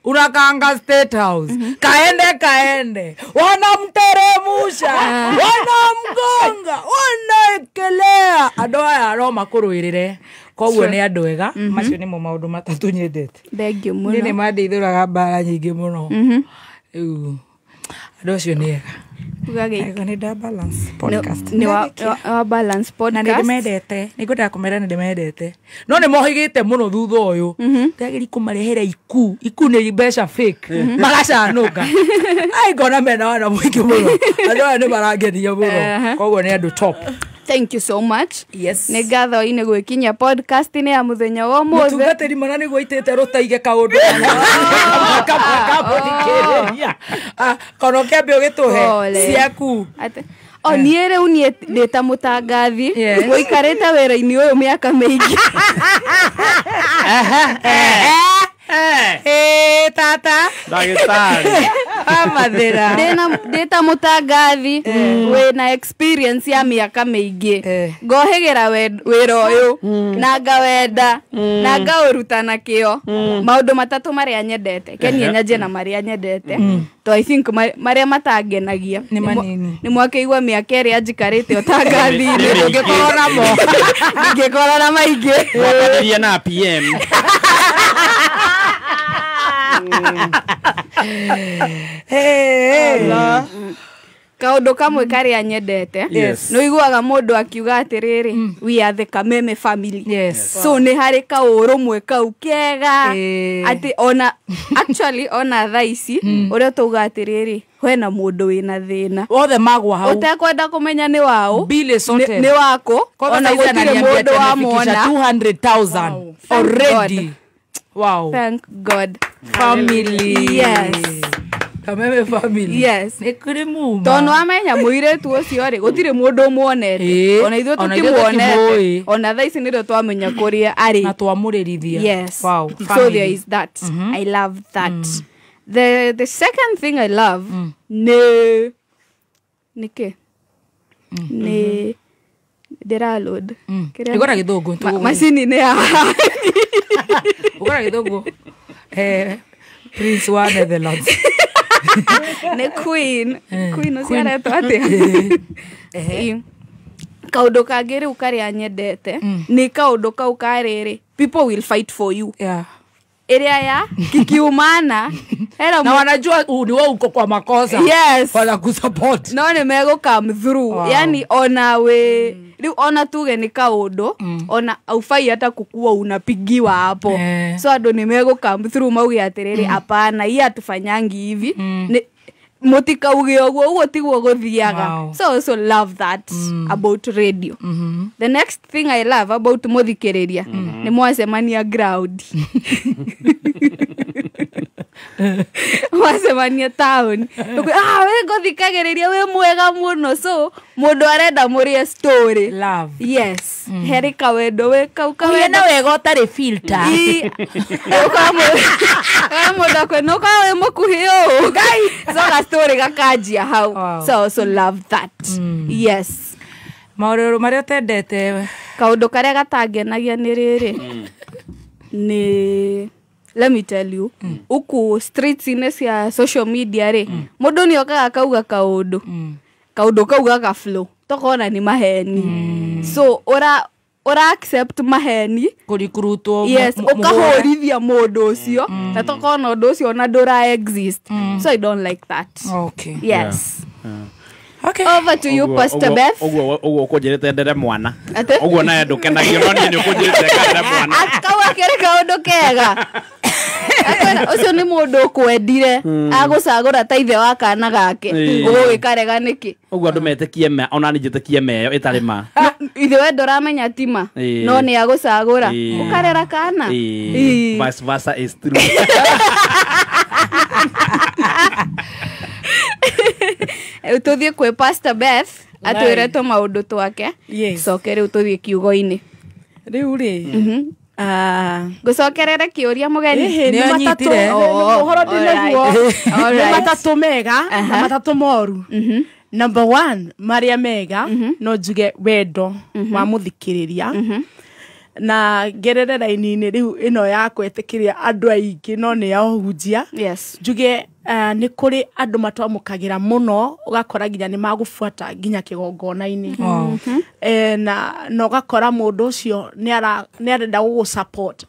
Speaker 10: unakaanga State House, kaende kaende, wanamteremusha, wanamgonga, wanaekelea, andũ aya no makũrũĩrĩre. Koguo nĩ andũ ega. Macio nĩmo maũndũ matatũ nyendete.
Speaker 7: Thank you mũno.
Speaker 10: Niĩ nĩ mandeithũraga mbara nyingĩ mũno. Rĩu andũ acio nĩ ega.
Speaker 7: Uga
Speaker 10: nĩ nda balance podcast.
Speaker 7: Nĩ wa balance
Speaker 10: Na nĩ
Speaker 7: podcast.
Speaker 10: ndĩmendete, nĩ ngwendaga kũmera nĩ ndĩmendete, no nĩ mohĩgĩte mũno thutha ũyũ. Ndagĩri kũmarehera iku iku nĩ mbeca fake, magacanũka. Ai, ngona mena wana mũingĩ mũno, andũ aya nĩ marangenia mũno. Koguo nĩ andũ top.
Speaker 7: Thank you so much.
Speaker 10: Yes.
Speaker 7: Nĩ ngatho-inĩ gwĩkinyia podcast-inĩ ya mũthenya wa ũmũthĩ.
Speaker 10: Mũtungatĩri mana nĩguo aitĩte rũtaige kaũndũ kamwe kamũthikĩrĩria. Kono kĩambe ũgĩtũhe
Speaker 7: Pole.
Speaker 10: ciaku.
Speaker 7: Ate- O niĩ rĩu niĩ ndĩ ta mũtangathi ũikarĩte wĩra-inĩ ũyũ mĩaka mĩingĩ.
Speaker 10: Tata
Speaker 3: ndagĩtarĩ
Speaker 10: amathĩra
Speaker 7: ndĩ ta mũtangathi wĩna experience ya mĩaka mĩingĩ, ngohĩgĩra wĩra ũyũ na ngawenda na ngaũruta na kĩo. Maũndũ matatũ marĩa nyendete, kenie nyanjie na marĩa nyendete, to I think marĩa matangenagia
Speaker 10: nĩ manini.
Speaker 7: Nĩ mwakĩigua mĩaka ĩrĩa njikarĩte ũtangathi-inĩ, ndũngĩkorwo namo, ndingĩkorwo na maingĩ.
Speaker 3: Mwakanĩria na PM.
Speaker 7: Kaũndũ kamwe karĩa nyendete,
Speaker 3: Yes.
Speaker 7: nĩ ũiguaga mũndũ akiuga atĩrĩrĩ, we are the Kameme family.
Speaker 10: Yes.
Speaker 7: So nĩ harĩ kaũrũmwe kau kega atĩ ona actually ona thaa ici ũrĩa tauga atĩrĩrĩ, hena mũndũ wĩna thĩna
Speaker 10: othe magwa hau,
Speaker 7: ũtekwenda kũmenya nĩ waũ,
Speaker 10: Bill is sorted.
Speaker 7: nĩ wakũ,
Speaker 10: Kwanza
Speaker 7: ona
Speaker 10: saizi
Speaker 7: gũtirĩ
Speaker 10: ananiambia
Speaker 7: mũndũ
Speaker 10: ati amefikisha
Speaker 7: wamwona.
Speaker 10: 200,000 already. Wow.
Speaker 7: Thank God.
Speaker 10: Family.
Speaker 7: Yes.
Speaker 10: Kameme family.
Speaker 7: Yes.
Speaker 10: Nĩ kũrĩ muma.
Speaker 7: Tondũ wamenya mũirĩtu ũcio rĩ, gũtirĩ mũndũ ũmuonete. Ona ithuĩ
Speaker 10: Ona ithuĩ
Speaker 7: tũtimuonete.
Speaker 10: tũtimũĩ.
Speaker 7: Ona thaa ici nĩrĩo twamenya kũrĩa arĩ.
Speaker 10: Na twamũrĩrithia.
Speaker 7: Yes.
Speaker 10: Wow.
Speaker 7: So
Speaker 10: Family.
Speaker 7: there is that. I love that. The second thing I love nĩ nĩkĩ? Nĩ ndĩraload. Kĩrĩa-
Speaker 10: Igora gĩthũngũ.
Speaker 7: Macini nĩ ya
Speaker 10: Ugora gĩthũngũ. Prince wa Netherlands.
Speaker 7: Nĩ queen. Queen ũcio aretwo atĩa? Kaũndũ kangĩ rĩu karĩa nyendete nĩ kaũndũ kau ka rĩrĩ, people will fight for you.
Speaker 10: Yeah.
Speaker 7: Ĩrĩa ya kikiumana
Speaker 10: na wanajua ni wewe uko kwa makosa.
Speaker 7: Yes.
Speaker 10: Wanakusupport.
Speaker 7: No nĩ megũ come through.
Speaker 10: Wow.
Speaker 7: Yani ona we rĩu ona tuge nĩ kaũndũ, ona aufai hata kukua unapigiwa hapo. So andũ nĩ megũ come through mauge atĩrĩrĩ, hapana, hii hatufanyangi hivi. Mũtikauge ũguo, ũguo tiguo gũthiaga.
Speaker 10: Wow.
Speaker 7: So I also love that about radio. The next thing I love about mũthikĩrĩria nĩ mwacemania ground. Mwacemania town. We ngũthikagĩrĩria wĩ mwega mũno. So mũndũ arenda mũrĩe story.
Speaker 10: Love.
Speaker 7: Yes. Harĩ kawendo wĩ kau kawendo.
Speaker 10: Ũgĩe na wega ũtarĩ filter.
Speaker 7: Mũndũ akwenda ũkorwo wĩ mũkuhĩ ũũ. So ga story gakanjia hau. So I also love that. Yes.
Speaker 10: Maũndũ marĩa ũtendete.
Speaker 7: Kaũndũ karĩa gatangenagia nĩ rĩrĩ. Nĩ let me tell you, uku streets-inĩ cia social media rĩ, mũndũ nĩ okaga akauga kaũndũ. Kaũndũ kau gaka flow. Tokona nĩ maheni. So ura accept maheni.
Speaker 10: Kũrikurutwo.
Speaker 7: Yes, ũkahũrithia mũndũ ũcio na tokona ũndũ ũcio ona ndũra exist. So I don't like that.
Speaker 10: Okay.
Speaker 7: Yes.
Speaker 3: Yeah.
Speaker 10: Okay.
Speaker 7: Over to you, Pastor Beth.
Speaker 3: Ũguo ũkũnjĩrĩte ndere mwana.
Speaker 7: Atĩ?
Speaker 3: Ũguo nawe ndũkenagio no niĩ nĩ ũkũnjĩrĩte ndere mwana.
Speaker 7: Kau akĩrĩ kaũndũ kega. Akwĩra ũcio nĩ mũndũ ũkwendire, agũcagũra ta ithe wa kana gake. Ũgũgĩkarega nĩkĩ?
Speaker 3: Ũguo andũ metĩkie ma, ona niĩ njĩtĩkie meyo ĩtarĩ ma.
Speaker 7: Ithe we ndũramenya ti ma, no nĩ agũcagũra. Ũkarera kana.
Speaker 3: Vice versa is true.
Speaker 7: Tũthiĩ kwĩ Pastor Beth atwĩre tũmaũndũ twake, coke rĩu tũthiĩ kiugo-inĩ.
Speaker 13: Rĩu rĩ,
Speaker 7: ngũcokerere kĩũria mũgeni.
Speaker 13: Nĩ matatũ, ũhoro ndĩ naguo. Nĩ matatũ mega na matatũ moru. Number one, marĩa mega no njuge wendo wa mũthikĩrĩria. Na ngerere raini-inĩ rĩu ĩno ya kwĩtĩkĩria andũ aingĩ no nĩ ya ũhunjia. Njuge nĩ kũrĩ andũ matwamũkagĩra mũno ũgakora nginya nĩ magũbuata nginya kĩgongona-inĩ. Na ũgakora mũndũ ũcio nĩ arenda gũgũ support.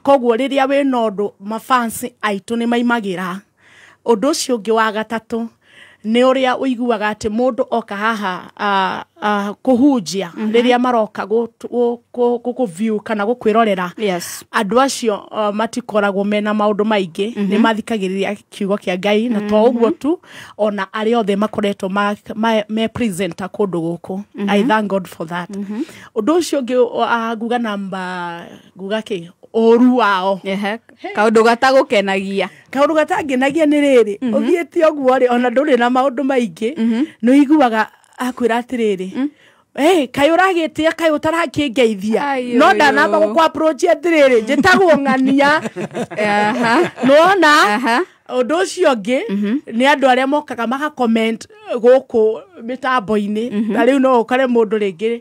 Speaker 13: Koguo rĩrĩa wĩna ũndũ mafans aitũ nĩ maimagĩra. Ũndũ ũcio ũngĩ wa gatatũ nĩ ũrĩa ũiguaga atĩ mũndũ oka haha kũhunjia rĩrĩa maroka gũkũ kana gũkwĩrorera, andũ acio matikoragwo mena maũndũ maingĩ, nĩ mathikagĩrĩria kiugo kĩa Ngai na to ũguo tu, ona arĩa othe makoretwo me presenter kũndũ gũkũ. I thank God for that. Ũndũ ũcio ũngĩ nguga namba nguga kĩ ũru wao,
Speaker 7: kaũndũ gatagũkenagia.
Speaker 13: Kaũndũ gatangenagia nĩ rĩrĩ, ũthiĩte ũguo rĩ, ona ndũrĩ na maũndũ maingĩ, nĩ ũiguaga Akwĩra atĩrĩrĩ, hey, kaĩ ũragĩtĩa, kaĩ ũtarakĩngeithia, no ndanamba gũkũ approach atĩrĩrĩ, njĩtagwo ng'ania. Nĩwona ũndũ ũcio ũngĩ nĩ andũ arĩa mokaga maka comment gũkũ mĩtambo-inĩ, na rĩu no ũkore mũndũ rĩngĩ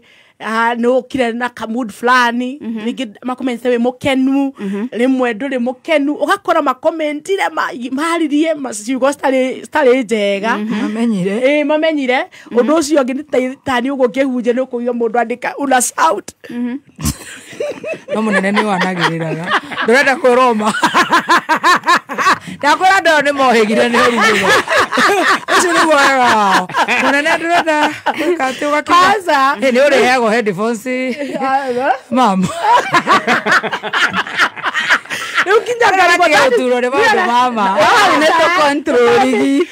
Speaker 13: nĩ ũkire na ka mood fulani, rĩngĩ makomentete wĩ mũkenu, rĩmwe ndũrĩ mũkenu, ũgakora makomentire maririe ciugo citarĩ njega.
Speaker 10: Mamenyire.
Speaker 13: Ĩĩ, mamenyire. Ũndũ ũcio ũngĩ nĩ tani ũguo ngĩhunjia nĩ ũkũigua mũndũ andĩka una shout.
Speaker 10: No mũnene nĩ wanagĩrĩraga, ndũrenda kwĩroma, ndakwĩra andũ aya nĩ mohĩgire nĩ ũru mũno, ũcio nĩguo wega wao. Mũnene, ndũrenda gwĩka atĩ ũgakiuga
Speaker 13: Aca.
Speaker 10: Ĩ, nĩ ũrĩheagwo headphones, mam.
Speaker 13: Rĩu nginya ngarigwo.
Speaker 10: Gũturwo nĩ maũndũ mama.
Speaker 7: Hau nĩ tũkontroligi.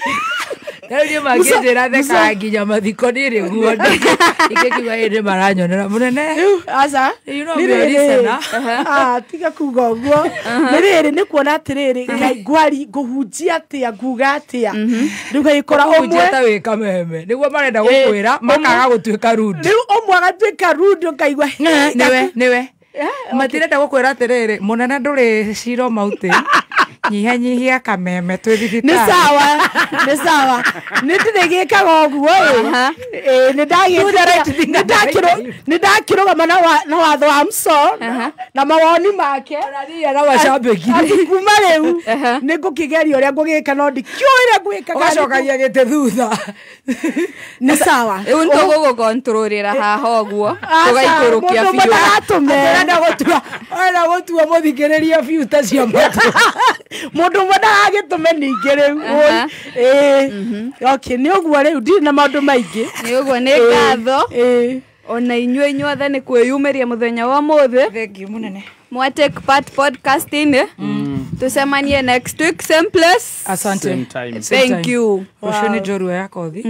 Speaker 10: Rĩu niĩ mangĩnjĩra thekaga nginya mathiko niĩ nĩguo ingĩkiuga ĩ nĩ maranyonera mũnene.
Speaker 13: Aca.
Speaker 10: You know I'm your listener.
Speaker 13: Ah, tiga kuga ũguo. Nĩ rĩrĩ, nĩ kuona atĩrĩrĩ, Ngai, ngwari ngũhunjia atĩa, nguga atĩa, rĩu ngagĩkora
Speaker 10: Ũkũhunjia
Speaker 13: ũmwe
Speaker 10: ta wĩ kameme nĩguo marenda gũkwĩra, makaga gũtuĩka rude.
Speaker 13: Rĩu ũmwe agatuĩka rude, ũkaigua
Speaker 10: Nĩwe matirenda gũkwĩra atĩrĩrĩ, mũnene, ndũrĩ Shiro Mountain, nyihanyihia kameme twĩ
Speaker 13: Nĩ
Speaker 10: thibitarĩ.
Speaker 13: Sawa, nĩ sawa, nĩ ndirĩ gĩkaga ũguo ĩ, nĩ ndakĩrũgama na watho wa mso na mawoni make
Speaker 10: na macambĩki.
Speaker 13: Atĩ kuma rĩu nĩ ngũkĩgeria ũrĩa ngũgĩka, no ndikĩũĩ ũrĩa ngwĩka.
Speaker 10: Ũgacokagia gĩtĩ thutha.
Speaker 13: Nĩ sawa.
Speaker 7: Rĩu nĩtũgũgũkontrolĩra haha ũguo tũgaikũrũkia
Speaker 13: Mũndũ ũmwe
Speaker 7: biũ.
Speaker 13: ndagatũme.
Speaker 10: Ũrenda gũtua mũthikĩrĩria biũ ta cia matũ.
Speaker 13: Mũndũ ũmwe ndagagĩtũme ningĩ rĩu. Ĩĩ, okay, nĩ ũguo, rĩu ndirĩ na maũndũ maingĩ.
Speaker 7: Nĩ ũguo, nĩ ngatho ona inyuĩ inyuothe nĩ kwĩyumĩria mũthenya wa ũmũthĩ.
Speaker 10: Thank you mũnene.
Speaker 7: Mwa take part podcast-inĩ. Tucemanie next week, same place.
Speaker 10: Asante.
Speaker 3: Same time.
Speaker 10: Same
Speaker 7: Thank
Speaker 10: time.
Speaker 7: you.
Speaker 10: Rũciũ nĩ njorua ya kothi,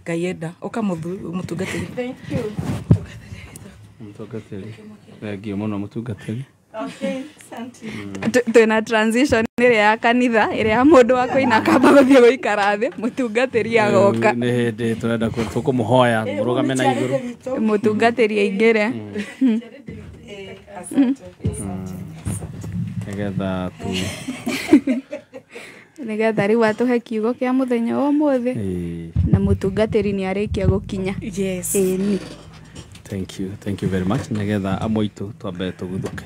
Speaker 10: Ngai enda ũka mũtungatĩri.
Speaker 3: Mũtungatĩri, thengiũ mũno mũtungatĩri.
Speaker 7: Twĩna transition ĩrĩa ya kanitha, ĩrĩa ya mũndũ wa kũina akamba gũthiĩ gũikara thĩ, mũtungatĩri agoka.
Speaker 3: Nĩ hĩndĩ tũrenda tũkũmũhoya mũrũgame na igũrũ.
Speaker 7: Mũtungatĩri aingĩre.
Speaker 3: Nĩgetha tu
Speaker 7: Nĩgetha rĩu atũhe kiugo kĩa mũthenya wa ũmũthĩ. Na mũtungatĩri nĩ arĩkia gũkinya.
Speaker 13: Yes.
Speaker 7: Ĩni.
Speaker 3: Thank you, thank you very much. Nĩgetha amwe aitũ twambe tũguthũke.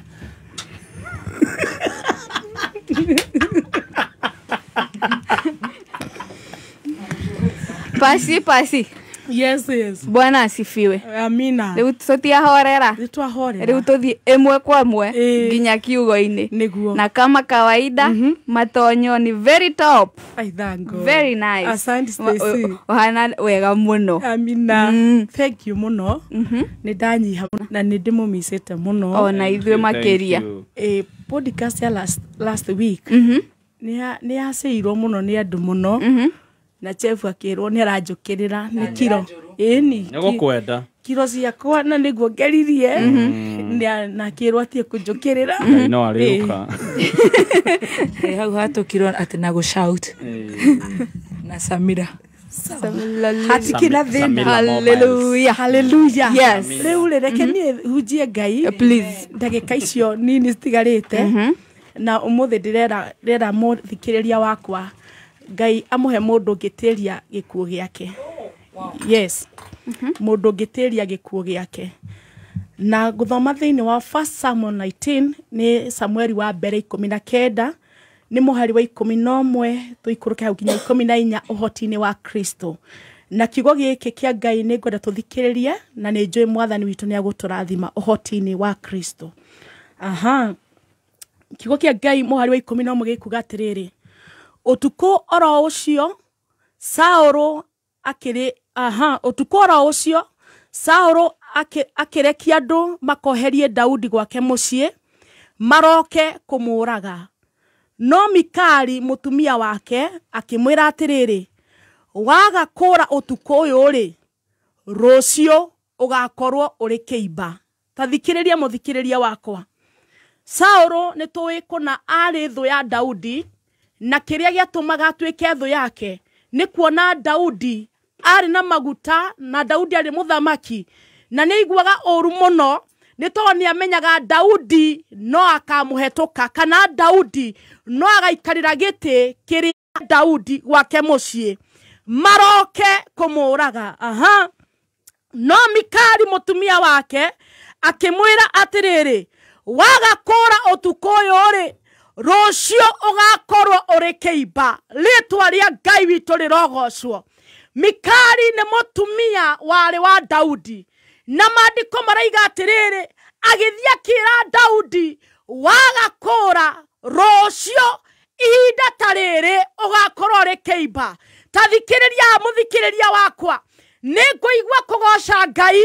Speaker 7: Pasi, pasi.
Speaker 13: Yes.
Speaker 7: Bwana asifiwe.
Speaker 13: Amina.
Speaker 7: Rĩu tũtiahorera.
Speaker 13: Nĩ twahorera.
Speaker 7: Rĩu tũthiĩ ĩmwe kwa ĩmwe nginya kiugo-inĩ.
Speaker 13: Nĩguo.
Speaker 7: Na kama kawaida, matonyo ni very top.
Speaker 13: I thank God.
Speaker 7: Very nice.
Speaker 13: Asante, Stacy.
Speaker 7: Ũhana wega mũno.
Speaker 13: Amina. Thank you mũno. Nĩ ndanyiha na nĩ ndĩmũmicĩte mũno.
Speaker 7: Ona ithuĩ makĩria.
Speaker 13: Ĩ, podcast ya last week nĩ yacĩirwo mũno nĩ andũ mũno, na chef akĩrwo nĩ aranjũkĩrĩra nĩ kiro ĩni
Speaker 3: Nĩ gũkwenda.
Speaker 13: Kiro ciakwa, na nĩguo ngeririe na akĩrwo atige kũnjũkĩrĩra.
Speaker 3: Ngai no arĩũka.
Speaker 10: Ĩ, hau hatũkirwo atĩ na gũshout na Samira.
Speaker 13: Hatikina thĩna.
Speaker 3: Samira Mobiles.
Speaker 7: Hallelujah.
Speaker 13: Hallelujah.
Speaker 7: Yes.
Speaker 13: Rĩu rĩ, reke niĩ hunjie Ngai
Speaker 7: Please.
Speaker 13: ndagĩka icio nini citigarĩte, na ũmũthĩ ndĩrera ndĩrera mũthikĩrĩria wakwa, Ngai amũhe mũndũ ũngĩtĩria gĩkuũ gĩake. Yes, mũndũ ũngĩtĩria gĩkuũ gĩake. Na gũthoma thĩinĩ wa First Samuel 19, nĩ Samueli wa mbere 19, nĩ mũhari wa 11 tũikũrũke hau nginya 14, ũhoti-inĩ wa Kristo. Na kiugo gĩkĩ kĩa Ngai nĩ ngwenda tũthikĩrĩrie, na nĩ njũĩ Mwathani witũ nĩ agũtũrathima ũhoti-inĩ wa Kristo. Aha, kiugo kĩa Ngai mũhari wa 11 gĩkuga atĩrĩrĩ, ũtukũ oro ũcio Saũlũ akĩrĩ, aha, ũtukũ oro ũcio Saũlũ akĩrekia andũ makoherie Daudi gwake mũciĩ maroke kũmũũraga. No Mikali mũtumia wake akĩmwĩra atĩrĩrĩ, waga kũra ũtukũ ũyũ rĩ, rũciũ ũgakorwo ũrĩ kĩimba. Ta thikĩrĩria, mũthikĩrĩria wakwa, Saũlũ nĩ tũĩ kũna arĩ thũ ya Daudi, na kĩrĩa gĩatũmaga atuĩke thũ yake nĩ kuona Daudi Arĩ na maguta na Daudi arĩ mũthamaki, na nĩ aiguaga ũru mũno nĩ tondũ nĩ amenyaga Daudi no akamũhetũka, kana Daudi no agaikarĩra gĩtĩ kĩrĩa Daudi gwake mũciĩ, maroke kũmũraga. Aha. No Mikali mũtumia wake akĩmwĩra atĩrĩrĩ, waga kũra ũtukũ ũyũ rĩ, rũciũ ũgakorwo ũrĩ kĩimba. Rĩtwa rĩa Ngai witũ rĩrogocwo. Mikali nĩ mũtumia warĩ wa Daudi, na maandĩko maraiga atĩrĩrĩ, agĩthiĩ akĩra Daudi, waga kũra rũciũ ihinda ta rĩrĩ ũgakorwo ũrĩ kĩimba. Ta thikĩrĩria, mũthikĩrĩria wakwa, nĩ ngũigua kũgoca Ngai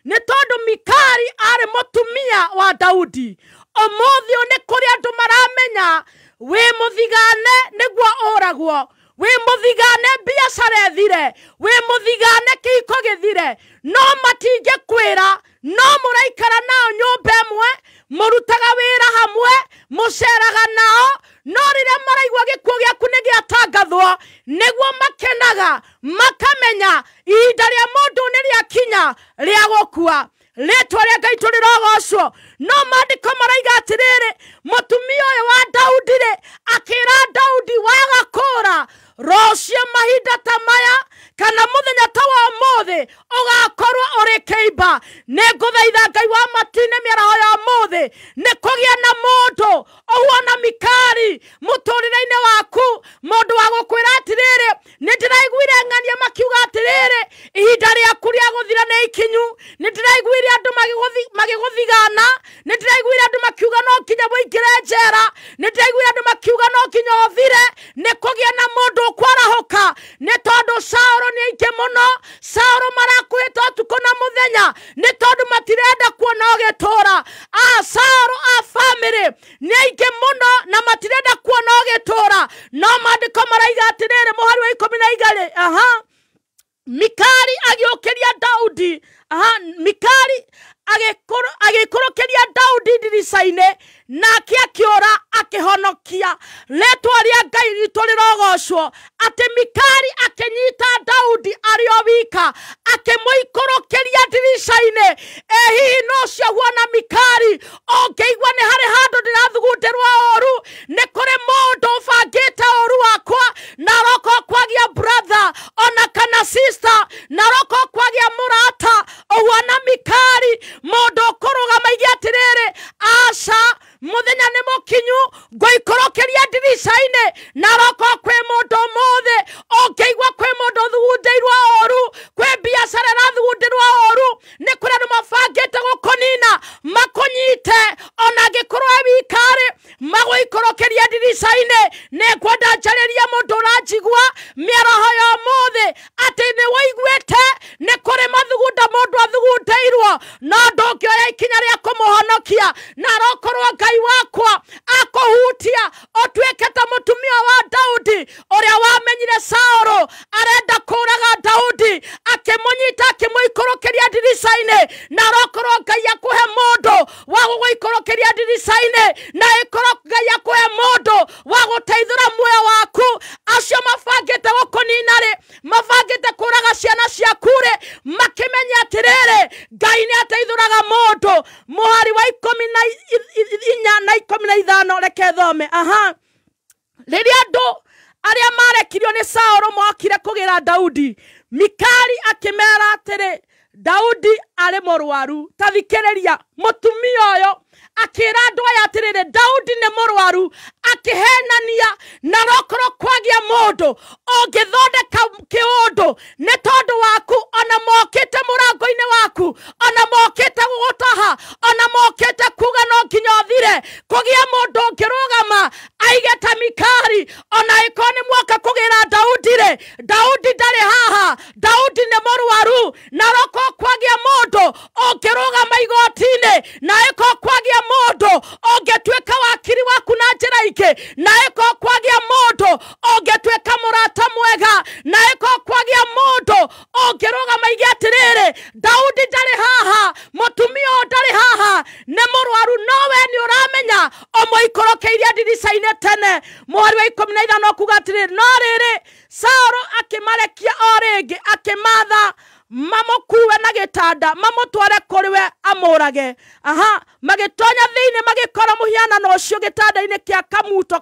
Speaker 13: nĩ tondũ Mikali arĩ mũtumia wa Daudi. Ũmũthĩ ũyũ nĩ kũrĩ andũ maramenya wĩ mũthigane nĩguo ũragwo, wĩ mũthigane biacara ĩthire, wĩ mũthigane kĩhiko gĩthire, no matingĩkwĩra, no mũraikara nao nyũmba ĩmwe, mũrutaga wĩra hamwe, mũceraga nao, no rĩrĩa maraigua gĩkuũ gĩaku nĩ gĩatangathwo, nĩguo makenaga, makamenya ihinda rĩa mũndũ nĩ rĩakinya rĩa gũkua. Rĩtwa rĩa Ngai tũrĩrogocwo. No maandĩko maraiga atĩrĩrĩ, mũtumia ũyũ wa Daudi rĩ, akĩra Daudi, waga kũra rũciũ mahinda ta maya kana mũthenya ta wa ũmũthĩ ũgakorwo ũrĩ kĩimba. Nĩ ngũthaitha Ngai wa matu-inĩ mĩaraho ya ũmũthĩ nĩ kũgĩa na mũndũ ũhuana Mikali mũtũrĩre-inĩ waku, mũndũ wa gũkwĩra atĩrĩrĩ, nĩ ndĩraiguire ng'ania makiuga atĩrĩrĩ, ihinda rĩaku rĩa gũthira nĩ ikinyu. Nĩ ndĩraiguire andũ magĩgũthigana, nĩ ndĩraiguire andũ makiuga no nginya mũingĩre njera, nĩ ndĩraiguire andũ makiuga no nginya ũthire. Nĩ kũgĩa na mũndũ ũkwarahũka, nĩ tondũ Saũlũ nĩ aingĩ mũno. Saũlũ marakwĩhĩta ũtukũ na mũthenya nĩ tondũ matirenda kuona ũgĩtũra. Saũlũ a bamĩrĩ nĩ aingĩ mũno na matirenda kuona ũgĩtũra. No maandĩko maraiga atĩrĩrĩ, mũhari wa 12, aha, Mikali agĩũkĩria Daudi, aha, Mikali agĩikũrũkĩria Daudi ndirica-inĩ, nake akĩũra akĩhonokia. Rĩtwa rĩa Ngai ritũ rĩrogocwo. Atĩ Mikali akĩnyita Daudi arĩ o wika, akĩmũikũrũkĩria ndirica-inĩ. Ĩ hihi no ũcio huana Mikali? Ũngĩigua nĩ harĩ handũ ndĩrathugundĩrwo ũru, nĩ kũrĩ mũndũ ũbangĩte ũru wakwa, na aroko kwagia brother ona kana sister, na aroko kwagia mũrata ũhuana Mikali, mũndũ ũkũrũgama aige atĩrĩrĩ, aca, mũthenya nĩ mũkinyu, ngũikũrũkĩria ndirica-inĩ. Na aroko kwĩ mũndũ ũmũthĩ ũngĩigua kwĩ mũndũ ũthugundĩirwo ũru, kwĩ biacara ĩrathugundĩrwo ũru, nĩ kũrĩ andũ mabangĩte gũkũnina, makũnyite ona angĩkorwo e wika-rĩ, magũikũrũkĩria ndirica-inĩ. Nĩ ngwenda njarĩrie mũndũ ũranjigua mĩaraho ya ũmũthĩ atĩ nĩ wũiguĩte nĩ kũrĩ mathugunda mũndũ athugundĩirwo, no ndũngĩoya ikinya rĩa kũmũhonokia. Na arokorwo Ngai wakwa akũhutia ũtuĩke ta mũtumia wa Daudi ũrĩa wamenyire Saũlũ arenda kũraga Daudi, akĩmũnyita akĩmũikũrũkĩria ndirica-inĩ. Na arokorwo Ngai akũhe mũndũ wa gũgũikũrũkĩria ndirica-inĩ, na ĩkorwo Ngai akũhe mũndũ wa gũteithũra muoyo waku. Acio mabangĩte gũkũnina rĩ, mabangĩte kũraga ciana ciaku rĩ, makĩmenye atĩrĩrĩ, Ngai nĩ ateithũraga mũndũ. Mũhari wa 14 na 15, reke thome. Aha. Rĩrĩa andũ arĩa marekirio nĩ Saũlũ mokire kũgĩra Daudi, Mikali akĩmera atĩrĩ, Daudi arĩ mũrwaru. Ta thikĩrĩria, mũtumia ũyũ akĩra andũ aya atĩrĩrĩ, Daudi nĩ mũrwaru, akĩhenania. Na rokorwo kwagia mũndũ ũngĩthondeka kĩũndũ nĩ tondũ waku, ona mokĩte mũrango-inĩ waku, ona mokĩte gũgũtaha, ona mokĩte kuga no nginya ũthire, kũgĩa mũndũ ũngĩrũgama aige ta Mikali, ona ĩkorwo nĩ mwoka kũgĩra Daudi rĩ, Daudi ndarĩ haha, Daudi nĩ mũrwaru. Na rokorwo kwagia mũndũ ũngĩrũgama igoti-inĩ, na ĩkorwo kwagia mũndũ ũngĩtuĩka wakiri waku na njĩra ingĩ, na ĩkorwo kwagia mũndũ ũngĩtuĩka mũrata mwega, na ĩkorwo kwagia mũndũ ũngĩrũgama aige atĩrĩrĩ, Daudi ndarĩ haha, mũtumia ũyũ ndarĩ haha, nĩ mũrwaru, no we nĩ ũramenya Ndagũthaitha ũmũikũrũkĩirie ndirica-inĩ tene. Mũhari wa 15 kuga atĩrĩrĩ, no rĩrĩ Saũlũ akĩmarekia o rĩngĩ, akĩmatha mamũkuue na gĩtanda mamũtware kũrĩ we amũrage. Aha, magĩtonya thĩinĩ magĩkora mũhianano ũcio gĩtanda-inĩ kĩa kamuto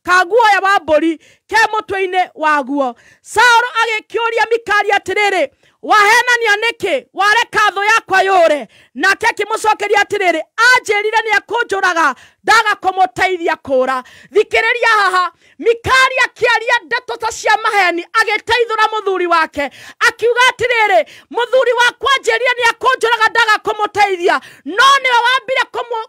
Speaker 13: ka guoya wa mbũri ke mũtwe-inĩ waguo. Saũlũ agĩkĩũria Mikali atĩrĩrĩ, wahenania nĩkĩ wareka thũ yakwa yũre? Nake akĩmũcokeria atĩrĩrĩ, anjĩrire nĩekũnjũraga ndaga kũmũteithia kũra. Thikĩrĩria haha, Mikali akĩaria ndeto ta cia maheni agĩteithũra mũthuri wake, akiuga atĩrĩrĩ, mũthuri wakwa anjĩrire nĩekũnjũraga ndaga kũmũteithia, no nĩwe wambire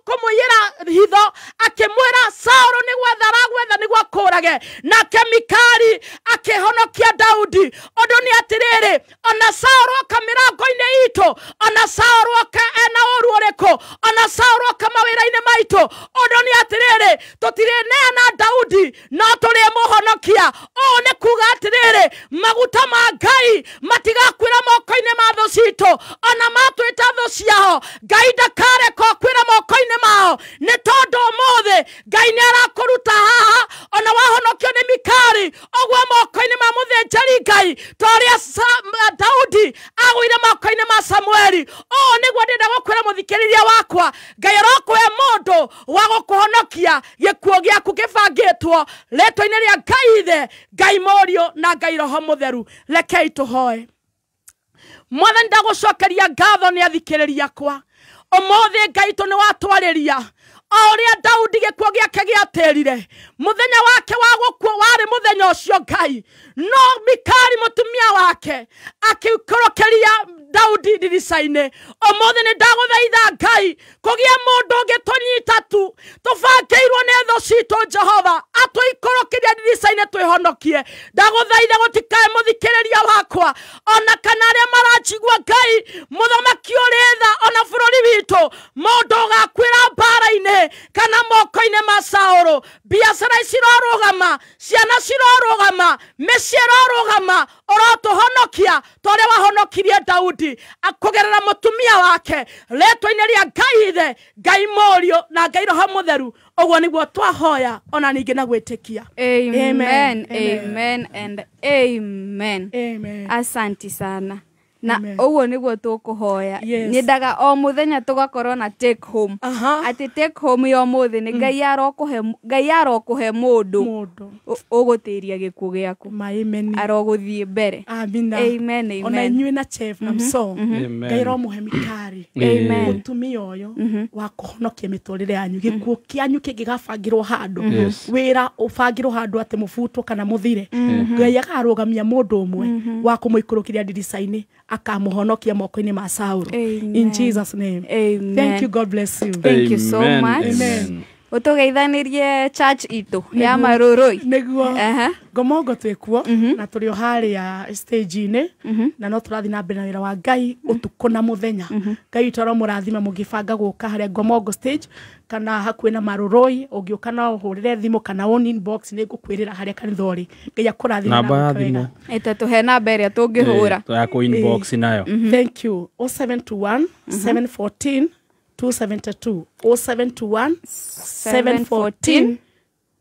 Speaker 13: kũmũiyĩra hitho akĩmwĩra Saũlũ nĩ gwetha aragwetha nĩguo akũũrage. Nake Mikali akĩhonokia Daudi. Ũndũ nĩ atĩrĩrĩ, ona Saũlũ oka mĩrango-inĩ itũ, ona Saũlũ oka ena ũru ũrĩkũ, ona Saũlũ oka mawĩra-inĩ maitũ, ũndũ nĩ atĩrĩrĩ, tũtirĩneana Daudi no tũrĩmũhonokia. Ũũ nĩ kuga atĩrĩrĩ, maguta ma Ngai matigakuĩra moko-inĩ ma thũ citũ, ona matwĩta thũ ciao Ngai ndakareka ũkuĩre moko-inĩ mao, nĩ tondũ ũmũthĩ Ngai nĩ arakũruta haha, ona wahonokio nĩ Mikali ũguo moko-inĩ ma mũthĩnjĩri Ngai, ta ũrĩa Daudi agũire moko-inĩ ma Samueli. Ũũ nĩguo ndĩrenda gũkwĩra mũthikĩrĩria wakwa, Ngai arokũhe mũndũ wa gũkũhonokia gĩkuũ gĩaku kĩbangĩtwo rĩtwa-inĩ rĩa Ngai Ithe, Ngai Mũriũ na Ngai Roho Mũtheru. Rekei tũhoe. Mwathani, ndagũcokeria ngatho nĩ athikĩrĩria akwa. Ũmũthĩ Ngai tũ nĩ watwarĩria o ũrĩa Daudi gĩkuũ gĩake gĩatĩrire, mũthenya wake wa gũkua warĩ mũthenya ũcio Ngai, no Mikali mũtumia wake akĩikũrũkĩria Daudi ndirica-inĩ. Ũmũthĩ nĩ ndagũthaitha Ngai kũgĩe mũndũ ũngĩtũnyita tu tũbangĩirwo nĩ thũ citũ, Jehova atũikũrũkĩrie ndirica-inĩ twĩhonokie. Ndagũthaitha gũtikae mũthikĩrĩria wakwa ona kana arĩa maranjigua Ngai, mũthamaki ũrĩ tha ona bũrũri witũ, mũndũ ũgakuĩra mbara-inĩ kana moko-inĩ ma Saũlũ. Biacara cirorũgama, ciana cirorũgama, mĩciĩ ĩrorũgama, ũrotũhonokia ta ũrĩa wahonokirie Daudi kũgerera mũtumia wake, rĩtwa-inĩ rĩa Ngai Ithe, Ngai Mũriũ na Ngai Roho Mũtheru. Ũguo nĩguo twahoya ona ningĩ na gwĩtĩkia.
Speaker 7: Amen, amen and amen. Asanti sana. Na ũguo nĩguo tũkũhoya. Nyendaga o mũthenya tũgakorwo na take home. Atĩ take home ya ũmũthĩ nĩ Ngai arokũhe, Ngai arokũhe mũndũ ũgũtĩria gĩkuũ gĩaku, arogũthiĩ mbere.
Speaker 13: Amina.
Speaker 7: Amen, amen.
Speaker 13: Ona inyuĩ na chef na mso, Ngai aromũhe Mikali mũtumia ũyũ wa kũhonokia mĩtũrĩre yanyu. Gĩkuũ kĩanyu kĩngĩgabangĩrwo handũ, wĩra ũbangĩrwo handũ atĩ mũbutwo kana mũthire, Ngai akarũgamia mũndũ ũmwe wa kũmũikũrũkĩria ndirica-inĩ akamuhonokia moko-inĩ ma Saũlũ. In Jesus name.
Speaker 7: Amen.
Speaker 13: Thank you. God bless you.
Speaker 7: Thank you so much.
Speaker 13: Amen.
Speaker 7: Ũtũgeithanirie church itũ ya Marũrũi.
Speaker 13: Nĩguo. Ngomongo twĩkuo na tũrĩ o harĩa stage-inĩ, na no tũrathiĩ na mbere na wĩra wa Ngai ũtukũ na mũthenya. Ngai witũ aromũrathima mũngĩbanga gũka harĩa Ngomongo stage kana hakuhĩ na Marũrũi, ũngĩũka no ũhũrĩre thimũ kana on inbox, nĩ ngũkwĩrĩra harĩa kanitha ũrĩ. Ngai akũrathime na
Speaker 3: Namba ya
Speaker 13: gwĩka wega.
Speaker 3: thimũ.
Speaker 7: Ĩtatũhe namba ĩrĩa tũngĩhũra.
Speaker 3: Ya kũ inbox nayo.
Speaker 13: Thank you. 0721 714 272. 0721 714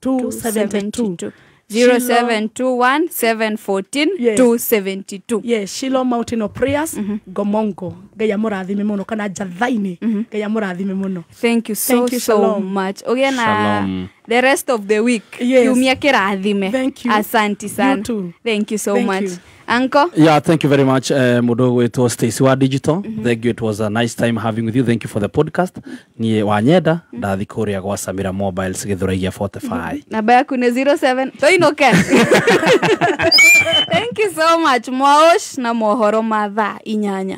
Speaker 13: 272.
Speaker 7: 0721 714 272.
Speaker 13: Yes, Shiloh Mountain of Prayers, Gomongo. Ngai amũrathime mũno kana Njathainĩ. Ngai amũrathime mũno.
Speaker 7: Thank you so
Speaker 13: Thank you,
Speaker 7: so
Speaker 13: Shalom.
Speaker 7: much. Ũgĩe na
Speaker 3: Shalom.
Speaker 7: the rest of the week.
Speaker 13: Yes.
Speaker 7: Kiumia kĩrathime.
Speaker 13: Thank you.
Speaker 7: Asante sana.
Speaker 13: You too.
Speaker 7: Thank you so
Speaker 13: Thank
Speaker 7: much.
Speaker 13: you.
Speaker 7: Uncle?
Speaker 3: Yeah, thank you very much, mũndũ ũgwĩtwo Stacy wa Digital. Thank you, it was a nice time having with you. Thank you for the podcast. Niĩ wanyenda ndathi kũrĩa gwa Samira Mobiles Gĩthũrai 45.
Speaker 7: Namba yaku nĩ 07 toinũke. Thank you so much. Mwaosh na mohoro ma thaa 8.